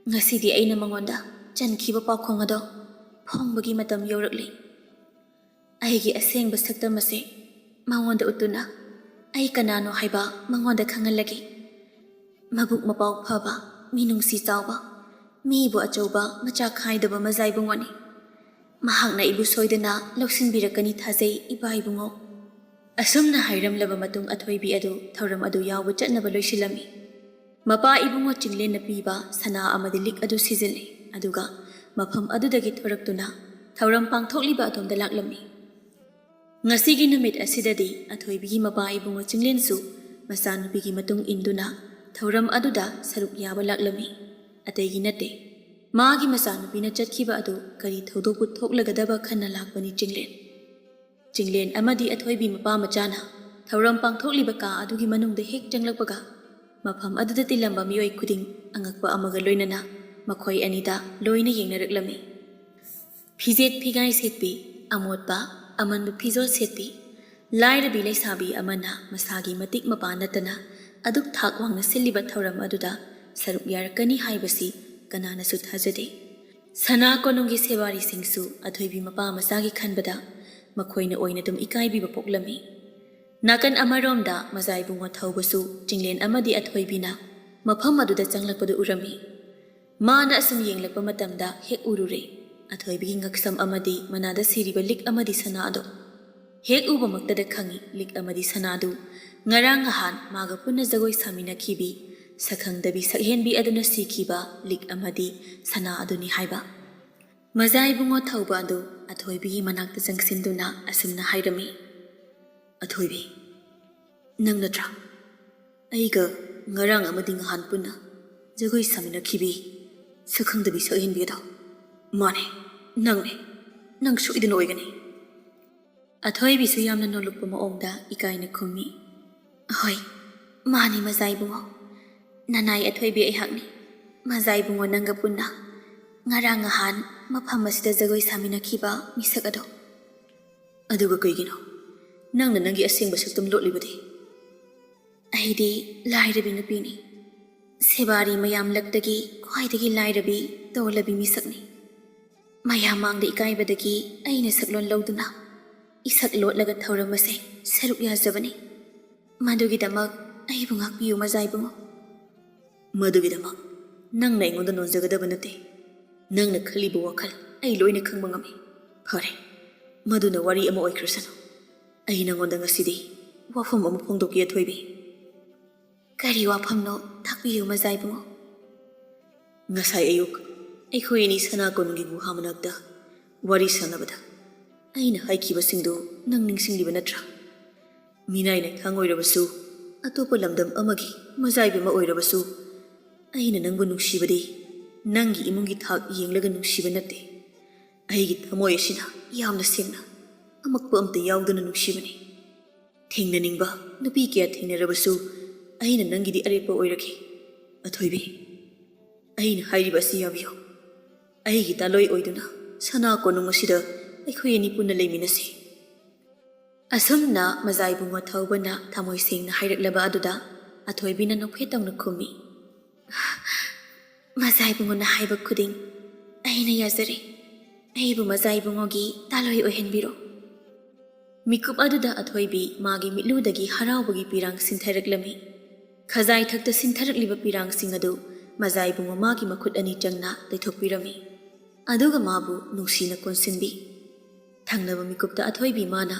ꯉꯁꯤꯗꯤ ꯑꯩꯅ ꯃꯉꯣꯟꯗ ꯆꯟꯈꯤꯕ ꯄꯥꯎꯈꯣꯡ ꯑꯗꯣ ꯐꯣꯡꯕꯒꯤ ꯃꯇꯝ ꯌꯧꯔꯛꯂꯦ꯫ ꯑꯩꯒꯤ ꯑꯁꯦꯡꯕ ꯁꯛꯇꯝ ꯑꯁꯦ ꯃꯉꯣꯟꯗ ꯎꯠꯇꯨꯅ ꯑꯩ ꯀꯅꯥꯅꯣ ꯍꯥꯏꯕ ꯃꯉꯣꯟꯗ ꯈꯪꯍꯜꯂꯒꯦ꯫ ꯃꯕꯨꯛ ꯃꯄꯥꯎ ꯐꯕ, ꯃꯤꯅꯨꯡꯁꯤ ꯆꯥꯎꯕ, ꯃꯤꯕꯨ ꯑꯆꯧꯕ ꯃꯆꯥ ꯈꯥꯏꯗꯕ ꯃꯖꯥ ꯏꯕꯨꯡꯉꯣꯅꯤ꯫ ꯃꯍꯥꯛꯅ ꯑꯩꯕꯨ ꯁꯣꯏꯗꯅ ꯂꯧꯁꯤꯟꯕꯤꯔꯛꯀꯅꯤ ꯊꯥꯖꯩ, ꯏꯄꯥ ꯏꯕꯨꯡꯉꯣ꯫" ꯑꯁꯨꯝꯅ ꯍꯥꯏꯔꯝꯂꯕ ꯃꯇꯨꯡ, ꯑꯊꯣꯏꯕꯤ ꯑꯗꯨ ꯊꯧꯔꯝ ꯑꯗꯨ ꯌꯥꯎꯕ ꯆꯠꯅꯕ ꯂꯣꯏꯁꯤꯜꯂꯝꯃꯤ꯫ ꯃꯄꯥ ꯏꯕꯨꯡꯉꯣ ꯆꯤꯡꯂꯦꯟꯅ ꯄꯤꯕ ꯁꯅꯥ ꯑꯃꯗꯤ ꯂꯤꯛ ꯑꯗꯨ ꯁꯤꯖꯤꯜꯂꯤ, ꯑꯗꯨꯒ ꯃꯐꯝ ꯑꯗꯨꯗꯒꯤ ꯊꯣꯔꯛꯇꯨꯅ ꯊꯧꯔꯝ ꯄꯥꯡꯊꯣꯛꯂꯤꯕ ꯑꯗꯣꯝꯗ ꯂꯥꯛꯂꯝꯃꯤ꯫ ꯉꯁꯤꯒꯤ ꯅꯨꯃꯤꯠ ꯑꯁꯤꯗꯗꯤ ꯑꯊꯣꯏꯕꯤꯒꯤ ꯃꯄꯥ ꯏꯕꯨꯡꯉꯣ ꯆꯤꯡꯂꯦꯟꯁꯨ ꯃꯆꯥꯅꯨꯄꯤꯒꯤ ꯃꯇꯨꯡ ꯏꯟꯗꯨꯅ ꯊꯧꯔꯝ ꯑꯗꯨꯗ ꯁꯔꯨꯛ ꯌꯥꯕ ꯂꯥꯛꯂꯝꯃꯤ꯫ ꯑꯇꯩꯒꯤ ꯅꯠꯇꯦ, ꯃꯥꯒꯤ ꯃꯆꯥꯅꯨꯄꯤꯅ ꯆꯠꯈꯤꯕ ꯑꯗꯨ ꯀꯔꯤ ꯊꯧꯗꯣꯛꯄꯨ ꯊꯣꯛꯂꯒꯗꯕ ꯈꯟꯅ ꯂꯥꯛꯄꯅꯤ ꯆꯤꯡꯂꯦꯟ꯫ ꯆꯤꯡꯂꯦꯟ ꯑꯃꯗꯤ ꯑꯊꯣꯏꯕꯤ ꯃꯄꯥ ꯃꯆꯥꯅ ꯊꯧꯔꯝ ꯄꯥꯡꯊꯣꯛꯂꯤꯕ ꯀꯥ ꯑꯗꯨꯒꯤ ꯃꯅꯨꯡꯗ ꯍꯦꯛ ꯆꯪꯂꯛꯄꯒ, ꯃꯐꯝ ꯑꯗꯨꯗ ꯇꯤꯜꯂꯝꯕ ꯃꯤꯑꯣꯏ ꯈꯨꯗꯤꯡ ꯑꯉꯛꯄ ꯑꯃꯒ ꯂꯣꯏꯅꯅ ꯃꯈꯣꯏ ꯑꯅꯤꯗ ꯂꯣꯏꯅ ꯌꯦꯡꯅꯔꯛꯂꯝꯃꯤ꯫ ꯐꯤꯖꯦꯠ ꯐꯤꯒꯥꯏ ꯁꯦꯠꯄꯤ, ꯑꯃꯣꯠꯄ ꯑꯃꯟꯕ ꯐꯤꯖꯣꯜ ꯁꯦꯠꯄꯤ, ꯂꯥꯏꯔꯕꯤ ꯂꯩꯁꯥꯕꯤ ꯑꯃꯅ ꯃꯁꯥꯒꯤ ꯃꯇꯤꯛ ꯃꯄꯥ ꯅꯠꯇꯅ ꯑꯗꯨꯛ ꯊꯥꯛ ꯋꯥꯡꯅ ꯁꯤꯜꯂꯤꯕ ꯊꯧꯔꯝ ꯑꯗꯨꯗ ꯁꯔꯨꯛ ꯌꯥꯔꯛꯀꯅꯤ ꯍꯥꯏꯕꯁꯤ ꯀꯅꯥꯅꯁꯨ ꯊꯥꯖꯗꯦ꯫ ꯁꯅꯥ ꯀꯣꯅꯨꯡꯒꯤ ꯁꯦꯕꯥꯔꯤꯁꯤꯡꯁꯨ ꯑꯊꯣꯏꯕꯤ ꯃꯄꯥ ꯃꯆꯥꯒꯤ ꯈꯟꯕꯗ ꯃꯈꯣꯏꯅ ꯑꯣꯏꯅ ꯑꯗꯨꯝ ꯏꯀꯥꯏꯕꯤꯕ ꯄꯣꯛꯂꯝꯃꯤ꯫ ꯅꯥꯀꯟ ꯑꯃꯔꯣꯝꯗ ꯃꯖꯥ ꯏꯕꯨꯡꯉꯣ ꯊꯧꯕꯁꯨ ꯆꯤꯡꯂꯦꯟ ꯑꯃꯗꯤ ꯑꯊꯣꯏꯕꯤꯅ ꯃꯐꯝ ꯑꯗꯨꯗ ꯆꯪꯂꯛꯄꯗꯨ ꯎꯔꯝꯃꯤ꯫ ꯃꯥꯅ ꯑꯁꯨꯝ ꯌꯦꯡꯂꯛꯄ ꯃꯇꯝꯗ ꯍꯦꯛ ꯎꯔꯨꯔꯦ, ꯑꯊꯣꯏꯕꯤꯒꯤ ꯉꯛꯁꯝ ꯑꯃꯗꯤ ꯃꯅꯥꯗ ꯁꯤꯔꯤꯕ ꯂꯤꯛ ꯑꯃꯗꯤ ꯁꯅꯥ ꯑꯗꯨ꯫ ꯍꯦꯛ ꯎꯕꯃꯛꯇꯗ ꯈꯪꯏ, ꯂꯤꯛ ꯑꯃꯗꯤ ꯁꯅꯥꯗꯨ ꯉꯔꯥꯡ ꯅꯍꯥꯟ ꯃꯥꯒ ꯄꯨꯟꯅ ꯖꯒꯣꯏ ꯁꯥꯃꯤꯟꯅꯈꯤꯕꯤ, ꯁꯛꯈꯪꯗꯕꯤ ꯁꯛꯍꯦꯟꯕꯤ ꯑꯗꯨꯅ ꯁꯤꯈꯤꯕ ꯂꯤꯛ ꯑꯃꯗꯤ ꯁꯅꯥ ꯑꯗꯨꯅꯤ ꯍꯥꯏꯕ꯫ ꯃꯖꯥ ꯏꯕꯨꯡꯉꯣ ꯊꯧꯕ ꯑꯗꯨ ꯑꯊꯣꯏꯕꯤꯒꯤ ꯃꯅꯥꯛꯇ ꯆꯪꯁꯤꯟꯗꯨꯅ ꯑꯁꯨꯝꯅ ꯍꯥꯏꯔꯝꯃꯤ, "ꯑꯊꯣꯏꯕꯤ, ꯅꯪ ꯅꯠꯇ꯭ꯔꯥ? ꯑꯩꯒ ꯉꯔꯥꯡ ꯑꯃꯗꯤ ꯉꯍꯥꯟ ꯄꯨꯟꯅ ꯖꯒꯣꯏ ꯁꯥꯃꯤꯟꯅꯈꯤꯕꯤ ꯁꯛꯈꯪꯗꯕꯤ ꯁꯛꯍꯦꯟꯕꯤ ꯑꯗꯣ?" "ꯃꯥꯅꯦ, ꯅꯪꯅꯦ꯫ ꯅꯪ ꯁꯣꯏꯗꯅ ꯑꯣꯏꯒꯅꯤ꯫" ꯑꯊꯣꯏꯕꯤꯁꯨ ꯌꯥꯝꯅ ꯅꯣꯜꯂꯨꯛꯄ ꯃꯑꯣꯡꯗ ꯏꯀꯥꯏꯅ ꯈꯨꯝꯃꯤ, "ꯍꯣꯏ, ꯃꯥꯅꯤ ꯃꯖꯥ ꯏꯕꯨꯡꯉꯣ꯫ ꯅꯅꯥꯏ ꯑꯊꯣꯏꯕꯤ ꯑꯩꯍꯥꯛꯅꯤ꯫ ꯃꯖꯥ ꯏꯕꯨꯡꯉꯣ ꯅꯪꯒ ꯄꯨꯟꯅ ꯉꯔꯥꯡ ꯅꯍꯥꯟ ꯃꯐꯝ ꯑꯁꯤꯗ ꯖꯒꯣꯏ ꯁꯥꯃꯤꯟꯅꯈꯤꯕ ꯃꯤꯁꯛ ꯑꯗꯣ꯫" "ꯑꯗꯨꯒ ꯀꯩꯒꯤꯅꯣ ꯅꯪꯅ ꯅꯪꯒꯤ ꯑꯁꯦꯡꯕ ꯁꯛꯇꯝ ꯂꯣꯠꯂꯤꯕꯗꯤ?" "ꯑꯩꯗꯤ ꯂꯥꯏꯔꯕꯤ ꯅꯨꯄꯤꯅꯤ꯫ ꯁꯦꯕꯥꯔꯤ ꯃꯌꯥꯝꯂꯛꯇꯒꯤ ꯈ꯭ꯋꯥꯏꯗꯒꯤ ꯂꯥꯏꯔꯕꯤ, ꯇꯣꯜꯂꯕꯤ ꯃꯤꯁꯛꯅꯤ꯫ ꯃꯌꯥꯝ ꯃꯥꯡꯗ ꯏꯀꯥꯏꯕꯗꯒꯤ ꯑꯩꯅ ꯁꯛꯂꯣꯟ ꯂꯧꯗꯨꯅ ꯏꯁꯛ ꯂꯣꯠꯂꯒ ꯊꯧꯔꯝ ꯑꯁꯦ ꯁꯔꯨꯛ ꯌꯥꯖꯕꯅꯤ꯫ ꯃꯗꯨꯒꯤꯗꯃꯛ ꯑꯩꯕꯨ ꯉꯥꯛꯄꯤꯌꯨ ꯃꯖꯥ ꯏꯕꯨꯡꯉꯣ꯫" "ꯃꯗꯨꯒꯤꯗꯃꯛ ꯅꯪꯅ ꯑꯩꯉꯣꯟꯗ ꯅꯣꯟꯖꯒꯗꯕ ꯅꯠꯇꯦ꯫ ꯅꯪꯅ ꯈꯜꯂꯤꯕ ꯋꯥꯈꯜ ꯑꯩ ꯂꯣꯏꯅ ꯈꯪꯕ ꯉꯝꯃꯤ꯫ ꯐꯔꯦ, ꯃꯗꯨꯅ ꯋꯥꯔꯤ ꯑꯃ ꯑꯣꯏꯈ꯭ꯔꯁꯅꯨ꯫ ꯑꯩ ꯅꯉꯣꯟꯗ ꯉꯁꯤꯗꯤ ꯋꯥꯐꯝ ꯑꯃ ꯐꯣꯡꯗꯣꯛꯀꯦ, ꯑꯊꯣꯏꯕꯤ꯫ ꯀꯔꯤ ꯋꯥꯐꯝꯅꯣ? ꯇꯥꯛꯄꯤꯌꯨ, ꯃꯖꯥ ꯏꯕꯨꯡꯉꯣ꯫ ꯉꯁꯥꯏ ꯑꯌꯨꯛ ꯑꯩꯈꯣꯏ ꯑꯅꯤ ꯁꯅꯥ ꯀꯣꯅꯨꯡꯒꯤ ꯒꯨꯍꯥ ꯃꯅꯥꯛꯇ ꯋꯥꯔꯤ ꯁꯥꯟꯅꯕꯗ ꯑꯩꯅ ꯍꯥꯏꯈꯤꯕꯁꯤꯡꯗꯨ ꯅꯪ ꯅꯤꯡꯁꯤꯡꯂꯤꯕ ꯅꯠꯇ꯭ꯔꯥ? ꯃꯤꯅꯥꯏ ꯅꯥꯏꯊꯥꯡ ꯑꯣꯏꯔꯕꯁꯨ, ꯑꯇꯣꯞꯄ ꯂꯝꯗꯝ ꯑꯃꯒꯤ ꯃꯖꯥꯏꯕꯤ ꯑꯃ ꯑꯣꯏꯔꯕꯁꯨ, ꯑꯩꯅ ꯅꯪꯕꯨ ꯅꯨꯡꯁꯤꯕꯗꯤ ꯅꯪꯒꯤ ꯏꯃꯨꯡꯒꯤ ꯊꯥꯛ ꯌꯦꯡꯂꯒ ꯅꯨꯡꯁꯤꯕ ꯅꯠꯇꯦ꯫ ꯑꯩꯒꯤ ꯊꯃꯣꯏ ꯑꯁꯤꯅ ꯌꯥꯝꯅ ꯁꯦꯡꯅ, ꯑꯃꯛꯄ ꯑꯝꯇ ꯌꯥꯎꯗꯅ ꯅꯨꯡꯁꯤꯕꯅꯤ꯫ ꯊꯦꯡꯅꯅꯤꯡꯕ ꯅꯨꯄꯤ ꯀꯌꯥ ꯊꯦꯡꯅꯔꯕꯁꯨ, ꯑꯩꯅ ꯅꯪꯒꯤꯗꯤ ꯑꯔꯦꯞꯄ ꯑꯣꯏꯔꯒꯦ꯫ ꯑꯊꯣꯏꯕꯤ, ꯑꯩꯅ ꯍꯥꯏꯔꯤꯕ ꯑꯁꯤ ꯌꯥꯕꯤꯌꯨ꯫ ꯑꯩꯒꯤ ꯇꯥꯂꯣꯏ ꯑꯣꯏꯗꯨꯅ ꯁꯅꯥ ꯀꯣꯅꯨꯡ ꯑꯁꯤꯗ ꯑꯩꯈꯣꯏ ꯑꯅꯤ ꯄꯨꯟꯅ ꯂꯩꯃꯤꯟꯅꯁꯤ꯫ ꯑꯁꯨꯝꯅ ꯃꯖꯥ ꯏꯕꯨꯡꯉꯣ ꯊꯧꯕꯅ ꯊꯃꯣꯏ ꯁꯦꯡꯅ ꯍꯥꯏꯔꯛꯂꯕ ꯑꯗꯨꯗ ꯑꯊꯣꯏꯕꯤꯅ ꯅꯣꯛꯐꯦꯠ ꯇꯧꯅ ꯈꯨꯝꯃꯤ, "ꯃꯖꯥ ꯏꯕꯨꯡꯉꯣꯅ ꯍꯥꯏꯕ ꯈꯨꯗꯤꯡ ꯑꯩꯅ ꯌꯥꯖꯔꯦ꯫ ꯑꯩꯕꯨ ꯃꯖꯥ ꯏꯕꯨꯡꯉꯣꯒꯤ ꯇꯥꯂꯣꯏ ꯑꯣꯏꯍꯟꯕꯤꯔꯣ꯫" ꯃꯤꯀꯨꯞ ꯑꯗꯨꯗ ꯑꯊꯣꯏꯕꯤ ꯃꯥꯒꯤ ꯃꯤꯠꯂꯨꯗꯒꯤ ꯍꯔꯥꯎꯕꯒꯤ ꯄꯤꯔꯥꯡ ꯁꯤꯟꯊꯔꯛꯂꯝꯃꯤ꯫ ꯈꯖꯥꯏ ꯊꯛꯇ ꯁꯤꯟꯊꯔꯛꯂꯤꯕ ꯄꯤꯔꯥꯡꯁꯤꯡ ꯑꯗꯨ ꯃꯖꯥ ꯏꯕꯨꯡꯉꯣ ꯃꯥꯒꯤ ꯃꯈꯨꯠ ꯑꯅꯤ ꯆꯪꯅ ꯇꯩꯊꯣꯛꯄꯤꯔꯝꯃꯤ꯫ ꯑꯗꯨꯒ ꯃꯥꯕꯨ ꯅꯨꯡꯁꯤꯅ ꯀꯣꯟꯁꯤꯟꯕꯤ꯫ ꯊꯪꯅꯕ ꯃꯤꯀꯨꯞꯇ ꯑꯊꯣꯏꯕꯤ ꯃꯥꯅ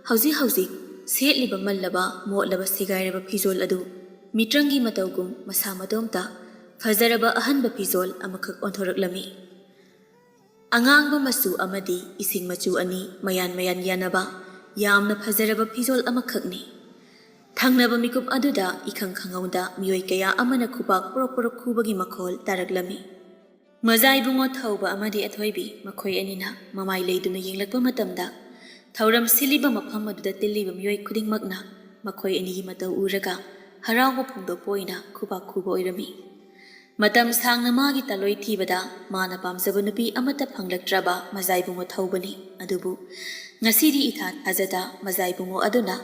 ꯍꯧꯖꯤꯛ ꯍꯧꯖꯤꯛ ꯁꯦꯠꯂꯤꯕ ꯃꯜꯂꯕ, ꯃꯣꯠꯂꯕ, ꯁꯦꯒꯥꯏꯔꯕ ꯐꯤꯖꯣꯜ ꯑꯗꯨ ꯃꯤꯇ꯭ꯔꯪꯒꯤ ꯃꯇꯧꯒꯨꯝ ꯃꯁꯥ ꯃꯇꯣꯝꯇ ꯐꯖꯔꯕ ꯑꯍꯟꯕ ꯐꯤꯖꯣꯜ ꯑꯃꯈꯛ ꯑꯣꯟꯊꯣꯔꯛꯂꯝꯃꯤ꯫ ꯑꯉꯥꯡꯕ ꯃꯆꯨ ꯑꯃꯗꯤ ꯏꯁꯤꯡ ꯃꯆꯨ ꯑꯅꯤ ꯃꯌꯥꯟ ꯃꯌꯥꯟ ꯌꯥꯟꯅꯕ ꯌꯥꯝꯅ ꯐꯖꯔꯕ ꯐꯤꯖꯣꯜ ꯑꯃꯈꯛꯅꯤ꯫ ꯊꯪꯅꯕ ꯃꯤꯀꯨꯞ ꯑꯗꯨꯗ ꯏꯈꯪ ꯈꯪꯍꯧꯗ ꯃꯤꯑꯣꯏ ꯀꯌꯥ ꯑꯃꯅ ꯈꯨꯕꯥꯛ ꯄ꯭ꯔꯣꯛ ꯄ꯭ꯔꯣꯛ ꯈꯨꯕꯒꯤ ꯃꯈꯣꯜ ꯇꯥꯔꯛꯂꯝꯃꯤ꯫ ꯃꯖꯥ ꯏꯕꯨꯡꯉꯣ ꯊꯧꯕ ꯑꯃꯗꯤ ꯑꯊꯣꯏꯕꯤ ꯃꯈꯣꯏ ꯑꯅꯤꯅ ꯃꯃꯥꯏ ꯂꯩꯗꯨꯅ ꯌꯦꯡꯂꯛꯄ ꯃꯇꯝꯗ, ꯊꯧꯔꯝ ꯁꯤꯜꯂꯤꯕ ꯃꯐꯝ ꯑꯗꯨꯗ ꯇꯤꯜꯂꯤꯕ ꯃꯤꯑꯣꯏ ꯈꯨꯗꯤꯡꯃꯛꯅ ꯃꯈꯣꯏ ꯑꯅꯤꯒꯤ ꯃꯇꯧ ꯎꯔꯒ ꯍꯔꯥꯎꯕ ꯐꯣꯡꯗꯣꯛꯄ ꯑꯣꯏꯅ ꯈꯨꯕꯥꯛ ꯈꯨꯕ ꯑꯣꯏꯔꯝꯃꯤ꯫ ꯃꯇꯝ ꯁꯥꯡꯅ ꯃꯥꯒꯤ ꯇꯥꯂꯣꯏ ꯊꯤꯕꯗ ꯃꯥꯅ ꯄꯥꯝꯖꯕ ꯅꯨꯄꯤ ꯑꯃꯠꯇ ꯐꯪꯂꯛꯇ꯭ꯔꯕ ꯃꯖꯥ ꯏꯕꯨꯡꯉꯣ ꯊꯧꯕꯅꯤ꯫ ꯑꯗꯨꯕꯨ ꯉꯁꯤꯗꯤ ꯏꯊꯥ ꯊꯥꯖꯗ ꯃꯖꯥ ꯏꯕꯨꯡꯉꯣ ꯑꯗꯨꯅ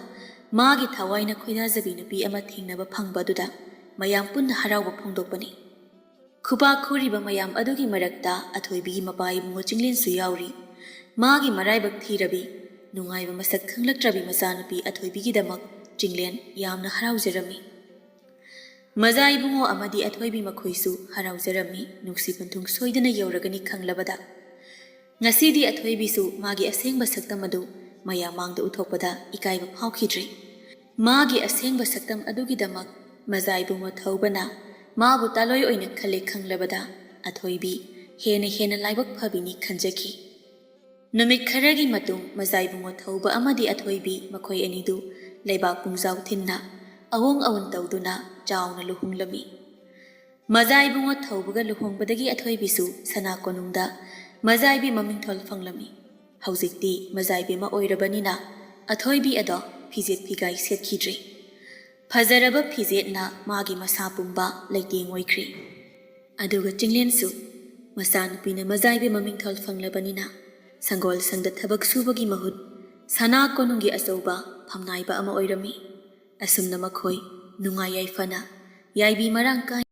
ꯃꯥꯒꯤ ꯊꯋꯥꯏꯅ ꯈꯣꯏꯗꯥꯖꯕꯤ ꯅꯨꯄꯤ ꯑꯃ ꯊꯦꯡꯅꯕ ꯐꯪꯕ ꯑꯗꯨꯗ ꯃꯌꯥꯝ ꯄꯨꯟꯅ ꯍꯔꯥꯎꯕ ꯐꯣꯡꯗꯣꯛꯄꯅꯤ꯫ ꯈꯨꯄꯥꯛ ꯈꯨꯔꯤꯕ ꯃꯌꯥꯝ ꯑꯗꯨꯒꯤ ꯃꯔꯛꯇ ꯑꯊꯣꯏꯕꯤꯒꯤ ꯃꯄꯥ ꯏꯕꯨꯡꯉꯣ ꯆꯤꯡꯂꯦꯟꯁꯨ ꯌꯥꯎꯔꯤ꯫ ꯃꯥꯒꯤ ꯃꯔꯥꯏꯕꯛ ꯊꯤꯔꯕꯤ, ꯅꯨꯡꯉꯥꯏꯕ ꯃꯁꯛ ꯈꯪꯂꯛꯇ꯭ꯔꯕꯤ ꯃꯆꯥꯅꯨꯄꯤ ꯑꯊꯣꯏꯕꯤꯒꯤꯗꯃꯛ ꯆꯤꯡꯂꯦꯟ ꯌꯥꯝꯅ ꯍꯔꯥꯎꯖꯔꯝꯃꯤ꯫ ꯃꯖꯥ ꯏꯕꯨꯡꯉꯣ ꯑꯃꯗꯤ ꯑꯊꯣꯏꯕꯤ ꯃꯈꯣꯏꯁꯨ ꯍꯔꯥꯎꯖꯔꯝꯃꯤ, ꯅꯨꯡꯁꯤ ꯄꯟꯊꯨꯡ ꯁꯣꯏꯗꯅ ꯌꯧꯔꯒꯅꯤ ꯈꯪꯂꯕꯗ꯫ ꯉꯁꯤꯗꯤ ꯑꯊꯣꯏꯕꯤꯁꯨ ꯃꯥꯒꯤ ꯑꯁꯦꯡꯕ ꯁꯛꯇꯝ ꯑꯗꯨ ꯃꯌꯥꯝ ꯃꯥꯡꯗ ꯎꯠꯊꯣꯛꯄꯗ ꯏꯀꯥꯏꯕ ꯐꯥꯎꯈꯤꯗ꯭ꯔꯦ꯫ ꯃꯥꯒꯤ ꯑꯁꯦꯡꯕ ꯁꯛꯇꯝ ꯑꯗꯨꯒꯤꯗꯃꯛ ꯃꯖꯥ ꯏꯕꯨꯡꯉꯣ ꯊꯧꯕꯅ ꯃꯥꯕꯨ ꯇꯥꯂꯣꯏ ꯑꯣꯏꯅ ꯈꯜꯂꯦ ꯈꯪꯂꯕꯗ ꯑꯊꯣꯏꯕꯤ ꯍꯦꯟꯅ ꯍꯦꯟꯅ ꯂꯥꯏꯕꯛ ꯐꯕꯤꯅꯤ ꯈꯟꯖꯈꯤ꯫ ꯅꯨꯃꯤꯠ ꯈꯔꯒꯤ ꯃꯇꯨꯡ ꯃꯖꯥ ꯏꯕꯨꯡꯉꯣ ꯊꯧꯕ ꯑꯃꯗꯤ ꯑꯊꯣꯏꯕꯤ ꯃꯈꯣꯏ ꯑꯅꯤꯗꯨ ꯂꯩꯕꯥꯛ ꯄꯨꯡꯖꯥꯎ ꯊꯤꯟꯅ ꯑꯋꯣꯡ ꯑꯋꯨꯟ ꯇꯧꯗꯨꯅ ꯆꯥꯎꯅ ꯂꯨꯍꯣꯡꯂꯝꯃꯤ꯫ ꯃꯖꯥ ꯏꯕꯨꯡꯉꯣ ꯊꯧꯕꯒ ꯂꯨꯍꯣꯡꯕꯗꯒꯤ ꯑꯊꯣꯏꯕꯤꯁꯨ ꯁꯅꯥ ꯀꯣꯅꯨꯡꯗ ꯃꯖꯥꯏꯕꯤ ꯃꯃꯤꯡꯊꯣꯜ ꯐꯪꯂꯝꯃꯤ꯫ ꯍꯧꯖꯤꯛꯇꯤ ꯃꯖꯥꯏꯕꯤ ꯑꯃ ꯑꯣꯏꯔꯕꯅꯤꯅ ꯑꯊꯣꯏꯕꯤ ꯑꯗꯣ ꯐꯤꯖꯦꯠ ꯐꯤꯒꯥꯏ ꯁꯦꯠꯈꯤꯗ꯭ꯔꯦ꯫ ꯐꯖꯔꯕ ꯐꯤꯖꯦꯠꯅ ꯃꯥꯒꯤ ꯃꯁꯥ ꯄꯨꯝꯕ ꯂꯩꯇꯦꯡ ꯑꯣꯏꯈ꯭ꯔꯦ꯫ ꯑꯗꯨꯒ ꯆꯤꯡꯂꯦꯟꯁꯨ ꯃꯆꯥꯅꯨꯄꯤꯅ ꯃꯖꯥꯏꯕꯤ ꯃꯃꯤꯡꯊꯣꯜ ꯐꯪꯂꯕꯅꯤꯅ ꯁꯪꯒꯣꯜ ꯁꯪꯗ ꯊꯕꯛ ꯁꯨꯕꯒꯤ ꯃꯍꯨꯠ ꯁꯅꯥ ꯀꯣꯅꯨꯡꯒꯤ ꯑꯆꯧꯕ ꯐꯝꯅꯥꯏꯕ ꯑꯃ ꯑꯣꯏꯔꯝꯃꯤ꯫ ꯑꯁꯨꯝꯅ ꯃꯈꯣꯏ ꯅꯨꯡꯉꯥꯏ ꯌꯥꯏꯐꯅ ꯌꯥꯏꯕꯤ ꯃꯔꯥꯡ ꯀꯥꯏ